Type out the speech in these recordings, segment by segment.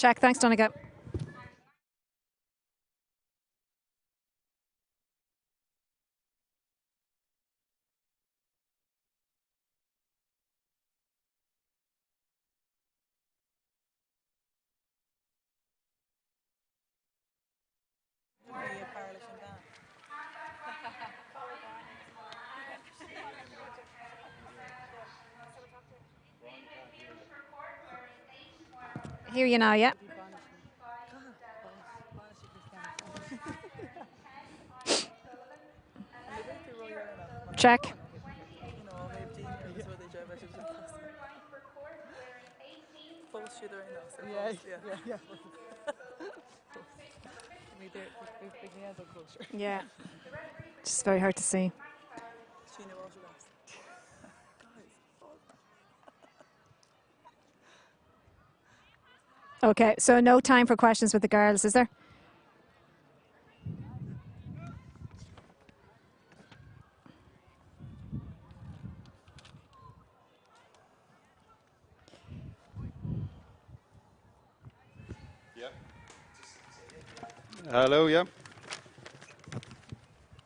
Check, thanks Donncha. Hear you now, yeah. Check. Yeah. Just very hard to see. Okay, so no time for questions with the girls, is there? Yeah. Hello, yeah.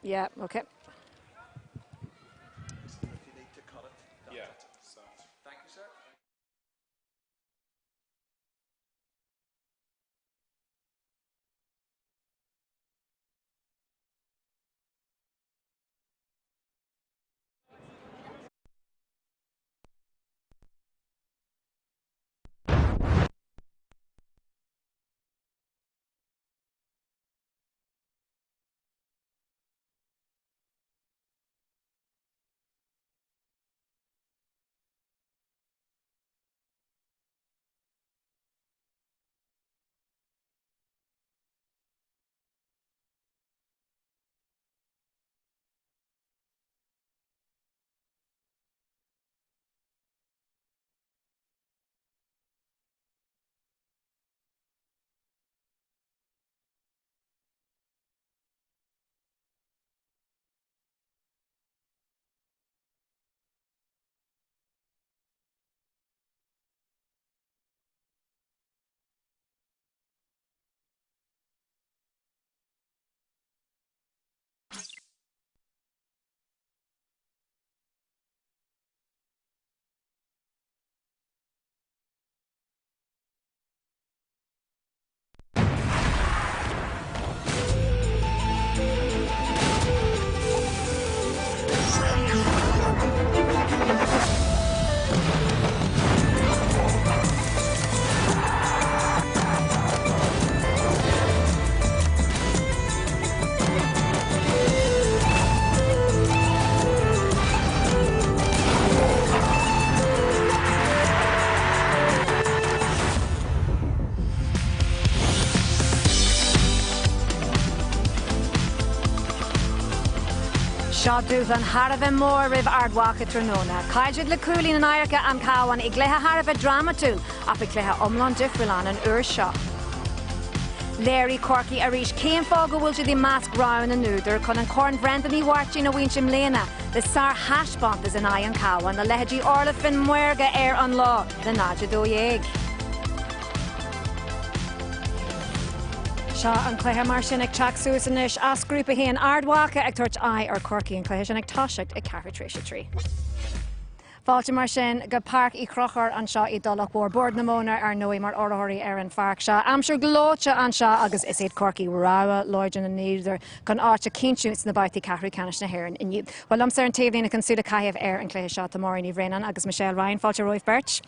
Yeah, okay. Yeah. Seo dúshlán thar a bheith mór roimh Ard Mhacha tráthnóna. Chaill siad le cúilín in adharca an Chabháin i gcluiche thar a bheith drámatúil ach beidh cluiche iomlán difriúil ann an uair seo. Léirigh Corcaigh arís cén fáth go bhfuil siad i measc rogha na n-údar chun an Corn Bhrendan Uí Mháirtín a bhaint i mbliana le sárthaispeántas in aghaidh an Chabháin le leithéidí Orla Finn maorga ar an lá le 0-12. Seo an cluiche mar sin ag teacht suas anois as Grúpa 1, Ard Mhacha ag tabhairt aghaidh ar Chorcaigh, an cluiche sin ag toiseacht ag ceathrú tar éis a 3. Fáilte mar sin go Páirc Uí Chonchúir anseo i dTulach Mhór. Bord na Móna ar ndóigh mar urraitheoirí ar an pháirc seo. Aimsir ghleoite anseo agus is iad Corcaigh rogha láidir na n-údar chun áit a chinntiú sna babhtaí ceathrú ceannais na hÉireann inniu. Bhuel liomsa ar an taobhlíne chun súil a chaitheamh ar an chluiche seo tá Máire Ní Bhraonáin agus Michelle Ryan. Fáilte romhaibh beirt.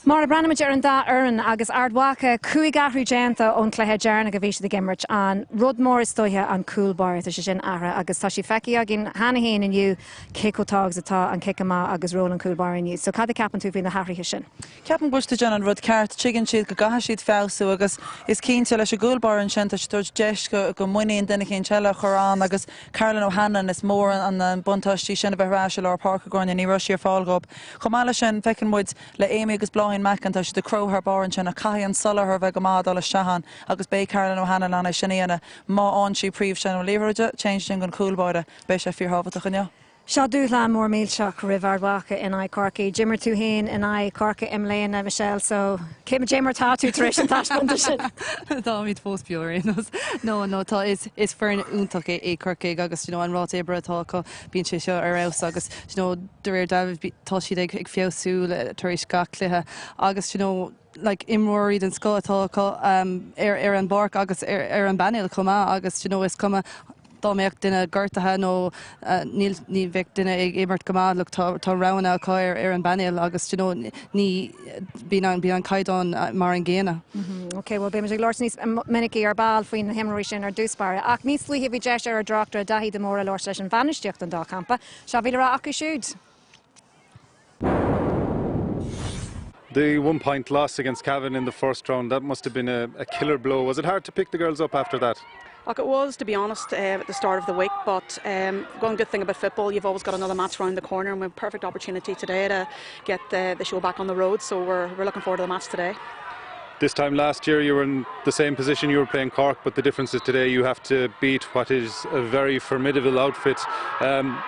Máire, breathnaímid ar an dá fhoireann agus Ard Mhacha, 5 athrú déanta ón chluiche deireanach a bhí siad ag imirt. An rud mór is dóiche an cúl báire, tá sé sin athraithe agus tá sé feicthe againn cheana féin inniu cé chomh tábhachtach is atá an cic amach agus ról an chúl báire inniu. So cad a ceapann tú faoi na hathruithe sin? Ceapaim go bhfuil siad ag déanamh an rud ceart. Tuigeann siad go gcaithfidh siad feabhsú agus is cinnte leis an gcúl báire ansin tá siad tabhairt deis go go muinín duine éicint eile a chur ann agus Caroline O'Hanlon is mór an buntáiste í sin a bheith ar ais i lár páirce Gráinne ní raibh sí ar fáil dhóibh. Chomh maith leis sin feiceann muid le Amy agus Bláithín Mackin tá siad ag cruthú thar barr ansin ach caithfidh an soláthar a bheith go maith ag dul isteach ann agus beidh Caroline O'Hanlon ann é sin a dhéanamh má fhaigheann sí príomhsheilbh na liathróide téann sin don chúl báire. Beidh sé fíorthábhachtach inniu. Seo dúshlán mór millteach roimh Ard Mhacha in aghaidh Chorcaí. D'imir tú féin in aghaidh Chorcaí i mbliana, Michelle, so cé mar atá tú tar éis an taispeántais sin? Táimid fós beo ar aon nós. No, no, tá, is, is foireann iontach é, é Corcaigh agus, you know, an ráta oibre atá acu, bíonn sé seo ar fheabhas agus, you know, de réir dealraimh, tá siad ag, ag feabhsú tar éis gach cluiche agus, you know, like imreoirí den scoth atá acu ar ar an bpáirc agus ar ar an bpainéal chomh maith agus you know is cuma dá mbeadh duine gortaithe nó níl ní bheadh duine ag imirt go maith look tá tá roghanna acu ar ar an bpainéal agus you know ní bíonn an bíonn an caighdeán mar an gcéanna. Ok, bhuel beimid ag labhairt níos minicí ar ball faoi na himreoirí sin ar dtús báire. Ach níos luaithe bhí deis ar ár dtráchtaire Daithí de Mórdha labhairt leis an bhainistíocht don dá champa. Seo a bhí le rá acu siúd. The one point loss against Cavan in the first round, that must have been a, a killer blow. Was it hard to pick the girls up after that? Look, it was, to be honest, uh, at the start of the week, but um, one good thing about football, you've always got another match round the corner, and we have a perfect opportunity today to get the, the show back on the road, so we're, we're looking forward to the match today. This time last year you were in the same position, you were playing Cork, but the difference is today you have to beat what is a very formidable outfit. Um,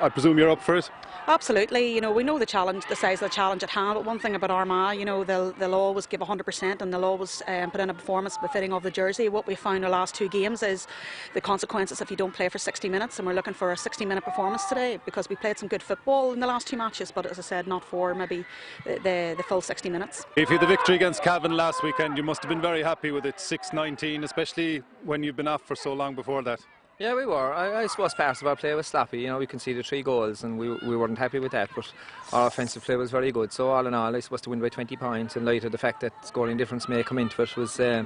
I presume you're up for it? Absolutely, you know, we know the challenge, the size of the challenge at hand, but one thing about Armagh, you know, they'll, they'll always give 100% and they'll always um, put in a performance befitting of the jersey. What we found the last two games is the consequences if you don't play for 60 minutes, and we're looking for a 60-minute performance today because we played some good football in the last two matches, but as I said, not for maybe the, the, the full 60 minutes. If you had the victory against Cavan last weekend, you must have been very happy with it, 6-19, especially when you've been off for so long before that. Yeah, we were. I, I suppose parts of our play was sloppy. You know, we conceded three goals and we, we weren't happy with that, but our offensive play was very good. So all in all, I suppose to win by 20 points in light of the fact that scoring difference may come into it was, uh,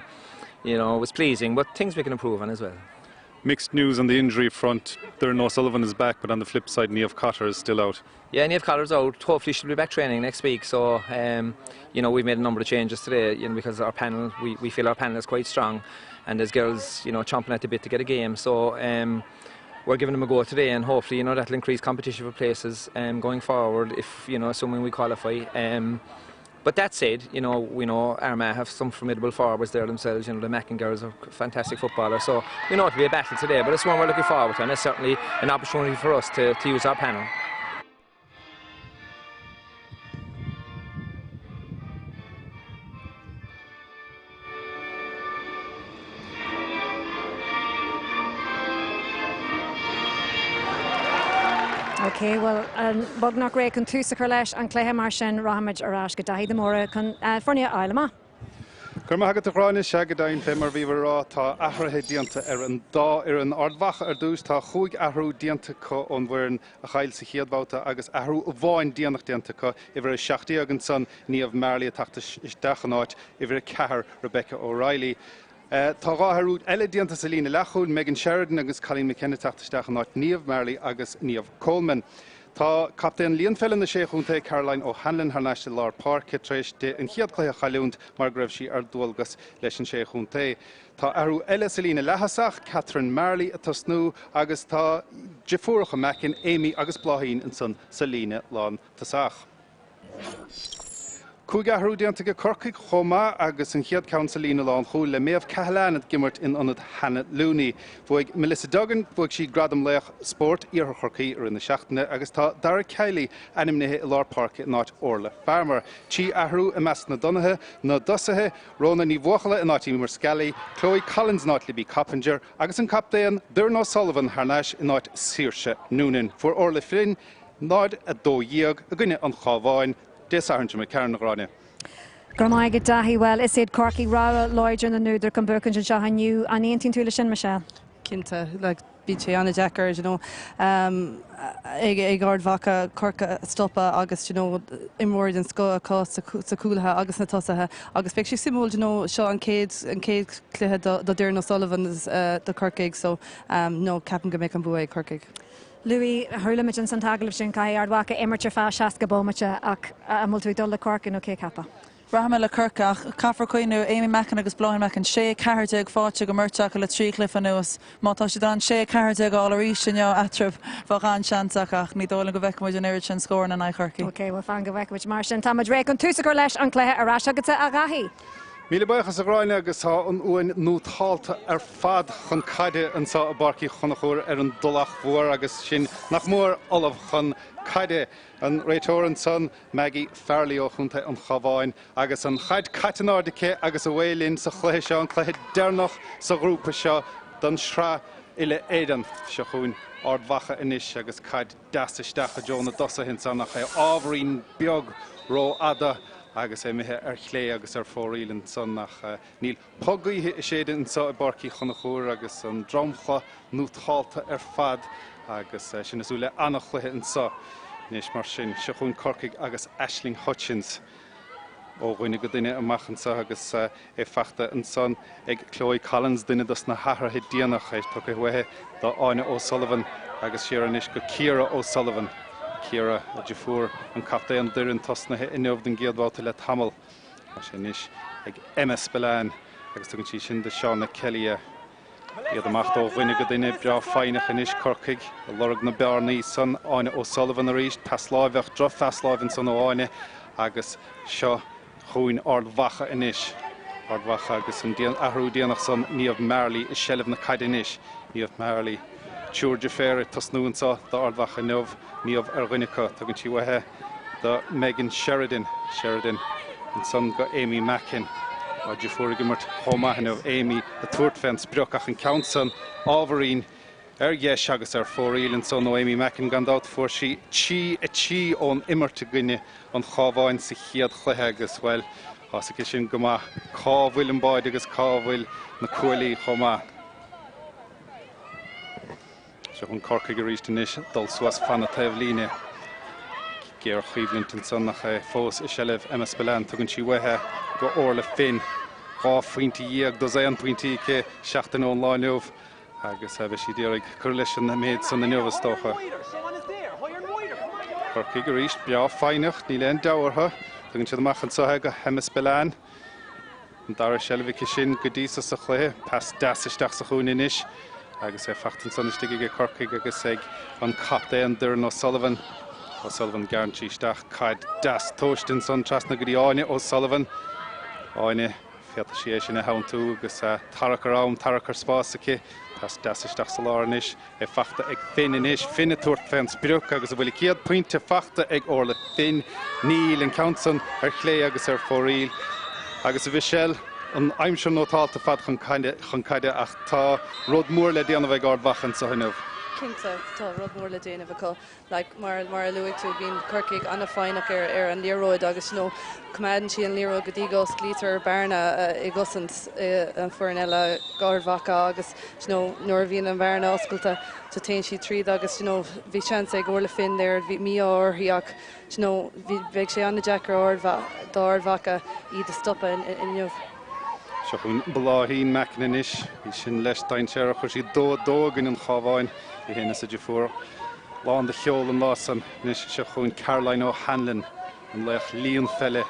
you know, was pleasing, but things we can improve on as well. Mixed news on the injury front. Doireann O'Sullivan is back, but on the flip side, Niamh Cotter is still out. Yeah, Niamh Cotter's out. Hopefully she'll be back training next week. So, um, you know, we've made a number of changes today, you know, because our panel, we, we feel our panel is quite strong and there's girls, you know, chomping at the bit to get a game. So, um, we're giving them a go today and hopefully, you know, that'll increase competition for places um, going forward if, you know, assuming we qualify. Um, But that said, you know, we know Armagh have some formidable forwards there themselves. You know, the Mackin girls are fantastic footballers. So we know it'll be a battle today, but it's one we're looking forward to, and it's certainly an opportunity for us to, to use our panel. Ok, bhuel, beagnach réidh chun tús a chur leis an chluiche mar sin rachaimid ar ais go Daithí de Mórdha chun foirne a fháil amach. Go raibh maith agat a Ghráinne, sea go deimhin fé mar a bhíobhair a rá tá athruithe déanta ar an dá fhoireann. Ard Mhacha ar dtús, tá chúig athrú déanta acu ón bhfoireann a chaill sa chéad bhabhta agus athrú amháin déanach déanta acu, uimhir 17 ansan, Niamh Marley ag teacht isteach in áit uimhir 4, Rebecca O'Reilly. Tá dhá athrú eile déanta sa líne leathchúil, Megan Sheridan agus Colleen McKenna ag teacht isteach in áit Niamh Marley agus Niamh Coleman. Tá captaen líon pheile na Sé Chontae, Caroline O'Hanlon thar n-ais i lár páirce tar éis di an chéad chluiche a chailliúint mar go raibh sí ar dualgas leis an Sé Chontae. Tá athrú eile sa líne leath-thosach, Catherine Marley ag tosnú agus tá deirfiúracha Mackin, Amy agus Bláithín ansan sa líne lán-tosach. Cúig athrú déanta ag Corcaigh chomh maith agus an chéad ceann sa líne lánchúil le Méabh Cahalane ag imirt in ionad Hannah Looney. Bhuaigh Melissa Duggan, bhuaigh sí Gradam Laoch Spóirt Iarthar Chorcaí i rith na seachtaine agus tá Dara Kiely ainmnithe i lár páirce in áit Orla Farmer. Trí athrú i measc na dtonaithe, na dtosaithe, Rhona Ní Bhuachalla in áit Emer Scally, Chloe Collins in áit Libby Coppinger agus an captaen Doireann O'Sullivan thar n-ais in áit Saoirse Noonan. Fuair Orla Flynn 0, 12 i gcoinne an Chabháin, Dé Sathairn seo imigh tharainn, a Ghráinne. Go raibh maith agat Daithí. Bhuel, is iad Corcaigh rogha láidir na n-údar chun buachaint anseo inniu. An aontaíonn tú leis sin, Michelle? Cinnte. Like, bíonn sé an-deacair, you know, ag, ag Ard Mhacha Corcaigh a stopadh agus, you know, imreoirí den scoth acu sa, sa cúlaithe agus na tosaithe agus beidh sé suimiúil, you know, seo an chéad, an chéad cluiche do, do Doireann O'Sullivan uh, do Corcaigh so, um, no, ceapaim go mbeidh an bua ag Corcaigh. Louis, chuala muid ins an t-agallamh sin, caithfidh Ard Mhacha imirt ar feadh 60 bomaite ach an bhfuil tú ag dul le Corcaigh nó cé a cheapfá? Rachaidh mé le Corcaigh ach caithfear cuimhniú, Amy Mackin agus Bláithín Mackin, 6, 14 faighte ag an mbeirt acu le trí chluiche anuas. Má tá siad in ann 6, 14 a fháil arís inniu eatarthu, bheadh an-seans acu ach ní dóigh liom go bhfeicfidh muid an oiread sin scóranna in aghaidh Chorcaí. Ok, bhuel fan go bhfeicfidh muid mar sin. Tá muid réidh chun tús a chur leis an chluiche ar ais chugatsa a Dhaithí. Míle buíochas a Ghráinne agus tá an uain nótálta ar fad chun caide anseo i bPáirc Uí Chonchúir ar an dTulach Mhór agus sinn nach mór ullamh chun caide. An réiteoir ansan, Maggie Farrelly ó Chontae an Chabháin agus an chaid caite in airde aici agus away linn sa chluiche seo, an cluiche deireanach sa ghrúpa seo don Sraith Uile-Éireann. Seo chugainn Ard Mhacha anois agus caid deas isteach i dtreo na dtosaithe ansan ach é ábhairín beag rófhada agus é imithe ar chlé agus ar fóraoil ansan ach níl puth gaoithe ag séideadh anseo i bPáirc Uí Chonchúir agus an dromchla nótálta ar fad agus sinn ag súil le an-chluiche anseo anois mar sin. Seo chugainn Corcaigh agus Aisling Hutchins. ó dhuine go duine amach anseo agus é fachta ansan ag Chloe Collins, duine dos na hathruithe déanach, é tugtha uaithi do Áine O'Sullivan agus siar anois go Ciara O'Sullivan. Ciara, a deirfiúr, an captaen d'fhoireann tosnaithe inniu don gcéad bhabhta le tamall. Tá sé anois ag Emma Spillane agus tugann sí sin do Shauna Kelly. Iad amach ó dhuine go duine, breá foighneach anois Corcaigh ag lorg na bearnaí san. Áine O'Sullivan arís, pas láimhe ach drochphas láimhe ansan ó Áine agus seo chugainn Ard Mhacha anois. Ard Mhacha agus an athrú déanach san, Niamh Marley i seilbh na caide anois. Niamh Marley, triúr deirféar ag tosnú anso d'Ard Mhacha inniu, Niamh ar dhuine acu. Tugann sí uaithi do Megan Sheridan. Sheridan ansan go Amy Mackin. A deirfiúr ag imirt chomh maith inniu. Amy ag tabhairt fén sprioc ach an ceann san ábhairín ar dheis agus ar fóraoil ansan ó Amy Mackin gan dabht. Fuair sí 3 3 ón imirt i gcoinne an Chabháin sa chéad chluiche agus, bhuel, tá's aici sin go maith cá bhfuil an báide agus cá bhfuil na cuaillí chomh maith. Seo chugainn Corcaigh arís anois ag dul suas fan na taobhlíne. Géarchoimhlint ansan ach é fós i seilbh Emma Spillane. Tugann sí uaithi go Orla Finn. 12 phointe dosaen pointí aici seachtain ón lá inniu agus beidh sí d'iarraidh cur leis an méid san inniu is dócha. Corcaigh arís breá foighneach, níl aon deabhadh orthu. Tugann siad amach anseo é go hEmma Spillane. An dara seilbh aici sin go dtí so sa chluiche. Pas deas isteach sa chúinne anois agus é fachta ansan istigh aige Corcaigh agus ag an captaen Doireann O'Sullivan. O'Sullivan gearrann sí isteach caid deas tomhaiste ansan trasna go dtí Áine O'Sullivan. Áine, féadfaidh sí é sin a theanntú agus tarrac ar am, tarrac ar spás aici. Pas deas isteach sa lár anois. É fachta ag Finn anois. Finn ag tabhairt fén sprioc agus an bhfuil a céad pointe fachta ag Orla Finn? Níl. An ceann san ar chlé agus ar fóraoil. Agus a Mhichelle, an aimsir nótálta fad chun caide ach tá rud mór le déanamh ag Ard Mhacha anseo inniu. Cinnte, tá rud mór le déanamh acu. Like, mar, mar a luaigh tú, bíonn Corcaigh an-fhoighneach ar, ar an liathróid agus, you know, coimeádann siad an liathróid go dtí go osclaítear bearna i gcosaint an foireann eile, Ard Mhacha, agus, you know, nuair a bhíonn an bhearna oscailte, so téann siad tríd agus, you know, bhí seans ag Orla Finn there, bhí mí-ádh uirthi ach, you know, bhí, bheadh sé an-deacair Ard, d'Ard Mhacha iad a stopadh inniu. Seo chugainn Bláithín Mackin anois, í sin leis dainséarach, chuir sí 2-2 i gcoinne an Chabháin, í féin is a deirfiúr. Lán de cheol an lá san. Anois seo chugainn Caroline O'Hanlon, an laoch líonpheile.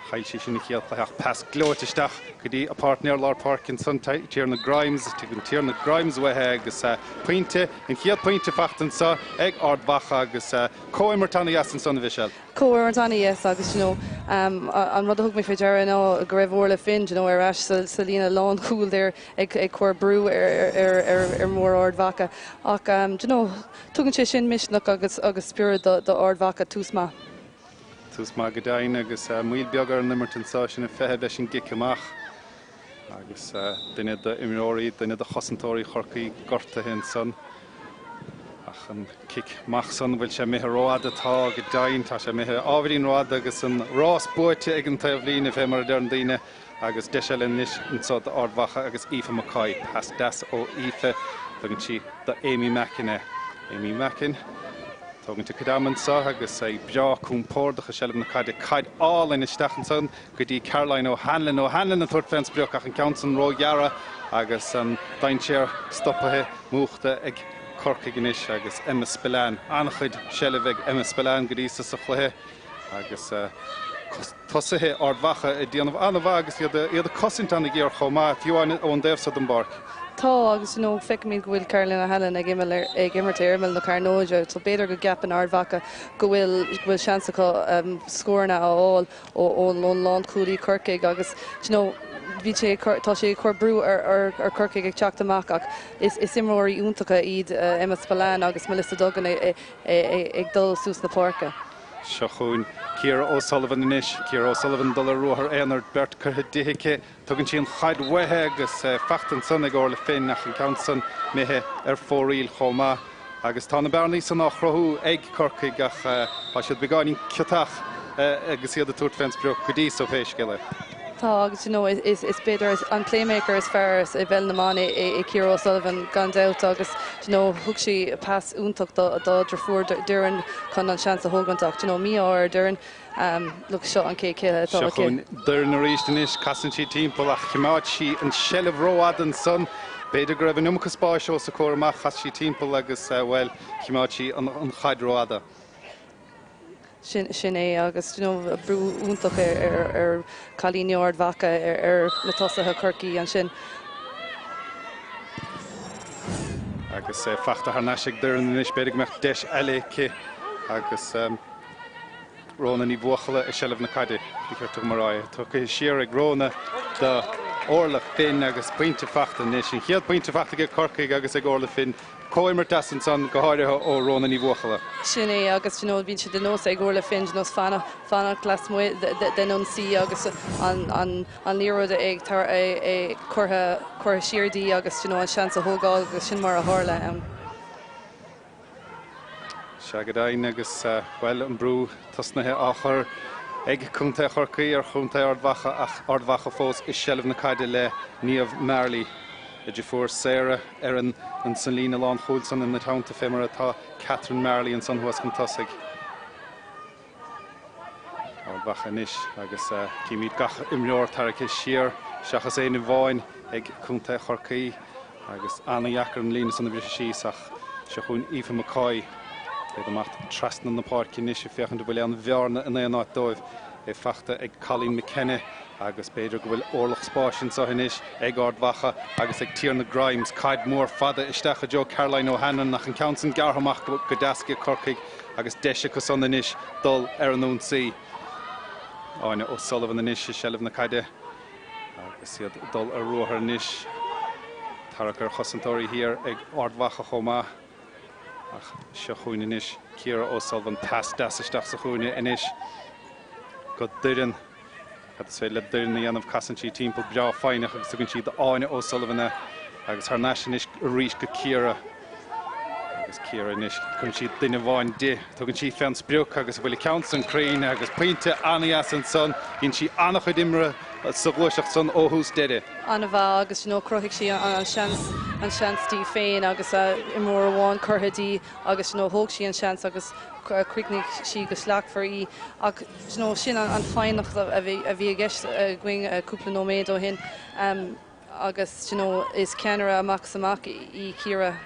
Chaill sí sin an chéad chluiche ach pas gleoite isteach go dtí a páirtnéir lár páirce ansan, Tiarna Grimes. Tugann Tiarna Grimes uaithi agus pointe, an chéad pointe fachta anso ag Ard Mhacha agus comhimirt ana-dheas ansan, a Mhichelle. Comhimirt ana-dheas agus you know an rud a thug mé faoi deara ná go raibh Orla Finn you know ar ais sa líne lánchúil there ag cur brú ar mhuintir Ard Mhacha ach you know tugann sé sin misneach agus agus spiorad do Ard Mhacha, tús maith. Tús maith go deimhin agus moill beag ar an imirt anseo, sin ag feitheamh leis an gcic amach agus duine d'imreoirí, duine de chosantóirí Chorcaí gortaithe ansan. Ach an cic amach san, bhfuil sé imithe rófhada? Tá, go deimhin, tá sé imithe ábhairín rófhada agus an rás buaite ag an taobhlíne, fé mar a deireann daoine, agus deis eile anois anso d'Ard Mhacha agus Aoife McCoy. Pas deas ó Aoife, tugann sí do Amy Mackin é. Amy Mackin, tógaint a cuid ama anso agus é breá compordach i seilbh na caide. Caid álainn isteach ansan go dtí Caroline O'Hanlon. O'Hanlon ag tabhairt fén sprioc ach an ceann san róghearr agus an dainséar stopaithe, múchta ag Corcaigh anois agus Emma Spillane. An-chuid seilbhe ag Emma Spillane go dtí so sa chluiche agus tosaithe Ard Mhacha ag déanamh an-mhaith agus iad ag cosaint an-ghéar chomh maith, fiú amháin ón dtaobh so den bpáirc. Tá, agus you know feicimid go bhfuil Caroline O'Hanlon ag imeall ar, ag imirt ar imeall na cearnóige, so b'fhéidir go gceapann Ard Mhacha go bhfuil, go bhfuil seans acu scóranna a fháil ó, ón, ón lánchúlaí Corcaigh agus you know bhí sé ag cur, tá sé ag cur brú ar, ar, ar Corcaigh ag teacht amach ach is, is imreoirí iontacha iad Emma Spillane agus Melissa Duggan ag, ag dul suas na páirce. Seo chugainn Ciara O'Sullivan anois. Ciara O'Sullivan dul ar ruathar aonair, beirt curtha di aici. Tugann sí an chaid uaithi agus faighte ansan ag Orla Finn ach an ceann san imithe ar fóraoil chomh maith. Agus tá na bearnaí san á chruthú ag Corcaigh ach tá siad beagáinín ciotach agus iad ag tabhairt fén sprioc go dtí so pé scéal é. Tá agus you know is is b'fhéidir an playmaker is fearr i bpeil na mban é Ciara O'Sullivan gan dabht agus you know thug sí pas iontach do dá deirfiúr Doireann chun an seans a thógaint ach you know mí-ádh ar Doireann Look seo an chéad cluiche atá Seo aici. chugainn Doireann arís anois. Casann sí timpeall ach choimeád sí an tseilbh rófhada ansan. B'fhéidir go raibh an iomarca spáis os a comhair amach. Chas sí timpeall agus, bhuel, choimeád sí an chaid rófhada. Sin, sin é agus you know brú iontach ar, ar, ar cailíní Ard Mhacha ar, ar na tosaithe Chorcaí ansin. Agus faighte thar n-ais ag Doireann anois, b'fhéidir go mbeadh deis eile aici agus. Rhona Ní Bhuachalla i seilbh na caide, ba cheart dom a rá é. Tugtha siar ag Rhona do Orla Finn agus pointe faighte anois. An chéad pointe faighte ag Corcaigh agus ag Orla Finn. Comhimirt deas ansan, go háirithe ó Rhona Ní Bhuachalla. Sin é agus you know bíonn sé de nós ag Orla Finn you know fanacht fanacht lasmuigh den ionsaí agus an an an liathróid ag tar ag curtha curtha siar di agus you know an seans a thógáil agus sin mar a tharla. Sea go deimhin agus, bhuel, an brú tosnaithe á chur ag Contae Chorcaí ar Chontae Ard Mhacha ach Ard Mhacha fós i seilbh na caide le Niamh Marley. A deirfiúr Sarah ar an san líne lánchúil san ina teannta fé mar atá Catherine Marley ansan thuas chun tosaigh. Ard Mhacha anois agus címid gach imreoir tarraicthe siar seachas éinne amháin ag Contae Chorcaí agus an-dheacair an líne san a bhriseadh síos ach seo chugainn Aoife McCoy. Iad ag imeacht trasna na páirce anois ag féachaint an bhfuil aon bhearna in aon áit dóibh. É faighte ag Colleen McKenna agus b'fhéidir go bhfuil orlach spáis anseo anois ag Ard Mhacha agus ag Tiarna Grimes. Caid mhór fada isteach i dtreo Caroline O'Hanlon ach an ceann san gearrtha amach go deas ag Corcaigh. Agus deis acu san anois dul ar an ionsaí. Áine O'Sullivan anois i seilbh na caide agus iad ag dul ar ruathar anois. Tarrac ar chosantóirí thiar ag Ard Mhacha chomh maith. Ach seo chugainn anois Ciara O'Sullivan. Pas deas isteach sa chúinne anois go Doireann. Cad is féidir le Doireann a dhéanamh? Casann sí timpeall breá foighneach agus tugann sí d'Áine O'Sullivan é agus thar n-ais anois arís go Ciara. Agus Ciara anois, cuireann sí duine amháin di. Tugann sí fén sprioc agus an bhfuil an ceann san cruinn agus pointe an-dheas ansan. Dhein sí an-chuid imre sa ghluaiseacht san ó thús deireadh. An-mhaith agus you know chruthaigh sí an seans an seans di féin agus imreoir amháin curtha di agus you know thóg sí an seans agus chríochnaigh sí go slachtmhar í ach you know sin an foighneacht a bhí a bhí i gceist againn cúpla nóiméad ó shin agus you know is ceannaire amach is amach í Ciara.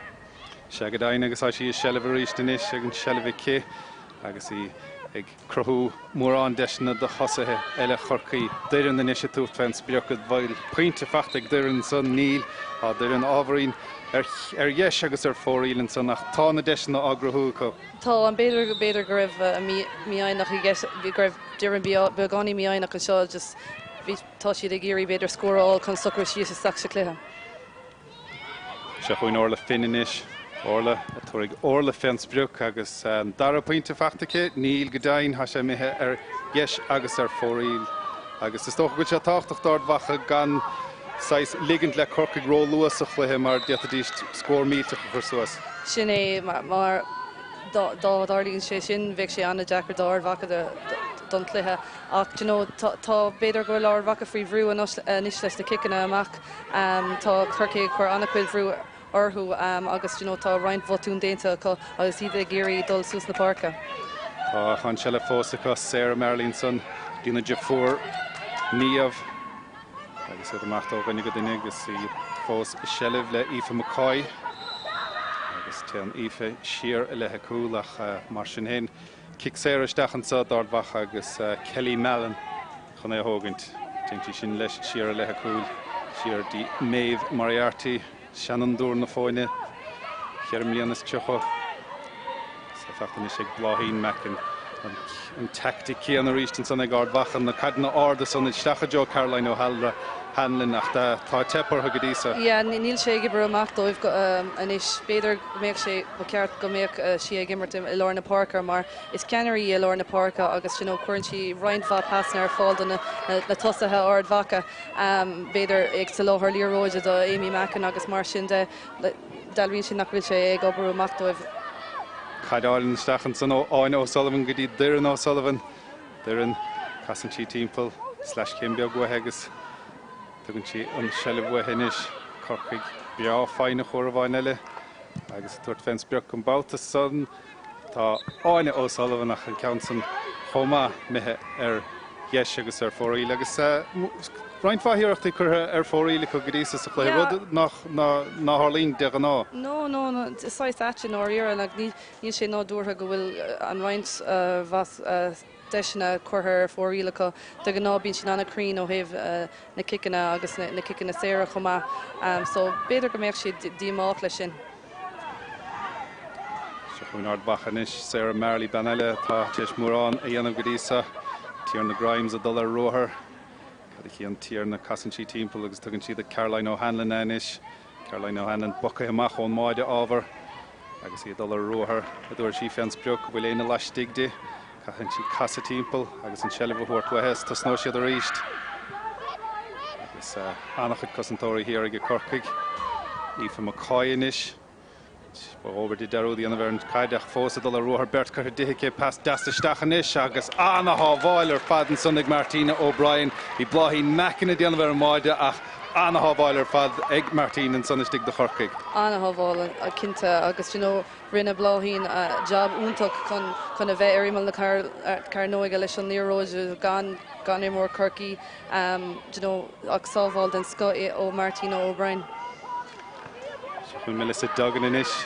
Sea go deimhin agus tá sí i seilbh arís anois ag an seilbh aici agus í ag cruthú mórán deiseanna do thosaithe eile Chorcaí. Doireann anois ag tabhairt fén sprioc an bhfuil pointe faighte ag Doireann ansan? Níl. Tá Doireann ábhairín ar ar dheis agus ar fóraoil ansan ach tá na deiseanna á gcruthú acu. Tá, an b'fhéidir b'fhéidir go raibh mífhoighneach i gceist, go raibh Doireann beagáinín mífhoighneach anseo just bhí tá siad ag iarraidh b'fhéidir scór a fháil chun socrú síos isteach sa chluiche. Seo chugainn Orla Finn anois. Orla, tabharfaidh Orla fén sprioc agus an dara pointe faighte aici. Níl go deimhin, tá sé imithe ar dheis agus ar fóraoil. Agus is dócha go bhfuil sé tábhachtach d'Ard Mhacha gan saghas ligint le Corcaigh róluath sa chluiche mar d'fhéadfaidís scór millteach a chur suas. Sin é, mar dá dtarlaíonn sé sin bheadh sé an-deacair d'Ard Mhacha don chluiche. Ach do you know tá b'fhéidir go bhfuil Ard Mhacha faoi bhrú anois leis na ciceanna amach. Tá Corcaigh ag cur an-chuid bhrú orthu agus do you know tá roinnt botún déanta acu agus iad ag iarraidh dul suas na páirce. Tá an tseilbh fós acu, Sarah Marley ansan, dtína deirfiúr Niamh agus iad ag imeacht ó dhuine go duine agus í fós i seilbh le Aoife McCoy agus téann Aoife siar i leith a cúl ach mar sin féin Cic saor isteach anseo d'Ard Mhacha agus Kelly Mallon chun é a thógaint. Téann sí sin leis siar i leith a cúil, siar dtí Maeve Moriarty. Seanfhondúir na foirne, 34 mbliana. Is é faighte anois ag Bláithín Mackin. An teaictic céanna arís ansan ag Ard Mhacha, na caideanna arda san isteach i dtreo Caroline O'Hanlon ach tá ag teip orthu go dtí so. Yeah, níl sé ag oibriú amach dóibh anois. B'fhéidir go mbeadh sé, ba cheart go mbeadh sí ag imirt i lár na páirce mar is ceannaire í i lár na páirce agus you know cuireann sí roinnt mhaith pasanna ar fáil do na tosaithe Ard Mhacha. B'fhéidir ag soláthar liathróide do Amy Mackin agus mar sin de. Dealraíonn sé nach bhfuil sé ag oibriú amach dóibh. Caid álainn isteach ansan ó Áine O'Sullivan go dtí Doireann O'Sullivan. Doireann, casann sí timpeall, sleaschéim beag uaithi agus tugann sí an seilbh uaithi anois. Corcaigh breá foighneach uair amháin eile agus ag tabhairt fén sprioc an babhta san. Tá Áine O'Sullivan ach an ceann san chomh maith imithe ar dheis agus ar fóraoil agus roinnt mhaith iarrachtaí curtha ar fóraoil acu go dtí so sa chluiche, rud nach tharlaíonn de ghnáth. No, no, no, is saghas ait i ndáiríre, like, níl sé nádúrtha go bhfuil an roinnt mhaith deiseanna curtha ar fóraoil acu. De ghnáth bíonn siad an-chruinn ó thaobh na ciceanna agus na ciceanna saora chomh maith, so b'fhéidir go mbeadh siad díomách leis sin. Seo chugainn Ard Mhacha anois, Sarah Marley, bean eile atá tar éis mórán a dhéanamh go dtí so. Tiarna Grimes ag dul ar ruathar. Cad a chíonn Tiarna? Casann sí timpeall agus tugann sí do Caroline O'Hanlon é anois. Caroline O'Hanlon bogtha amach ón mbáide ábhar agus í ag dul ar ruathar. An dtabharfaidh sí fén sprioc, an bhfuil éinne laistigh di? Caitheann sí casadh timpeall agus an tseilbh a thabhairt uaithi is tosnóidh siad arís. Agus an-chuid cosantóirí thiar ag Corcaigh. Aoife McCoy anois. Ba dhóbair di dearúd a dhéanamh ar an gcaid ach fós ag dul ar ruathar beirt curtha di aici. Pas deas isteach anois agus an-shábháil ar fad ansan ag Martina O'Brien. Bhí Bláithín Mackin ag déanamh ar an mbáide ach an-shábháil ar fad ag Martina ansan istigh do Chorcaigh. An-shábháil cinnte agus you know Rinne Bláithín jab iontach chun a bheith ar imeall na cearnóige leis an liathróid gan gan imreoir Chorcaí you know ach sábháil den scoth ó Martina O'Brien. Seo chugainn Melissa Duggan anois.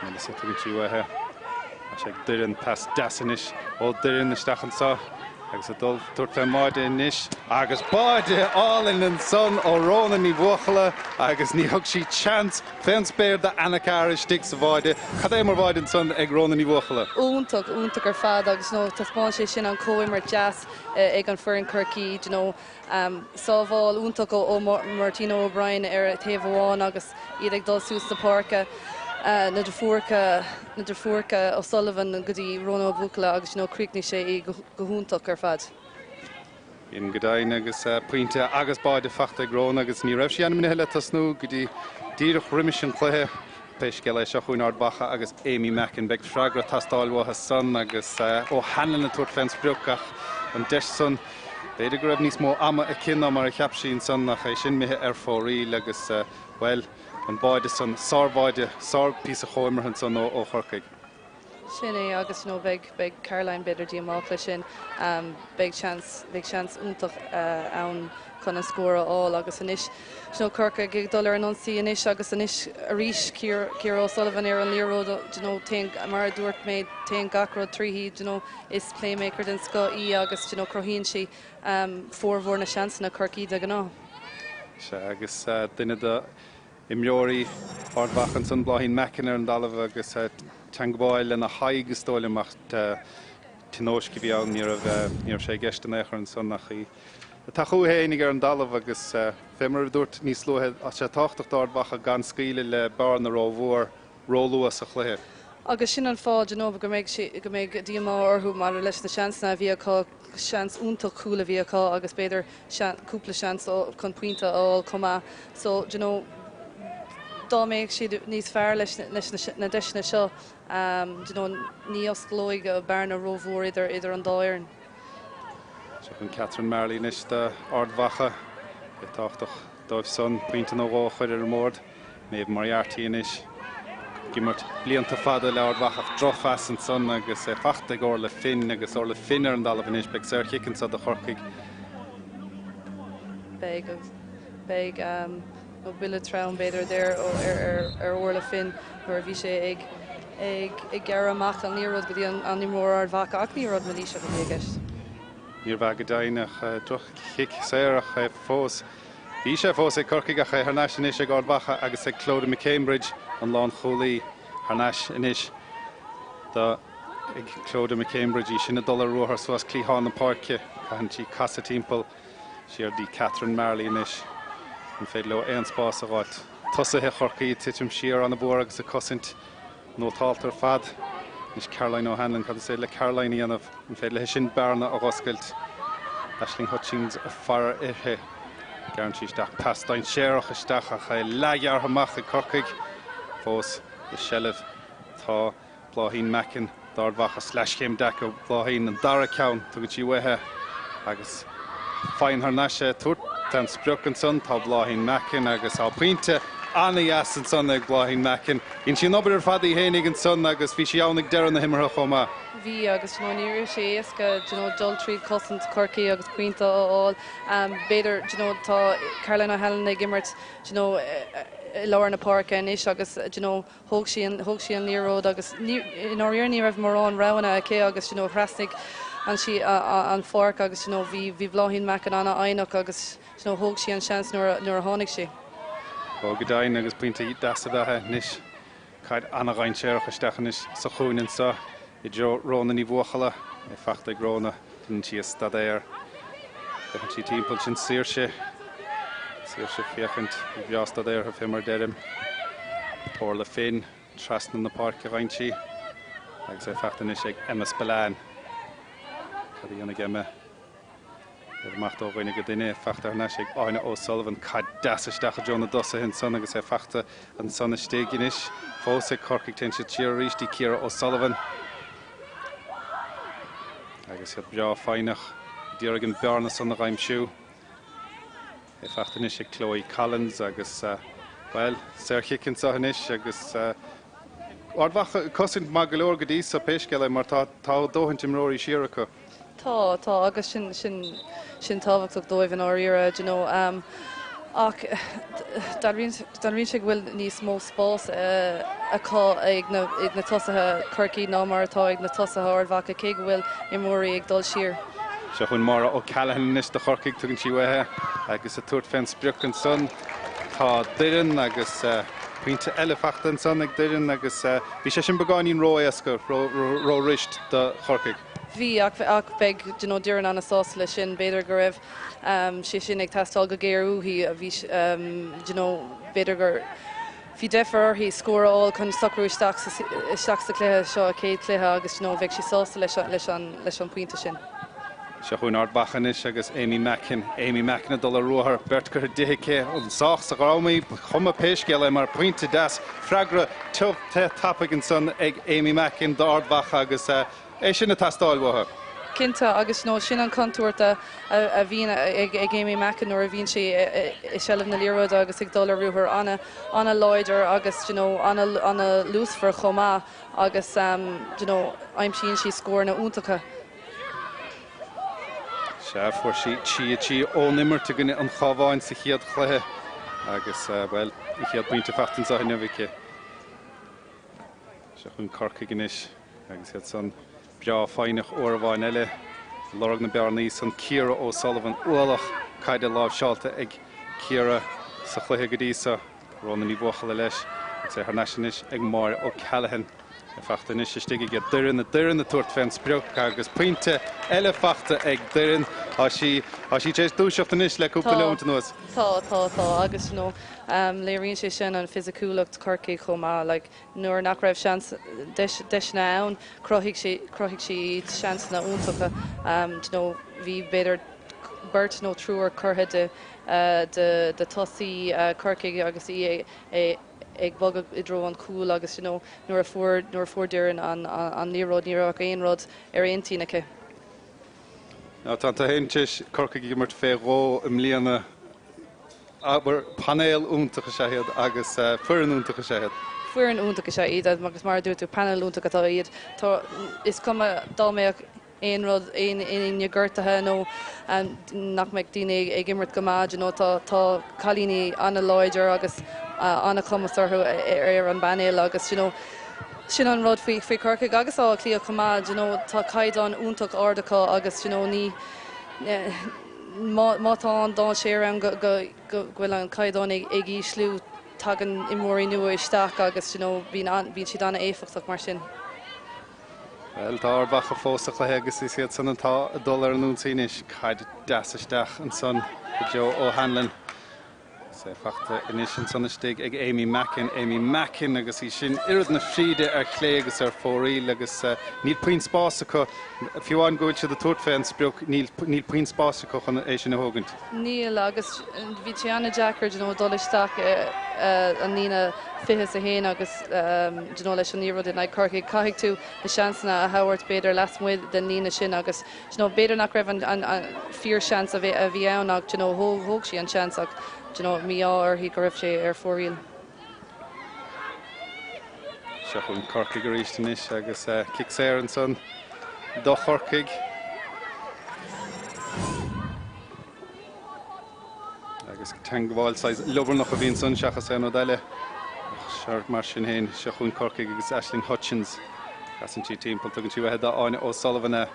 Melissa tugann sí uaithi. Tá sé ag Doireann pas deas anois ó Doireann isteach anseo agus ag dul tabhairt fén mbáide anois agus báide álainn ansan ó Rhona Ní Bhuachalla agus ní thug sí seans Fén spéir do Anna Carr istigh sa bháide. Cad é mar bháide ansan ag Rhona Ní Bhuachalla? Iontach, iontach ar fad agus you know taispeáin sé sin an comhimirt deas ag an foireann Chorcaí, you know sábháil iontach ó Martina O'Brien ar taobh amháin agus iad ag dul suas na páirce, na deirfiúracha, na deirfiúracha O'Sullivan go dtí Rhona Ó Buachalla agus you know chríochnaigh sé í go hiontach ar fad. B'in go deimhin agus pointe agus báide faighte ag Rhona agus ní raibh sí ainmnithe le tosnú go dtí díreach roimis an chluiche. Pé scéal é, seo chugainn Ard Mhacha agus Amy Mackin. Beidh freagra ag teastáil uathu san agus O'Hanlon ag tabhairt fén sprioc ach an deis san, b'fhéidir go raibh níos mó ama aici ná mar a cheap sí ansan ach é sin imithe ar fóraoil agus, bhuel, an báide san, sárbháide, sárphíosa chomhimeartha ansan ó Chorcaigh. Sin é agus you know beidh, beidh Caroline b'fhéidir díomách leis sin. Beidh seans, beidh seans iontach ann chun an scór a fháil agus anois you know Corcaigh ag dul ar an ionsaí anois agus anois arís Ciara, Ciara O'Sullivan ar an liathróid you know téann, mar a dúirt mé, téann gach rud tríthi you know is playmaker den scoth í agus you know cruthaíonn sí formhór na seansanna Chorcaí de ghnáth. Sea agus duine de Imreoirí Ard Mhacha ansan, Bláithín Mackin ar an dtalamh agus teangmháil lena haghaidh is dóigh liom ach tionóisc a bhí ann, ní raibh ní raibh sé i gceist in aon chor ansan ach í ag tacú fhéinig ar an dtalamh agus fé mar a dúirt níos luaithe tá sé tábhachtach d'Ard Mhacha gan scaoileadh le bearna rómhór róluath sa chluiche. Agus sin an fáth, you know, go mbeidh sé, go mbeidh díomá orthu maidir leis na seansanna a bhí acu, seans iontach cúl a bhí acu agus b'fhéidir cúpla seans chun pointe a fháil chomh maith. So, you know, dá mbeadh siad níos fearr leis na deiseanna seo, you know, ní osclóidh bearna rómhór idir idir an dá fhoireann. Seo chugainn Catherine Marley anois d'Ard Mhacha. É tábhachtach dóibh san pointe nó dhó a chur ar an mbord. Maeve Moriarty anois ag imirt blianta fada le Ard Mhacha ach drochphas ansan agus é faighte ag Orla Finn agus Orla Finn ar an dtalamh anois. Beidh saorchic anso do Chorcaigh. Beidh agus beidh nó buille trom b'fhéidir there ar Orla Finn nuair a bhí sé ag ag gearradh amach an liathróid go dtí an imreoir Ard Mhacha ach ní rud mailíseach a bhí i gceist. Níorbh ea go deimhin ach droch-chic saor ach é fós. Bhí sé fós ag Corcaigh ach é thar n-ais anois ag Ard Mhacha agus ag Clodagh McCambridge, an lánchúlaí, thar n-ais anois do ag Clodagh McCambridge, í sin ag dul ar ruathar suas cliathán na páirce. Caitheann sí casadh timpeall siar dtí Catherine Marley anois. An féidir leo aon spás a dh'fháilt? Tosaithe Chorcaí ag titim siar ana-mhór agus ag cosaint nótálta ar fad. Anois Caroline O'Hanlon, cad is féidir le Caroline a dhéanamh? An féidir léi sin bearna a dh'oscailt? Aisling Hutchings ag faire uirthi. Gearrann sí isteach pas dainséarach isteach ach é leathghearrtha amach ag Corcaigh. Fós i seilbh tá Bláithín Mackin d'Ard Mhacha. Sleaschéim deas ó Bhláithín, an dara ceann, tugann sí uaithi agus faigheann thar n-ais é. Tabhairt don sprioc ansan tá Bláithín Mackin agus tá pointe ana-dheas ansan ag Bláithín Mackin. Dhein sí an obair ar fad í fhéinig ansan agus bhí sí ann ag deireadh na himeartha chomh maith. Bhí agus you know ní raibh sé éasca you know dul tríd cosaint Chorcaí agus pointe a fháil. B'fhéidir you know tá Caroline O'Hanlon ag imirt you know i lár na páirce anois agus you know thóg sí an thóg sí an liathróid agus ní i ndáiríre ní raibh mórán roghanna aici agus you know thrasnaigh an sí an pháirc agus you know bhí bhí Bláithín Mackin an-fhoighneach agus you know thóg sí an seans nuair a nuair a tháinig sí. Ó go deimhin agus pointe deas ab ea é anois. Caid an-dhainséarach isteach anois sa chúinne anseo i dtreo Rhona Ní Bhuachalla. É fachta ag Rhona. Déanann sí a staidéar. Féachann sí timpeall. Sin Saoirse. Saoirse ag féachaint bhreá staidéartha fé mar a deirim. Orla Finn trasna na páirce a ghabhann sí agus é fachta anois ag Emma Spillane. Cad a dhéanfaidh Emma? Ag imeacht ó dhuine go duine, fachta thar n-ais ag Áine O'Sullivan. Caid deas isteach i dtreo na dtosaithe ansan agus é fachta ansan istigh anois. Fós ag Corcaigh, téann siad siar arís dtí Ciara O'Sullivan. Agus iad breá foighneach ag iarraidh an bearna san a dh'aimsiú. É fachta anois ag Chloe Collins agus, bhuel, saorchic anseo anois agus Ard Mhacha ag cosaint maith go leor go dtí so, pé scéal é, mar tá dóthaint imreoirí siar acu. Tá, tá, agus sin, sin, sin tábhachtach dóibh i ndáiríre, do you know. Ach dealraíonn, dealraíonn sé go bhfuil níos mó spás acu ag na, ag na tosaithe Chorcaí ná mar atá ag na tosaithe Ard Mhacha, cé go bhfuil imreoirí ag dul siar. Seo chugainn Máire O'Callaghan anois do Chorcaigh, tugann sí uaithi agus ag tabhairt fén sprioc ansan tá Doireann agus pointe eile fachta ansan ag Doireann agus bhí sé sin beagáinín ró-éasca, ró-rist do Chorcaigh. Bhí, ach, ach beidh, do you know, Doireann an-sásta leis sin. B'fhéidir go raibh sé sin ag teastáil go géar uaithi. Bhí, do you know, b'fhéidir gur, bhí deifir uirthi scór a fháil chun socrú isteach sa, isteach sa chluiche seo, a céad chluiche agus, do you know, bheadh sí sásta leis an, leis an, leis an pointe sin. Seo chugainn Ard Mhacha anois agus Amy Mackin. Amy Mackin ag dul ar ruathar, beirt curtha di aici, an sách sa dhrom í, ba chuma pé scéal é mar pointe deas, freagra tiubh te tapaidh ansan ag Amy Mackin d'Ard Mhacha agus é sin ag teastáil uathu. Cinnte, agus you know, sin an chontúirt a a bhíonn ag ag Amy Mackin nuair a bhíonn sí i seilbh na liathróide agus ag dul ar ruathar an-an-láidir agus you know, an-an-luasmhar chomh maith agus you know, aimsíonn sí scóranna iontacha. Sea, fuair sí 3 3 ón imirt i gcoinne an Chabháin sa chéad chluiche agus, bhuel, an chéad pointe faighte anseo inniu aici. Seo chugainn Corcaigh anois agus iad san breá foighneach uair amháin eile ag lorg na bearnaí san. Ciara O'Sullivan, ualach caide láimhseáilte ag Ciara sa chluiche go dtí so. Rhona Ní Bhuachalla leis agus é thar n-ais anois ag Máire O'Callaghan. É fachta anois istigh ag Doireann, Doireann ag tabhairt fén sprioc agus pointe eile fachta ag Doireann. Tá sí, tá sí tar éis dúiseacht anois le cúpla neomat anuas. Tá, tá, tá agus you know léiríonn sé sin an fisiciúlacht Chorcaí chomh maith like nuair nach raibh seans, deis, deiseanna ann chruthaigh sí, chruthaigh sí iad, seansanna iontacha you know bhí b'fhéidir beirt nó triúr curtha de de tosaí Chorcaigh agus í ag bogadh i dtreo an chúil agus you know nuair a fuair nuair a fuair Doireann an an liathróid ní raibh ach aon rud ar intinn aici. Now tá an t-aon tar éis Corcaigh ag imirt fé dhó i mbliana. Abair, painéal iontach is ea iad agus foireann iontach is ea iad. Foireann iontach is ea iad agus mar a dúirt tú, painéal iontach atá iad. Tá, is cuma dá mbeadh aon rud, aon éinne gortaithe nó nach mbeadh daoine ag imirt go maith, you know, tá, tá cailíní an-láidir agus an-chumas orthu ar an bpainéal agus, you know, sin an rud faoi, faoi Chorcaigh agus Áth Cliath chomh maith, you know, tá caighdeán iontach ard acu agus, you know, ní. Má tá an dainséar ann go bhfuil an caighdeán ag ísliú, tagann imreoirí nua isteach agus you know bíonn siad an-éifeachtach mar sin. Bhuel, tá Ard Mhacha fós sa chluiche agus is iad san atá ag dul ar an ionsaí anois. Caid deas isteach ansan go Joe O'Hanlon. Is é fachta anois ansan istigh ag Amy Mackin, Amy Mackin agus í sin oiread na fríde ar chlé agus ar fóraoil agus níl puinn spáis acu, fiú amháin go bhfuil siad ag tabhairt fé an sprioc, níl níl puinn spáis acu chun é sin a thógaint. Níl agus bhí sé an-deacair you know dul isteach an líne 21 agus you know leis an liathróid in aghaidh Corcaigh. Caithfidh tú na seansanna a thabhairt b'fhéidir lasmuigh den líne sin agus Do you know, b'fhéidir nach raibh an fíor-seans a bhí ann ach do you know, thóg sí an seans ach do you know, mí-ádh uirthi go raibh sé ar fóraoil. Seo chugainn Corcaigh arís anois agus cic saor ansan do Chorcaigh. Agus teangmháil saghas liobarnach a bhí ansan seachas aon rud eile. Ach mar sin féin, seo chugainn Corcaigh agus Aisling Hutchins. Casann sí timpeall, tugann sí uaithi d'Áine O'Sullivan é.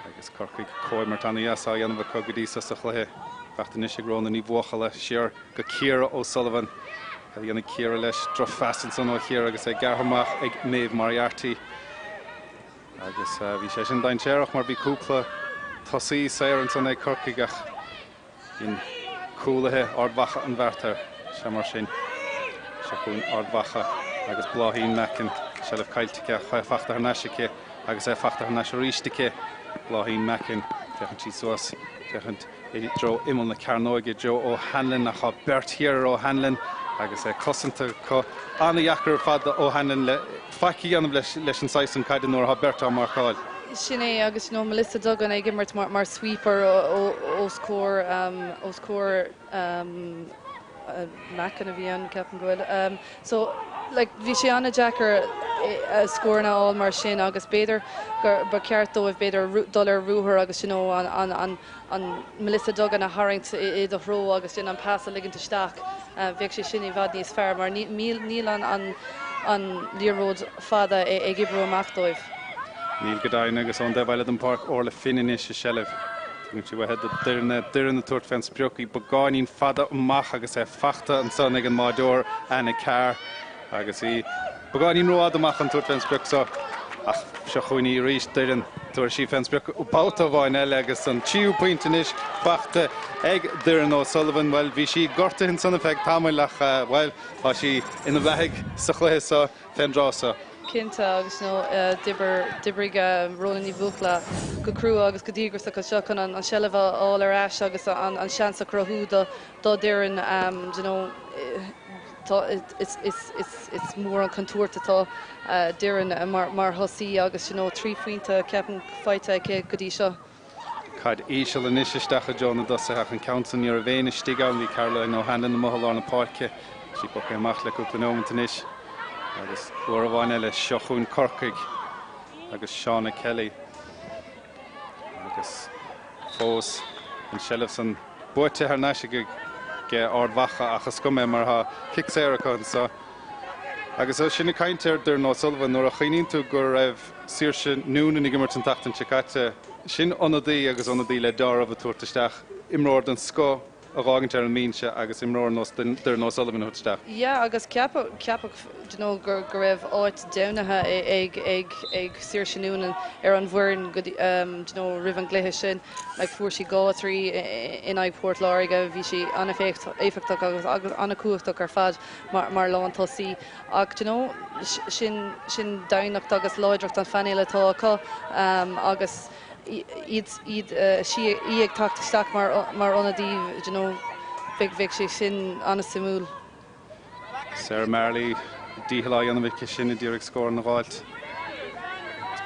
Agus Corcaigh comhimirt ana-dheas á dhéanamh acu go dtí so sa chluiche. Fachta anois ag Rhona Ní Bhuachalla, siar go Ciara O'Sullivan. Cad a dhéanfaidh Ciara leis? Drochphas ansan ó Chiara agus é gearrtha amach ag Maeve Moriarty. Agus bhí sé sin dainséarach mar bhí cúpla tosaí saor ansan ag Corcaigh ach dhein cúlaithe Ard Mhacha an bheart air. Sea mar sin, seo chugainn Ard Mhacha agus Bláithín Mackin, seilbh caillte aici ach é fachta thar n-ais aici agus é fachta thar n-ais arís aici. Bláithín Mackin, féachann sí suas, féachaint. i dtreo imeall na cearnóige, Joe O'Hanlon ach tá beirt thiar ar O'Hanlon agus é cosanta acu. An-dheacair ar fad do O'Hanlon le faic a dhéanamh leis an saghas san caide nuair atá beirt á marcáil. Sin é agus you know Melissa Duggan ag imirt mar sweeper os comhair os comhair Mackin a bhí ann ceapaim go bhfuil. So like bhí sé an-deacair scóranna a fháil mar sin agus b'fhéidir gur ba cheart dóibh b'fhéidir dul ar ruathar agus you know an an an an Melissa Duggan a tharraingt i do threo agus sin an pas a ligint isteach. Bheadh sé sin i bhfad níos fearr mar níl an an an liathróid fada ag oibriú amach dóibh. Níl go deimhin agus ón dtaobh eile den pháirc Orla Finn anois i seilbh. Tugann sí uaithi do Doireann, Doireann ag tabhairt fén sprioc, í beagáinín fada amach agus é fachta ansan ag an mbáireoir Anna Carr agus í beagáinín rófhada amach chun tabhairt fén sprioc so. Ach seo chugainn í arís, Doireann. Tabharfaidh sí fén sprioc babhta amháin eile agus an tríú pointe anois fachta ag Doireann O'Sullivan. Bhuel, bhí sí gortaithe ansan ar feadh tamaill ach, bhuel, tá sí ina beathaidh sa chluiche so fén dtráth so. Cinnte, agus you know d'oibrigh Rhona Ní Bhuachalla go crua agus go díograiseach anseo chun an seilbh a fháil ar ais agus an seans a chruthú do Doireann. You know is mór an contúirt atá Doireann mar thosaí agus you know 3 phointe ceapaim faighte aici go dtí seo. Caid íseal anois isteach i dtreo na dtosaithe ach an ceann san ní raibh éinne istigh ann. Bhí Caroline O'Hanlon amuigh i lár na páirce. Sí bogtha amach le cúpla nóimeant anois agus uair amháin eile seo chugainn Corcaigh agus Shauna Kelly agus fós an seilbh san buaite thar n-ais ag Ard Mhacha ach is cuma mar tá cic saor acu anseo. Agus sinn ag caint ar Doireann O'Sullivan nuair a chuimhníonn tú go raibh Saoirse Noonan ag imirt an tseachtain seo caite, sin ionadaí agus ionadaí le deáramh a tabhairt isteach, imreoir den scoth a dh'fhágaint ar an mbinse agus imreoir nós Doireann O'Sullivan a thabhairt isteach. Yeah agus ceapadh, ceapadh do you know go go raibh áit deimhnithe ag ag ag Saoirse Noonan ar an bhfoireann go dtí do you know roimh an gcluiche sin. Like fuair sí 2 3 in aghaidh Port Láirge, bhí sí an-éifeachtach agus agus an-chumhachtach ar fad mar mar lántosaí. Ach do you know sin sin doimhneacht agus láidreacht an phainéil atá acu agus iad iad sí í ag teacht isteach mar mar ionadaí do you know bheadh bheadh sé sin an-suimiúil. Sarah Marley dícheall á dhéanamh aici sin a d'iarraidh scóranna a dh'fháilt.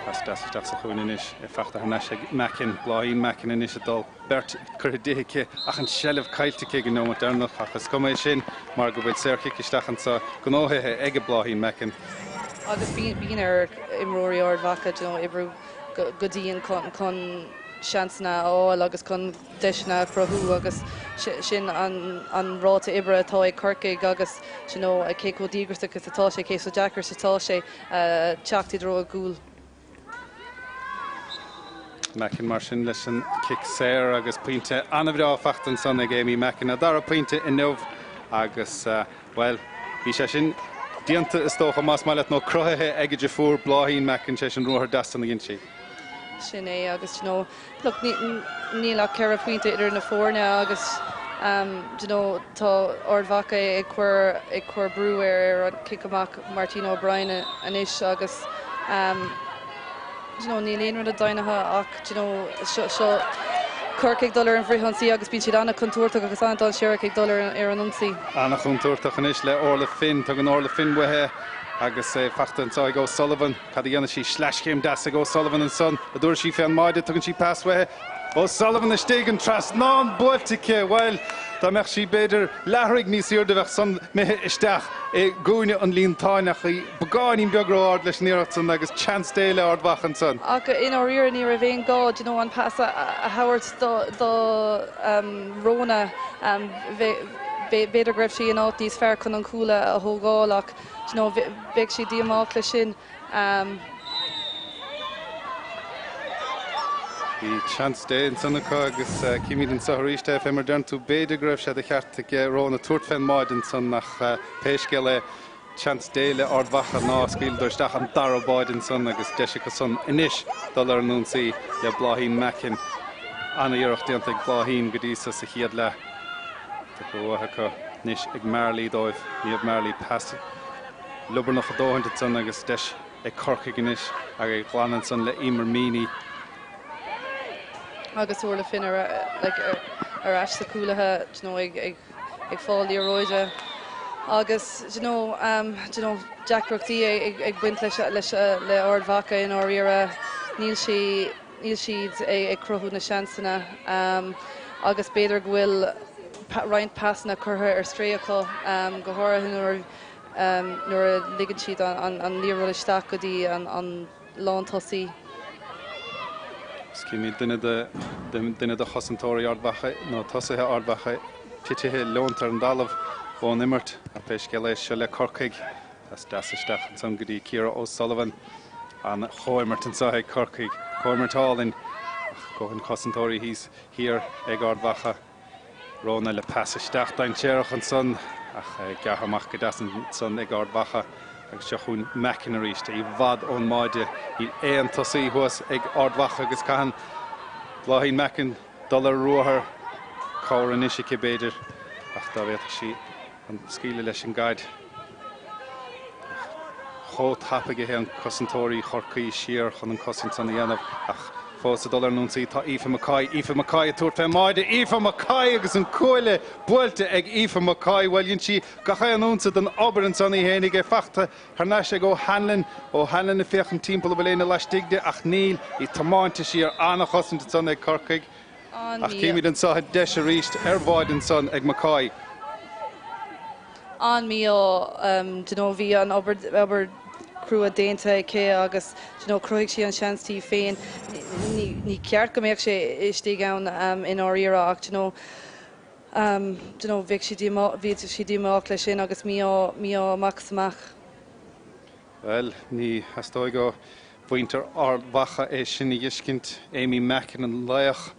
Pas deas isteach sa chúinne anois, é fachta thar n-ais ag Mackin, Bláithín Mackin anois ag dul. Beirt curtha di aici ach an tseilbh caillte aici ag an neomat deireanach ach is cuma é sin mar go bhfuil saorchic isteach anseo gnóthaithe ag Bláithín Mackin. Agus bíonn ar imreoirí Ard Mhacha you know oibriú go dian chun seansanna a fháil agus chun deiseanna a chruthú agus sin an ráta oibre atá ag Corcaigh agus you know cé chomh díograiseach is atá sé, cé chomh deacair is atá sé teacht i dtreo a gcúil. Mackin mar sin leis an cic saor agus pointe an-bhreá fachta ansan ag Amy Mackin, a dara pointe inniu agus, bhuel, bhí sé sin déanta is dócha, más maith leat, nó cruthaithe ag a deirfiúr Bláithín Mackin, sé sin ruathar deas san a dhein sí. Sin é agus, you know, look, níl ach 4 phointe idir na foirne agus, you know, tá Ard Mhacha ag cur ag cur brú ar an cic amach Martina O'Brien anois agus, you know, níl aon rud deimhnithe ach, you know, seo seo Corcaigh ag dul ar an bhfrithionsaí agus bíonn siad an-chontúirteach agus an-dainséarach ag dul ar ar an ionsaí. An-chontúirteach anois le Orla Finn. Tugann Orla Finn uaithi agus é fachta anseo ag O'Sullivan. Cad a dhéanfaidh sí? Sleaschéim deas ag O'Sullivan ansan, a dtabharfaidh sí fén mbáide. Tugann sí pas uaithi. O'Sullivan istigh, an trasnán buailte aici. Bhuel, dá mbeadh sí b'fhéidir leaththroigh níos airde bheadh san imithe isteach i gcúinne an líontáin ach í beagáinín beag ró-ard leis an iarracht san agus chance Dé le Ard Mhacha ansan. Ach i ndáiríre ní raibh aon gá do you know an pas a thabhairt do Rhona. B'fhéidir go raibh sí in áit níos fearr chun an cúl a thógáil ach you know bheadh sí díomách leis sin. Bhí chance Dé ansan acu agus címid anseo arís é, fé mar deireann tú, b'fhéidir go raibh sé de cheart ag Rhona tabhairt fén mbáide ansan ach pé scéal é, chance Dé le Ard Mhacha ná scaoileadar isteach an dara báide ansan agus deis acu san anois dul ar an ionsaí le Bláithín Mackin. An-iarracht déanta ag Bláithín go dtí so sa chéad leath. Tugtha uathu acu anois ag Marley dóibh. Niamh Marley pas liobarnach a dóthaint ansan agus deis ag Corcaigh anois ag é ghlanadh ansan le Emer Meaney. Agus Orla Finn ar like ar ais sa chúlaithe do you know ag ag ag fáil liathróide agus do you know um do you know deacrachtaí ag ag baint leis leis le Ard Mhacha i ndáiríre níl sí níl siad ag cruthú na seansanna um agus b'fhéidir go bhfuil roinnt pasanna curtha ar strae acu um go háirithe nuair nuair a ligeann siad an liathróid isteach go dtí an lántosaí. Is címid duine de duine de chosantóirí Ard Mhacha, nó tosaithe Ard Mhacha, titithe leonta ar an dtalamh ón imirt. Ach pé scéal é, seo le Corcaigh. Pas deas isteach ansan go dtí Ciara O'Sullivan. An chomhimirt anseo ag Corcaigh. Comhimirt álainn. Ach dóthain cosantóirí thíos thiar ag Ard Mhacha. Rhona le pas isteach dainséarach ansan ach gearrtha amach go deas ansan ag Ard Mhacha agus seo chugainn Mackin arís, i bhfad ón mbáide. Níl aon tosaí thuas ag Ard Mhacha agus caitheann Bláithín Mackin dul ar ruathar. Cabhair anois aici b'fhéidir ach dá bhféadfadh sí an scaoileadh leis an gcaid. Ach chomh tapaidh a théann cosantóirí Chorcaí siar chun an cosaint san a dhéanamh ach fós ag dul ar an ionsaí tá Aoife McCoy. Aoife McCoy ag tabhairt fén mbáide. Aoife McCoy agus an cuaille buailte ag Aoife McCoy. Bhuel, dhein sí gach aon unsa den obair ansan í fhéinig. É fachta thar n-ais ag O'Hanlon. O'Hanlon ag féachaint timpeall an bhfuil éinne laistigh di ach níl. Í tiomáinte siar. An-chosaint ansan ag Corcaigh. Ach címid anseo an deis arís ar bháide ansan ag McCoy. An-mhí-ádh, do you know, bhí an obair, obair crua déanta aici agus do you know, chruthaigh sí an seans di féin. Ní, ní ceart go mbeadh sé istigh ann i ndáiríre ach do you know, do you know, bheadh sí díomá, bhí sí díomách leis sin agus mí-ádh, mí-ádh amach is amach. Bhuel, ní theastóidh ó mhuintir Ard Mhacha é sin a dh'fheiscint. Amy Mackin an laoch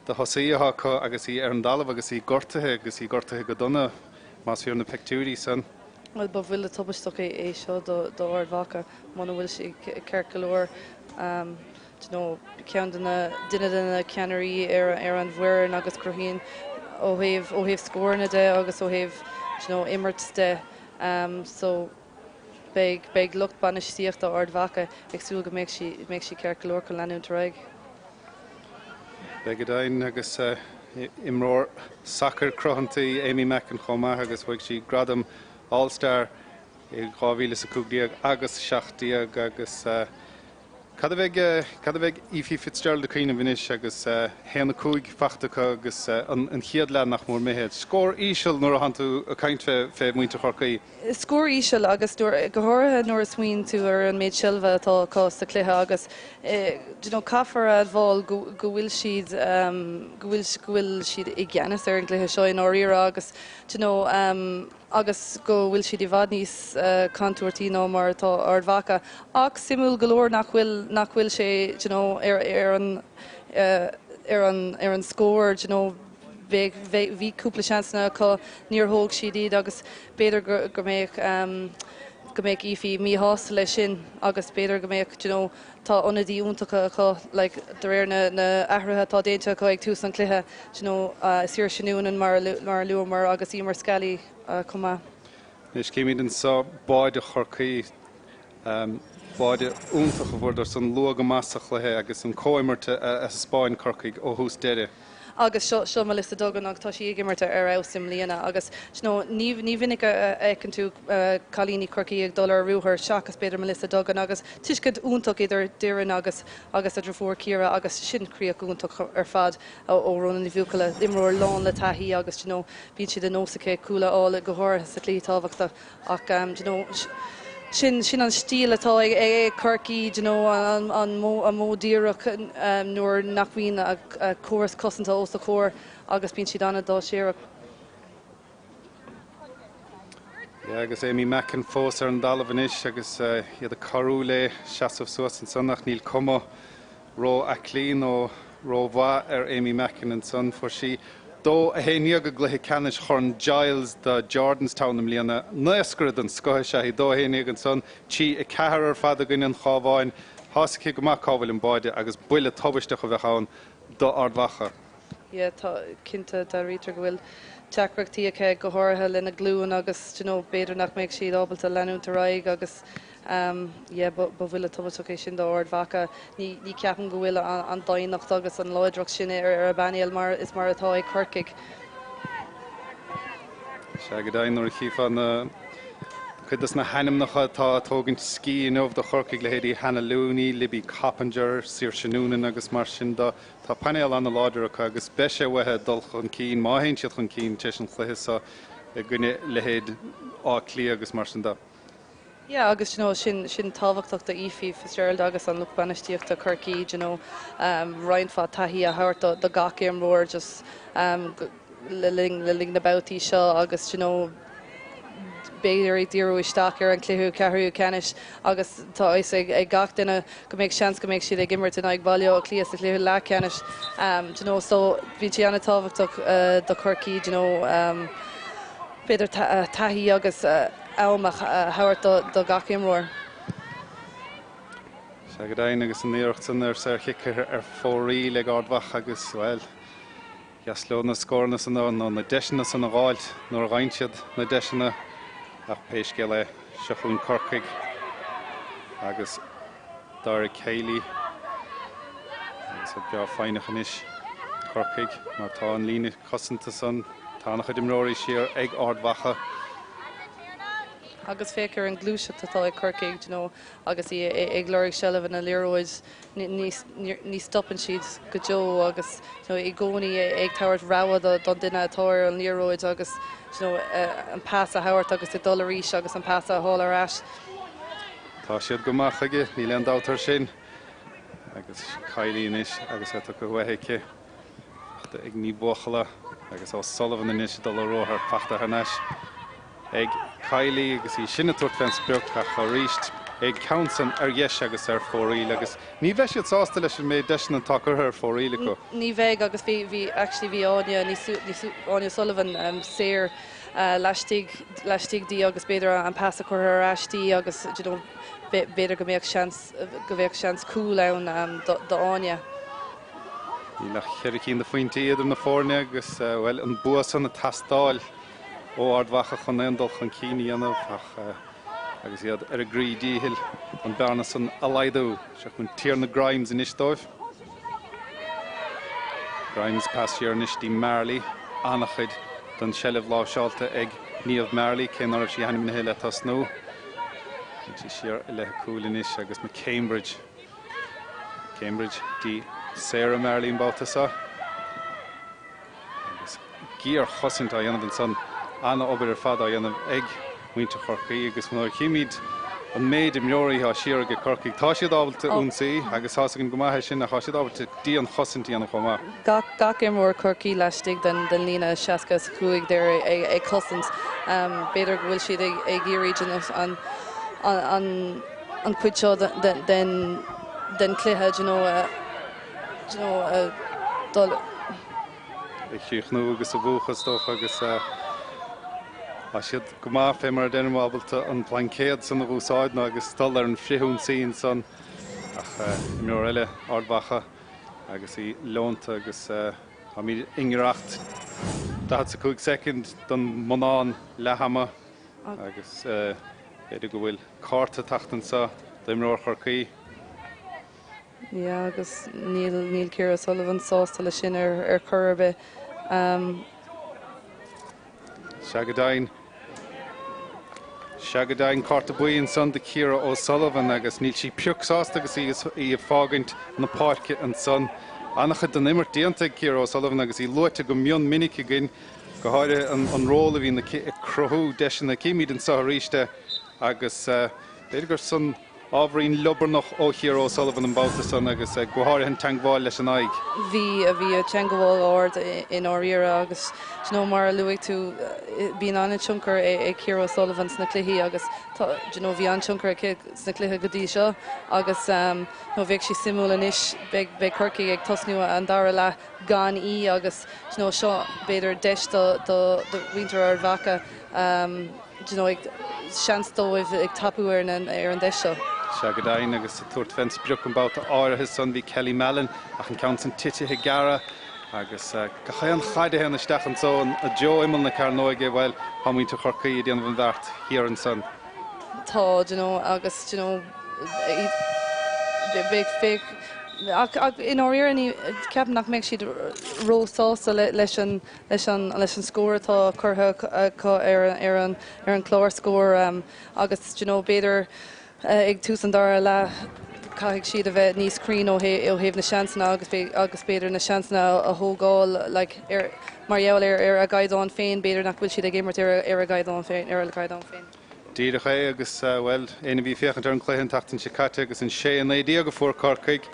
de thosaí atá acu agus í ar an dtalamh agus í gortaithe, agus í gortaithe go dona, más fíor na peictiúirí san. Bhuel, ba bhuille tubaisteach é seo do Ard Mhacha muna bhfuil sí ceart go leor. Do you know, ceann de na, duine de na ceannairí ar ar an bhfoireann agus cruthaíonn ó thaobh, ó thaobh scóranna de agus ó thaobh, do you know, imirt de. So. Beidh beidh lucht bainistíochta Ard Mhacha ag súil go mbeidh sí mbeidh sí ceart go leor chun leanúint ar aghaidh. Beidh go deimhin agus imreoir sacair cruthanta í Amy Mackin chomh maith agus bhuaigh sí gradam All Star i 2015 agus 17 agus Cad a bheidh, cad a bheidh Ephie Fitzgerald ag cuimhneamh anois agus 1-5 fachta acu agus an chéad leath nach mór imithe? Scór íseal nuair a thánn tú ag caint fé, fé mhuintir Chorcaí. Scór íseal agus nuair, go háirithe nuair a smaoiníonn tú ar an méid seilbhe atá acu sa chluiche agus you know caithfear a admháil go, go bhfuil siad, go bhfuil, go bhfuil siad i gceannas ar an gcluiche seo i ndáiríre agus you know agus go bhfuil siad i bhfad níos contúirtí ná mar atá Ard Mhacha. Ach suimiúil go leor nach bhfuil. nach bhfuil sé you know ar ar an ar an ar an scór you know bheadh bhí cúpla seansanna acu níor thóg siad iad agus b'fhéidir go go mbeadh go mbeadh Aoife míshásta leis sin agus b'fhéidir go mbeadh you know tá ionadaí iontacha acu like de réir na na athruithe atá déanta acu ag tús an chluiche you know Saoirse Noonan mar a mar a luamar agus Emer Scally chomh maith. Anois címid anseo báide Chorcaí, báide iontach a fuaireadar san luath go maith sa chluiche agus an comhimirt a thaispeáin Corcaigh ó thús deireadh. Agus seo, seo Melissa Duggan agus tá sí ag imirt ar fheabhas i mbliana agus you know ní, ní mhinic a fheiceann tú cailíní Chorcaí ag dul ar ruathar seachas b'fhéidir Melissa Duggan agus tuiscint iontach idir Doireann agus, agus a deirfiúr Ciara agus sin críoch iontach ar fad ó Rhona Ní Bhuachalla, imreoir lán le taithí agus you know bíonn sé de nós aici cúil a fháil go háirithe sa chluichí tábhachtach ach you know sin sin an stíl atá ag ag Corcaigh you know an an modh an modh díreach nuair nach mbíonn a córas cosanta os a chomhair agus bíonn siad an-dainséarach. Yeah, agus Amy Mackin fós ar an dtalamh anois agus iad ag cabhrú léi seasamh suas ansan ach níl cuma ró-aclaí nó ró-mhaith ar Amy Mackin ansan. Fuair sí 2-11 i gcluiche ceannais Chorn Giles do Jordanstown i mbliana. Naoscaire den scoth is ea í. 2-11 ansan, 3-4 ar fad i gcoinne an Chabháin. Tá 'fhios aici go maith cá bhfuil an báide agus buille tubaisteach a bheadh ann do Ard Mhacha. Yeah, tá, cinnte, dealraítear go bhfuil deacrachtaí aici, go háirithe lena glúin agus, do you know, b'fhéidir nach mbeidh siad ábalta leanúint ar aghaidh agus ehm, yeah, ba, ba bhuille tubaisteach é sin do Ard Mhacha. Ní, ní ceapaim go bhfuil an, an doimhneacht agus an láidreacht sin ar, ar a bpainéal mar is mar atá ag Corcaigh. Sea, go deimhin nuair a chífeá na, cuid dos na hainmneacha atá ag tógaint scíth inniu do Chorcaigh, leithéidí Hannah Looney, Libby Coppinger, Saoirse Noonan agus mar sin de, Tá painéal an-láidir acu agus beidh sé uathu dul chun cinn, má théann siad chun cinn tar éis an chluiche seo i gcoinne leithéid Áth Cliath agus mar sin de. Yeah agus you know sin sin tábhachtach do Aoife Fitzgerald agus an lucht bainistíochta Chorcaí you know roinnt mhaith taithí a thabhairt do do gach imreoir just le linn le linn na babhtaí seo agus you know b'fhéidir ag díriú isteach ar an cluiche ceathrú ceannais agus tá a fhios ag gach duine go mbeidh seans go mbeidh siad ag imirt in aghaidh Bhaile Átha Cliath sa chluiche leathcheannais do you know so bíonn sé an-tábhachtach do Chorcaí do you know b'fhéidir taithí agus am a thabhairt do gach imreoir. Sea go deimhin agus an iarracht san ar saorchic ar fóraoil ag Ard Mhacha agus, bhuel, Dheas leo na scóranna san nó na deiseanna san a dh'fháilt nuair a dh'fhaigheann siad na deiseanna ach pé scéal é, seo chugainn Corcaigh agus Dáire Kiely agus iad breá foighneach anois, Corcaigh, mar tá an líne cosanta san, tá an-chuid imreoirí siar ag Ard Mhacha. Agus féach ar an gluaiseacht atá ag Corcaigh, do you know, agus í ag lorg seilbhe na liathróid. ní stopann siad go deo agus i gcónaí ag tabhairt rogha don duine atá ar an liathróid agus an pas a thabhairt agus ag dul arís agus an pas a fháil ar ais. Tá siad go maith chuige, níl aon dabht air sin. Agus Kiely anois agus é tugtha uaithi aici. Fachta ag Ní Bhuachalla agus O'Sullivan anois ag dul ar ruathar. Fachta thar n-ais ag Kiely agus í sin ag tabhairt fén sprioc ach arís ag ceann san ar dheis agus ar fóraoil agus ní bheidh siad sásta leis an méid deiseanna atá curtha ar fóraoil acu. Ní bheidh agus bhí, bhí, actually bhí Áine, ní, ní, Áine O'Sullivan saor laistigh, laistigh di agus b'fhéidir an pas a curtha ar ais di agus you know b'fhéidir go mbeadh seans, go mbeadh seans cúl ann do, d'Áine. Níl ach cheithre cinn de phointí idir na foirne agus, bhuel, an bua san ag teastáil ó Ard Mhacha chun aon dul chun cinn a dhéanamh ach agus iad ar a gcroí díchill an bearna san a laghdú. Seo chugainn Tierna Grimes anois dóibh. Grimes pas siar anois dtí Marley. An-chuid den tseilbh láimhseáilte ag Niamh Marley, cé ná raibh sí ainmnithe le tosnú. Téann sí siar i leith a cúil anois agus McCambridge. Cambridge dtí Sarah Marley an babhta seo. Agus géarchosaint á dhéanamh ansan. An-obair ar fad á dhéanamh ag muintir Chorcaí agus nuair a chímid an méid imreoirí atá siar ag Corcaigh, tá siad ábalta ionsaí agus tá's againn go maith é sin ach tá siad ábalta dianchosaint a dhéanamh chomh maith. Gach gach imreoir Chorcaí laistigh den den líne 65 there ag ag cosaint. B'fhéidir go bhfuil siad ag ag iarraidh an an an an chuid seo den den chluiche do you know do you know dul a chríochnú agus a bhuachan is dócha agus tá siad go maith fé mar a deirim ábalta an plaincéad san a dh'úsáid nó agus dul ar an frithionsaí ansan ach imreoir eile Ard Mhacha agus í leonta agus táimid i ngiorracht 45 soicind don mbonnán leath-ama agus b'fhéidir go bhfuil cárta ag teacht anso d'imreoir Chorcaí. Yeah agus níl níl Ciara O'Sullivan sásta leis sin ar ar chor ar bith. Um. Sea go deimhin. Sea go deimhin, cárta buí ansan do Ciara O'Sullivan agus níl sí pioc sásta agus í í ag fágaint na páirce ansan. An-chuid den imirt déanta ag Ciara O'Sullivan agus í luaite go mion minic againn, go háirithe an an ról a bhíonn aici ag cruthú deiseanna. Címid anso arís é agus b'fhéidir gur san Ábhairín liobarnach ó Chiara O'Sullivan an babhta san agus go háirithe an teangmháil leis an aghaidh. Bhí, bhí an teangmháil ard i ndáiríre agus do you know mar a luaigh tú bíonn an-tionchar ag Ciara O'Sullivan sna cluichí agus tá do you know bhí an-tionchar aici sna cluiche go dtí seo agus you know bheadh sé suimiúil anois beidh beidh Corcaigh ag tosnú an dara leath gan í agus do you know seo b'fhéidir deis do do do mhuintir Ard Mhacha you know, ag seans dóibh ag tapú ar an ar an deis seo. Sea go deimhin, agus ag tabhairt fén sprioc an babhta áirithe san bhí Kelly Mallon ach an ceann san titithe gearra agus gach aon chaid a théann isteach anso i dtreo imeall na cearnóige, bhuel, tá muintir Chorcaí ag déanamh an bheart thiar ansan. Tá, do you know, agus, do you know, beidh, beidh, ach, ach i ndáiríre ní, ceapaim nach mbeidh siad ró-sásta leis an, leis an leis an scór atá curtha acu ar ar an ar an chlár scóir agus do you know b'fhéidir ag tús an dara leath caithfidh siad a bheith níos cruinn ó ó thaobh na seansanna agus agus b'fhéidir na seansanna a thógáil like ar mar gheall ar ar a gcaighdeán féin b'fhéidir nach bhfuil siad ag imirt ar ar a gcaighdeán féin ar a gcaighdeán féin. Díreach é agus, bhuel, éinne a bhí ag féachaint ar an chluiche an tseachtain seo caite agus an 6-19 a fuair Corcaigh,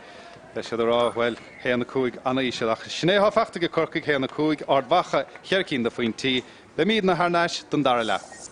beidh siad ag rá, bhuel, 1-5 an-íseal. Ach sin é atá faighte ag Corcaigh, 1-5, Ard Mhacha, cheithre cinn de phointí. Beimidne thar n-ais don dara leath.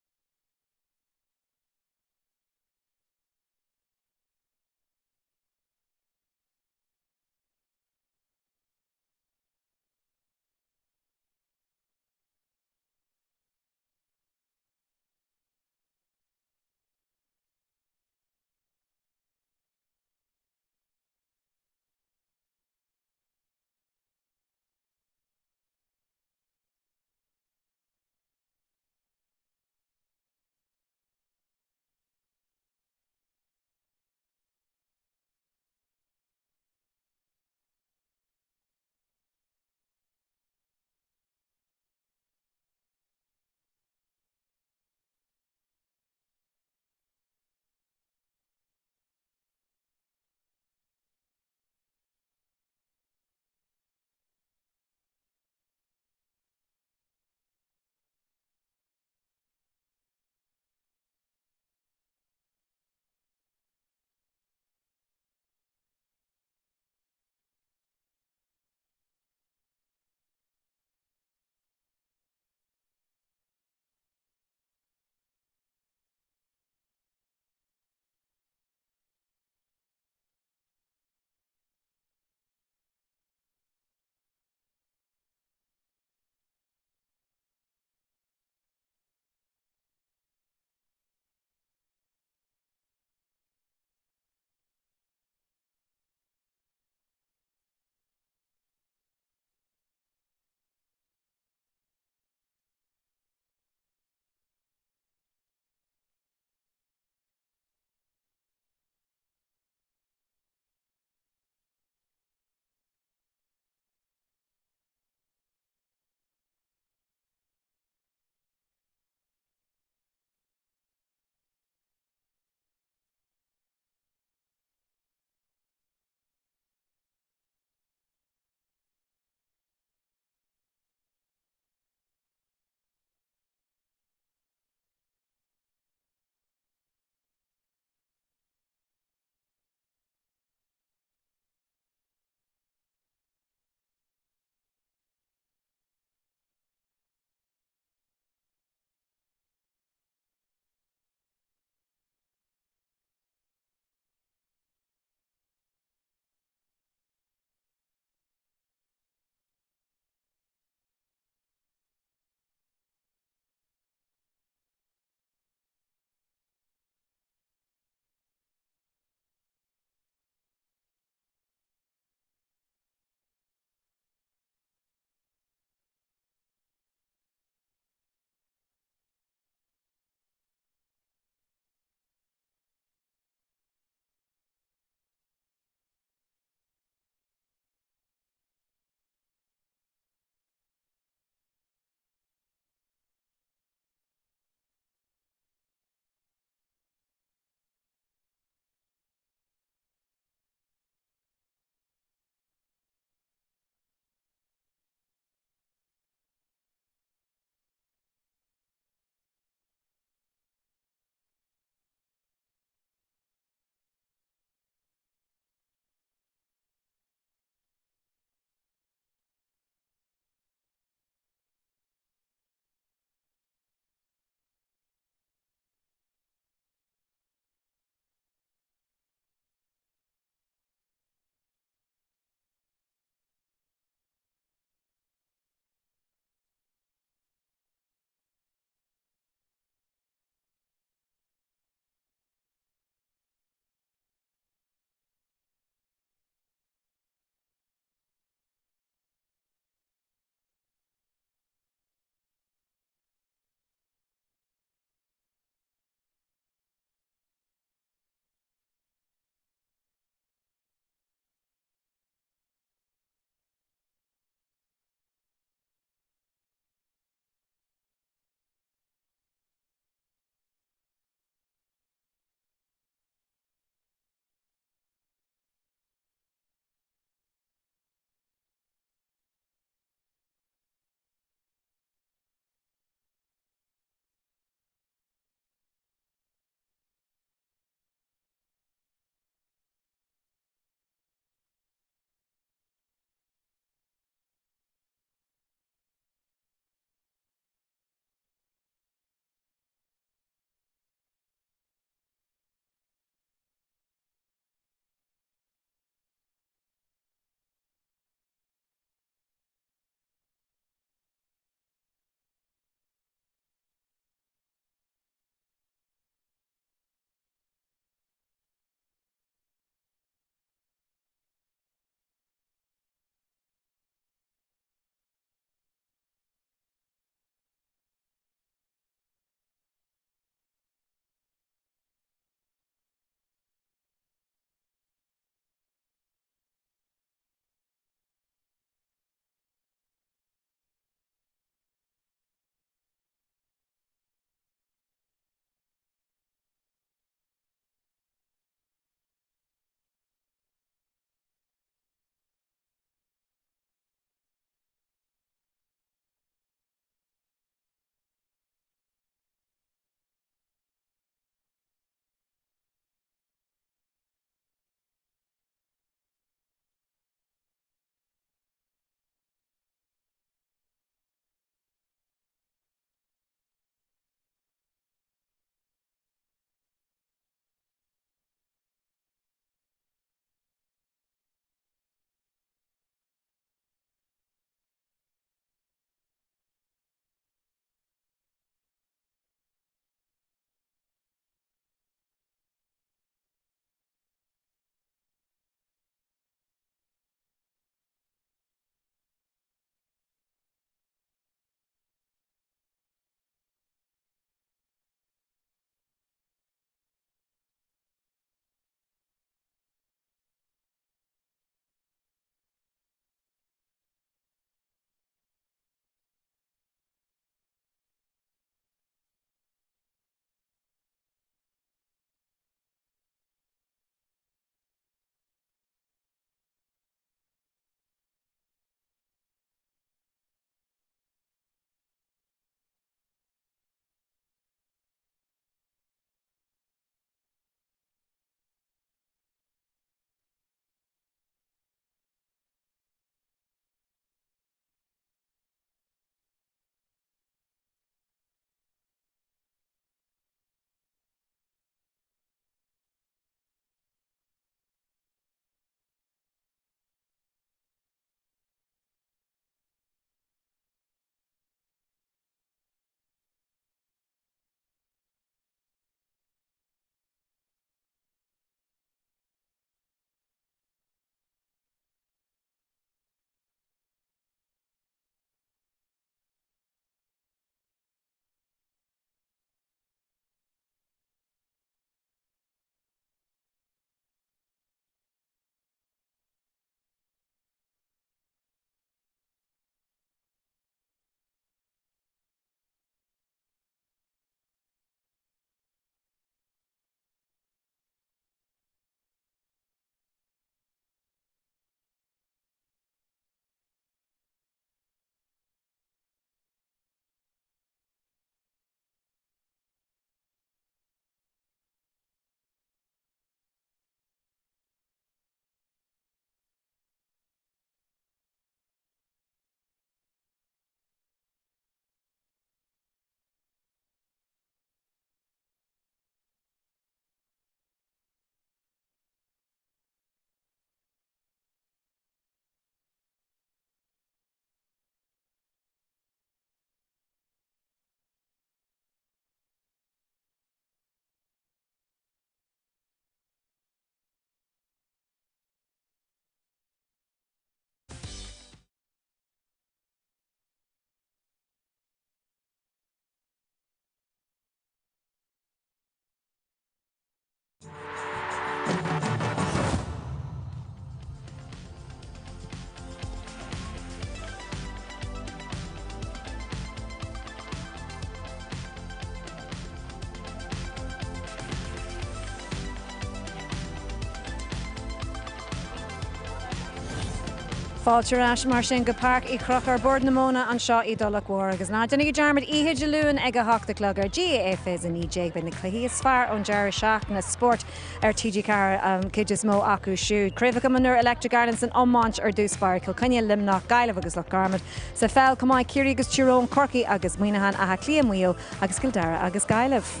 Fáilte ar ais mar sin go Páirc Uí Chonchúir, Bord na Móna anseo i dTulach Mhór agus ná déanaigí dearmad oíche Dé Luain ag 8 a chlog ar GAA Fios 19 beidh na cluichí is fearr ón deireadh seachtaine spóirt ar TG4 an chuid is mó acu siúd. Craobhacha Mionúr Electric Ireland san iomáint ar dtús báire Cill Chainnigh, Luimneach, Gaillimh agus Loch Garman. Sa pheil chomh maith Ciarraí agus Tír Eoghain, Corcaigh agus Muineachán, Áth Cliath, Maigh Eo agus Cill Dara agus Gaillimh.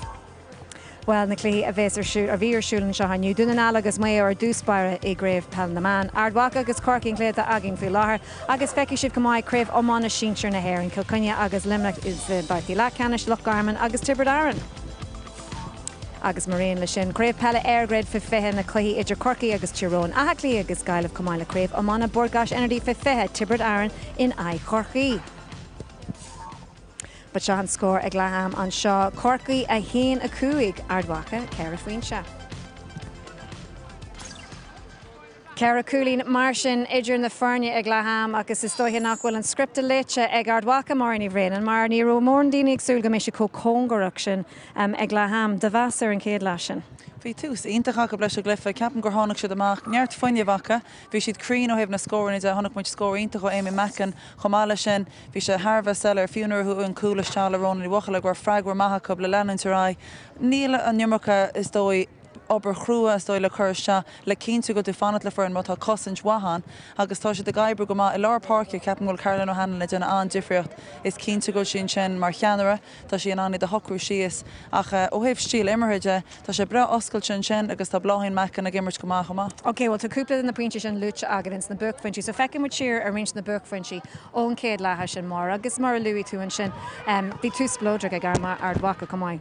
Bhuel, na cluichí a bheas ar siúl, a bhí ar siúl anseo inniu, Dún na nGall agus Maigh Eo ar dtús báire i gCraobh Peile na mBan, Ard Mhacha agus Corcaigh an cluiche atá againn faoi láthair agus feicfidh sibh chomh maith Craobh Iomána Sinsir na hÉireann, Cill Chainnigh agus Luimneach sna babhtaí leathcheannais, Loch Garman agus Tiobraid Árann. Agus maraon leis sin, Craobh Peile EirGrid Fé 20, na cluichí idir Corcaigh agus Tír Eoghain, Áth Cliath agus Gaillimh chomh maith le Craobh Iomána Bord Gáis Energy Fé 20, Tiobraid Árann in aghaidh Chorcaí. But seo an scór ag leath am anseo, Corcaigh 1, 5, Ard Mhacha 4 phointe. Ceithre chúilín mar sin idir na foirne ag leath am agus is dóiche nach bhfuil an scripte léite ag Ard Mhacha, Máire Ní Bhraonáin, mar ní raibh mórán daoine ag súil go mbeidh siad chomh cóngarach sin ag leath am. Do mheas ar an chéad leath sin? Bhí tús iontach acu leis an gcluiche. Ceapaim gur tháinig siad amach, neart fuinnimh acu. Bhí siad cruinn ó thaobh na scóranna de. Chonaic muid scór iontach ó Amy Mackin chomh maith leis sin. Bhí sé thar a bheith soiléir, fiú nuair a chuaigh an cúl isteach le Rhona Ní Bhuachalla, go raibh freagra maith acu le leanúint ar aghaidh. Níl an iomarca, is dóigh, obair chrua, is dóigh, le cur isteach le cinntiú go bhfuil tú ag fanacht le foireann má tá cosaint mhaith ann agus tá siad ag oibriú go maith. I lár páirce, ceapaim go bhfuil Caroline O'Hanlon ag déanamh an-difríocht. Is cinnte go bhfuil sí ansin mar cheannaire, tá sí in ann iad a shocrú síos ach ó thaobh stíl imeartha de, Tá sé breá oscailte ansin agus tá Bláithín Mackin ag imirt go maith chomh maith. Ok, bhuel tá cúpla de na pointí sin luaite agat ins na buaicphointí, so feicfidh muid siar ar roinnt de na buaicphointí ón chéad leath sin, Máire, agus mar a luaigh tú ansin, bhí tús spleodrach ag Ard Mhacha chomh maith.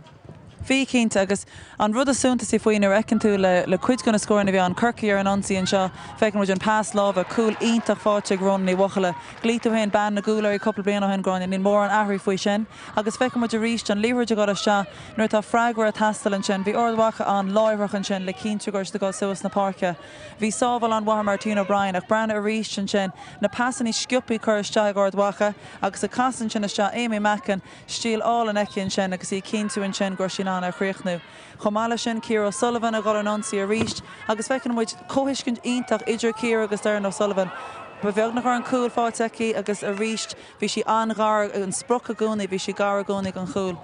Bhí, cinnte, agus an rud is suntasaí faoi nuair a fheiceann tú le le cuid de na scóranna a bhí ann, Corcaigh ar an ionsaí anseo, feiceann muid an pas láimhe, cúl iontach faighte ag Rhona Ní Bhuachalla. Ghlaoigh tú féin bean na gcúl uirthi cúpla bliain ó shin, Gráinne, níl mórán athraithe faoi sin. Agus feiceann muid arís an liathróid ag dul isteach nuair atá freagra ag teastáil ansin. Bhí Ard Mhacha an-láithreach ansin le cinntiú go raibh siad ag dul suas na páirce. Bhí sábháil an-mhaith ar Martine O'Brien ach breathnaigh arís ansin, na pasannaí sciobthaí curtha isteach ag Ard Mhacha agus ag casadh ansin isteach Amy Mackin, stíl álainn aici ansin agus í ag cinntiú ansin go raibh sí in ann é a chríochnú. Chomh maith leis sin, Ciara O'Sullivan ag dul ar an ionsaí arís agus feiceann muid comhthuiscint iontach idir Ciara agus Doireann O'Sullivan. Ba bheag nach raibh an cúl faighte aici agus arís Bhí sí an-ghar don sprioc i gcónaí, bhí sí gar i gcónaí don chúl.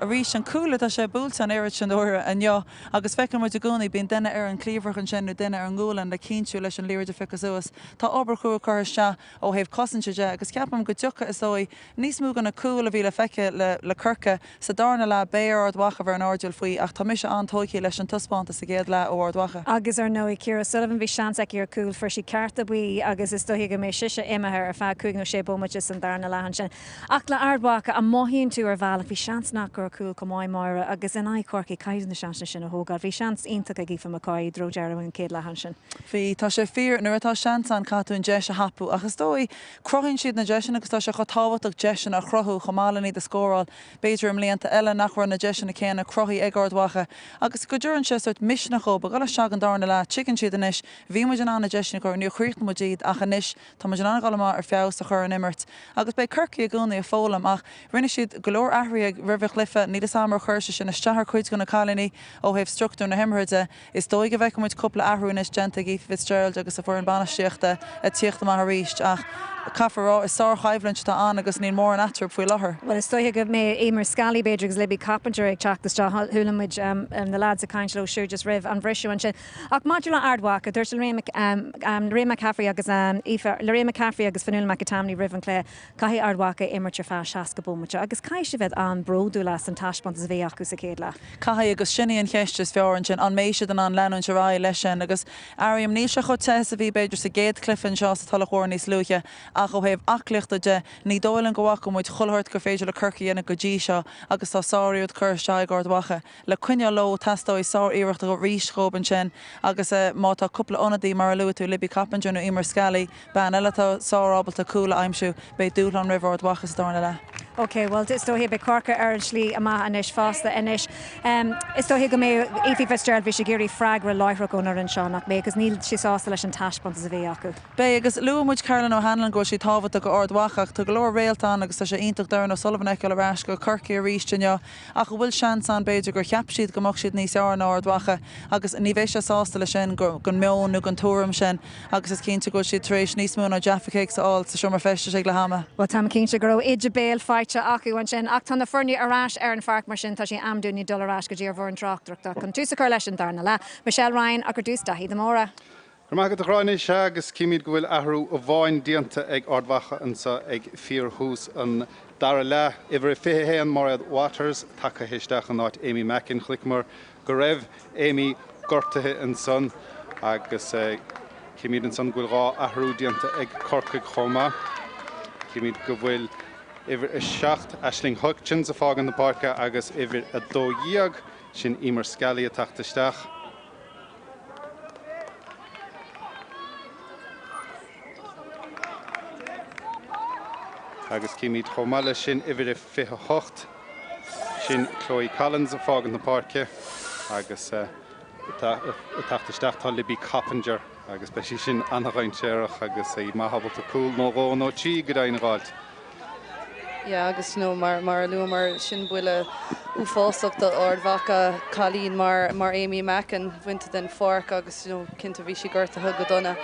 Arís, an cúl atá sé buailte an oiread sin uaire inniu agus feiceann muid i gcónaí, bíonn duine ar an chliabhrach ansin nó duine ar an ngualainn le cinntiú leis an liathróid a phiocadh suas. Tá obair chrua curtha isteach ó thaobh cosainte de agus ceapaim go dtiocfaidh, is dóigh, níos mó de na cúil a bhí le feiceáil le le Corcaigh sa darna leath. Beidh ar Ard Mhacha bheith ar an airdeall faoi ach tá mise an-tógtha leis an taispeántas sa gcéad leath ó Ard Mhacha. Agus ar ndóigh, Ciara O'Sullivan, bhí seans aici ar chúl, fuair sí cárta buí agus is dóiche go mbeidh sise imithe ar feadh cúig nó sé bomaite san darna leath ansin. Ach le Ard Mhacha, an mothaíonn tú ar bhealach, bhí seans nach raibh cúl chomh maith, Máire, agus in aghaidh Chorcaí, caithfidh tú na seansanna sin a thógáil. Bhí seans iontach ag Aoife McCoy i dtreo deireadh an chéad leath ansin. Bhí. Tá sé fíor, nuair atá seans ann, caithfidh tú an deis a thapú. Ach is dóigh, cruthaíonn siad na deiseanna agus tá sé chomh tábhachtach deiseanna a chruthú chomh maith le iad a scóráil. B'fhéidir i mblianta eile nach raibh na deiseanna céanna cruthaithe ag Ard Mhacha agus go dtabharann sé sórt misneach dhóibh a dhul isteach an darna leath. Tuigeann siad anois, bhí muid in ann na deiseanna a chruthú, níor chríochnaigh muid iad ach anois tá muid in ann a dhul amach ar feabhas a chur ar an imirt. Agus beidh Corcaigh i gcónaí ag foghlaim ach rinne siad go leor athruithe roimh an chluiche, níl 'fhios a'm ar chuir sé sin isteach ar chuid de na cailíní ó thaobh struchtúr na himeartha de. Is dóigh go bhfeicfidh muid cúpla athrú anois déanta ag Aoife Fitzgerald agus a foireann bainistíochta ag tíocht amach arís ach caithfear a rá, is sárchoimhlint atá ann agus níl mórán eatarthu faoi láthair. Bhuel, is dóiche go mbeidh Eimear Scally, b'fhéidir, agus Libby Coppinger ag teacht isteach. Chuala muid na lads ag caint leo siúd just roimh an bhriseadh ansin. Ach maidir le Ard Mhacha, dúirt Lorraine McCaffrey agus Aoife, Lorraine McCaffrey agus Fionnuala McAtamney roimh an chluiche, Caithfidh Ard Mhacha imirt ar feadh 60 bomaite agus caithfidh siad bheith an-bhródúil as an taispeántas a bhí acu sa chéad leath. Caithfidh, agus sin í an cheist is fearr ansin, an mbeidh siad in ann leanúint ar aghaidh leis sin? Agus airím, níl sé chomh te is a bhí b'fhéidir sa gcéad chluiche anseo sa Tulach Mhór níos luaithe ach ó thaobh aclaíochta de, ní dóigh liom go bhfaca muid chuile shórt gur féidir le Corcaigh a dhéanamh go dtí seo agus tá sáriarracht curtha isteach ag Ard Mhacha. Le coinneáil leo, teastóidh sár-iarracht arís dhóibh ansin agus má tá cúpla ionadaí, mar a luaigh tú, Libby Coppinger nó Eimear Scally, Bean eile atá sár-ábalta cúil a aimsiú, beidh dúshlán roimh Ard Mhacha sa darna leath. Ok, bhuel is dóiche beidh Corcaigh ar an slí amach anois fosta anois. Is dóiche go mbeidh Aoife Fitzgerald, bhí sí ag iarraidh freagra láithreach ón fhoireann seo, nach mbeidh? Agus níl sí sásta leis an taispeántas a bhí acu. Beidh, agus luaigh muid Caroline O'Hanlon go bhfuil sí tábhachtach do Ard Mhacha ach tá go leor réalta ann agus tá sé iontach Doireann O'Sullivan a fheiceáil ar ais go Corcaigh arís inniu ach an bhfuil seans ann b'fhéidir gur cheap siad go mbeadh siad níos fearr ná Ard Mhacha agus ní bheidh sé sásta leis sin, gon meon nó gon tuairim sin. Agus is cinnte go bhfuil siad tar éis níos mó ná Jaffa Cakes a fháil sa seomra feistis ag leath ama. Bhuel, táim cinnte go raibh íde béil faighte acu ansin. Ach tá na foirne ar ais ar an pháirc, mar sin tá sé am dúinne dul ar ais go dtí ár bhfoireann tráchtaireachta chun tús a chur leis an darna leath. Michelle Ryan ach ar dtús Daithí de Mórdha. Go raibh maith agat a Ghráinne. Sea, agus címid go bhfuil athrú amháin déanta ag Ard Mhacha anseo ag fíorthús an dara leath. Uimhir a 21, Mairéad Waters, tagtha isteach in áit Amy Mackin. Chonaiceamar go raibh Amy gortaithe ansan agus címid ansan go bhfuil 2 athrú déanta ag Corcaigh chomh maith. Címid go bhfuil uimhir 7, Aisling Hutchins, ag fágaint na páirce agus uimhir 12, sin Emer Scally, ag teacht isteach. Agus címid chomh maith leis sin uimhir 28, Sin Chloe Collins ag fágaint na páirce agus ag teacht isteach tá Libby Coppinger agus beidh sí sin an-dhainséarach agus í maith ábalta cúl nó dhó nó trí go deimhin a dh'fháilt. Yeah agus you know mar mar a luamar sin buille uafásach do Ard Mhacha, cailín mar mar Amy Mackin bainte den pháirc agus you know cinnte bhí sí gortaithe go dona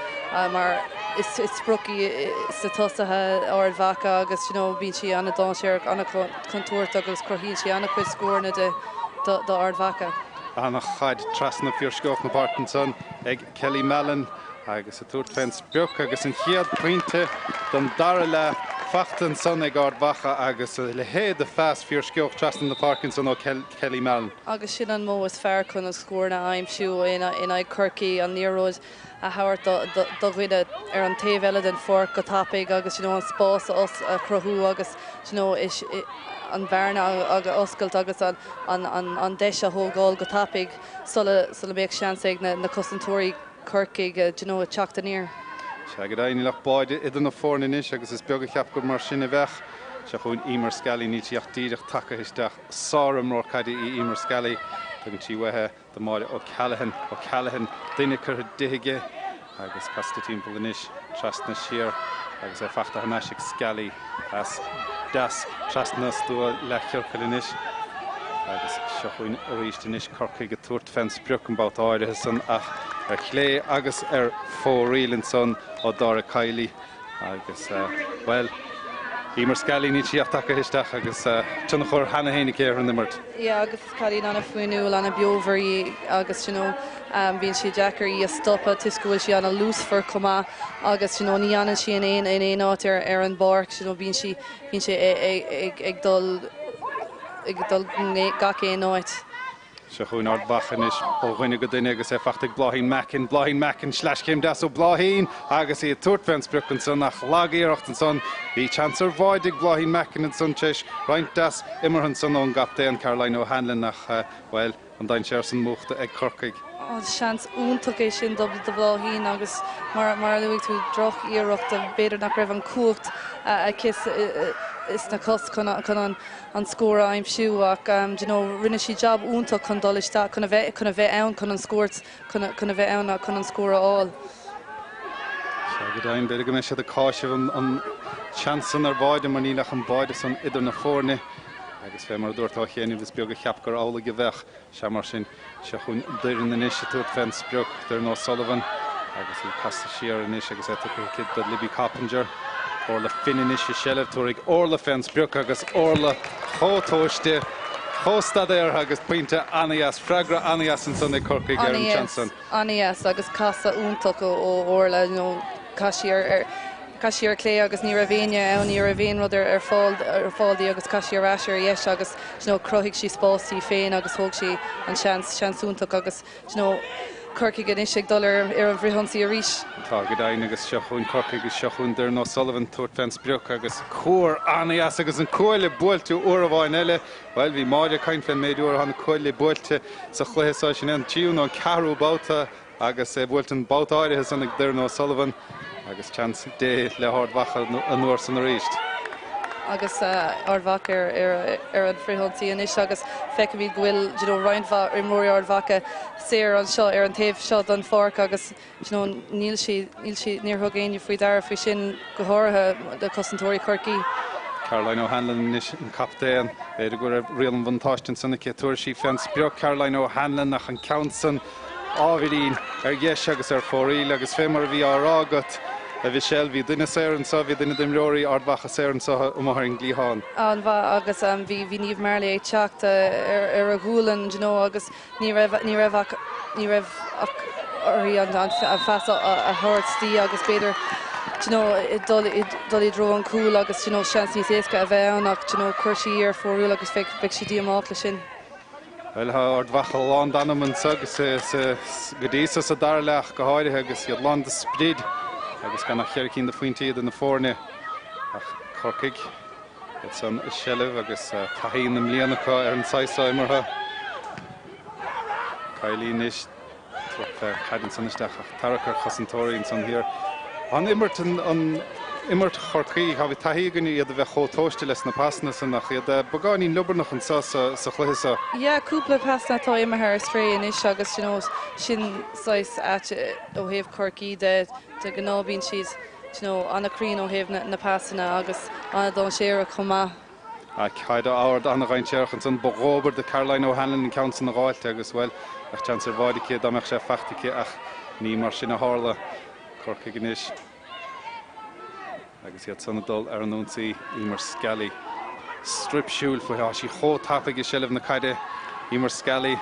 mar is sprioc í sna tosaithe Ard Mhacha agus you know bíonn sí an-dainséarach, an-chontúirteach agus cruthaíonn sí an-chuid scóranna do Ard Mhacha. An-chaid trasna fíorsceoch na páirce ansan ag Kelly Mallon agus ag tabhairt fén sprioc agus an chéad pointe don dara leath fachta ansan ag Ard Mhacha agus a leithéid de phas fíorsceoch trasna na páirce ansan ó Kelly Mallon. Agus sin an modh is fearr chun an scóranna a aimsiú in aghaidh Chorcaí, an liathróid a thabhairt do dhuine ar an taobh eile den pháirc go tapaidh agus you know an spás a chruthú agus you know an bhearna a oscailt agus an deis a thógáil go tapaidh sula mbeadh seans ag na cosantóirí Corcaigh you know teacht aniar. Sea, go deimhin, níl ach báide idir na foirne anois agus is beag a cheap gur mar sin a bheadh. Seo chugainn Emer Scally, níl sí ach díreach tagtha isteach. Sárimreoir caide í Emer Scally. Tugann sí uaithi do Máire O'Callaghan. O'Callaghan, duine curtha di aige agus casta timpeall anois, trasna siar agus é fachta thar n-ais ag Scally. Pas deas trasna stua leathchiorcail anois agus seo chugainn arís anois Corcaigh ag tabhairt fén sprioc an babhta áirithe san ach ar chlé agus ar fóraoil ansan ó Dáire Kiely agus, bhuel, Emer Scally, níl sí ach tagtha isteach agus tionchar cheana féin aici ar an imirt. Yeah agus is cailín an-fhuinniúil, an-bheomhar í agus you know bíonn sé deacair í a stopadh toisc go bhfuil sí an-luasmhar chomh maith agus you know ní fhanann sí in aon in aon áit ar ar an bpáirc you know bíonn sí bíonn sí ag ag dul ag dul gach aon áit. Seo chugainn Ard Mhacha anois ó dhuine go duine agus é fachta ag Bláithín Mackin. Bláithín Mackin, sleaschéim deas ó Bláithín agus í ag tabhairt fén sprioc ansan ach lag-iarracht ansan. Bhí seans ar bháide ag Bláithín Mackin ansan tar éis roinnt deas imeartha ansan ón gcaptaen Caroline O'Hanlon ach, bhuel, an dainséar san múchta ag Corcaigh. Seans iontach é sin do Bhláithín agus mar a luaigh tú, droch-iarracht, b'fhéidir nach raibh an chumhacht aici sna cos chun an an scór a aimsiú ach do you know rinne sí jab iontach chun dul isteach, chun a bheith, chun a bheith ann chun an scór, chun, chun a bheith ann chun an scór a fháil. Sea, go deimhin, b'fhéidir go mbeidh siad ag cáiseamh an, an seans san ar bháide mar níl ach an báide san idir na foirne agus fé mar a dúirt Ó Chéiníbh is beag a cheap gur amhlaidh a bheadh. Sea, mar sin, seo chugainn Doireann anois ag tabhairt fén sprioc, Doireann O'Sullivan, agus í casta siar anois agus é tugtha aici do Libby Coppinger. Orla Finn anois i seilbh, tabharfaidh Orla fén sprioc agus Orla chomh tomhaiste, chomh staidéartha agus pointe an-dheas, freagra an-dheas ansan ag Corcaigh ar an tseans san. An-dheas agus casadh iontach ó Orla, you know, chaith sí ar, Chaith sí ar clé agus ní raibh éinne ann, ní raibh aon rud ar fáil ar fáil di agus chaith sí ar ais ar dheis agus you know chruthaigh sí spás di féin agus thóg sí an seans, seans iontach agus you know Corcaigh anois ag dul ar ar an bhfrithionsaí arís. Tá go deimhin agus seo chugainn Corcaigh agus seo chugainn Doireann O'Sullivan tabhairt fén sprioc agus cuar an-dheas agus an cuaille buailte uair amháin eile. Bhuel bhí Máire ag caint fén méid uair atá na cuaillí buailte sa chluiche seo, sin é an tríú nó an ceathrú babhta Agus é buailte an babhta áirithe san ag Doireann O'Sullivan agus seans Dé le hArd Mhacha an uair san arís. Agus Ard Mhacha ar an frithionsaí anois agus feicimid go bhfuil you know, roinnt mhaith imreoirí Ard Mhacha saor anseo ar an taobh seo den pháirc agus you know, níl siad, níl siad, níor thug éinne faoi deara faoi sin go háirithe de chosantóirí Chorcaí. Caroline O'Hanlon anois an captaen. B'fhéidir go raibh riail an bhuntáiste ansan aici. Tabharfaidh sí fén sprioc Caroline O'Hanlon ach an ceann san ábhairín ar dheis agus ar fóraoil agus fé mar a bhí á rá agat, a Mhichelle, bhí duine saor anso, bhí duine d'imreoirí Ard Mhacha saor anso amuigh ar an gcliathán. An-mhaith agus bhí, bhí Niamh Marley ag teacht ar a gualainn, you know, agus ní raibh, ní raibh ach, ní raibh ach uirthi an, an, an phas a, a thabhairt di agus b'fhéidir, you know, dul, dul i dtreo an chúil agus, you know, seans níos éasca a bheith ann ach, you know, chuir sí í ar fóraoil agus bheidh, beidh sí díomách leis sin. Bhuel, tá Ard Mhacha lán d'anam anso agus go dtí so sa dara leath go háirithe agus iad lán de sprid agus gan ach cheithre cinn de phointí idir na foirne. Ach Corcaigh, iad san i seilbh agus taithí na mblian acu ar an saghas seo imeartha. Kiely anois. Tabhairt caid ansan isteach ach tarrac ar chosantóirí ansan thiar. An imirt, an imirt Chorcaí, tá bhí taithí againne iad a bheith chomh tomhaiste leis na pasanna san ach iad beagáinín liobarnach anso sa chluiche seo. Yeah, cúpla pasanna atá imithe ar strae anois agus you know sin saghas ait ó thaobh Chorcaí de, de ghnáth bíonn siad you know an-chruinn ó thaobh na pasanna agus an-dainséarach chomh maith. Caid ard an-dhainséarach ansan. Ba dhóbair do Caroline O'Hanlon an ceann san a dh'fháilt agus, bhuel, bheadh seans ar bháide aici dá mbeadh sé faighte aici ach ní mar sin a tharla. Corcaigh anois agus iad san ag dul ar an ionsaí. Emer Scally. Strip siúil faoi. Tá sí chomh tapaidh i seilbh na caide. Emer Scally.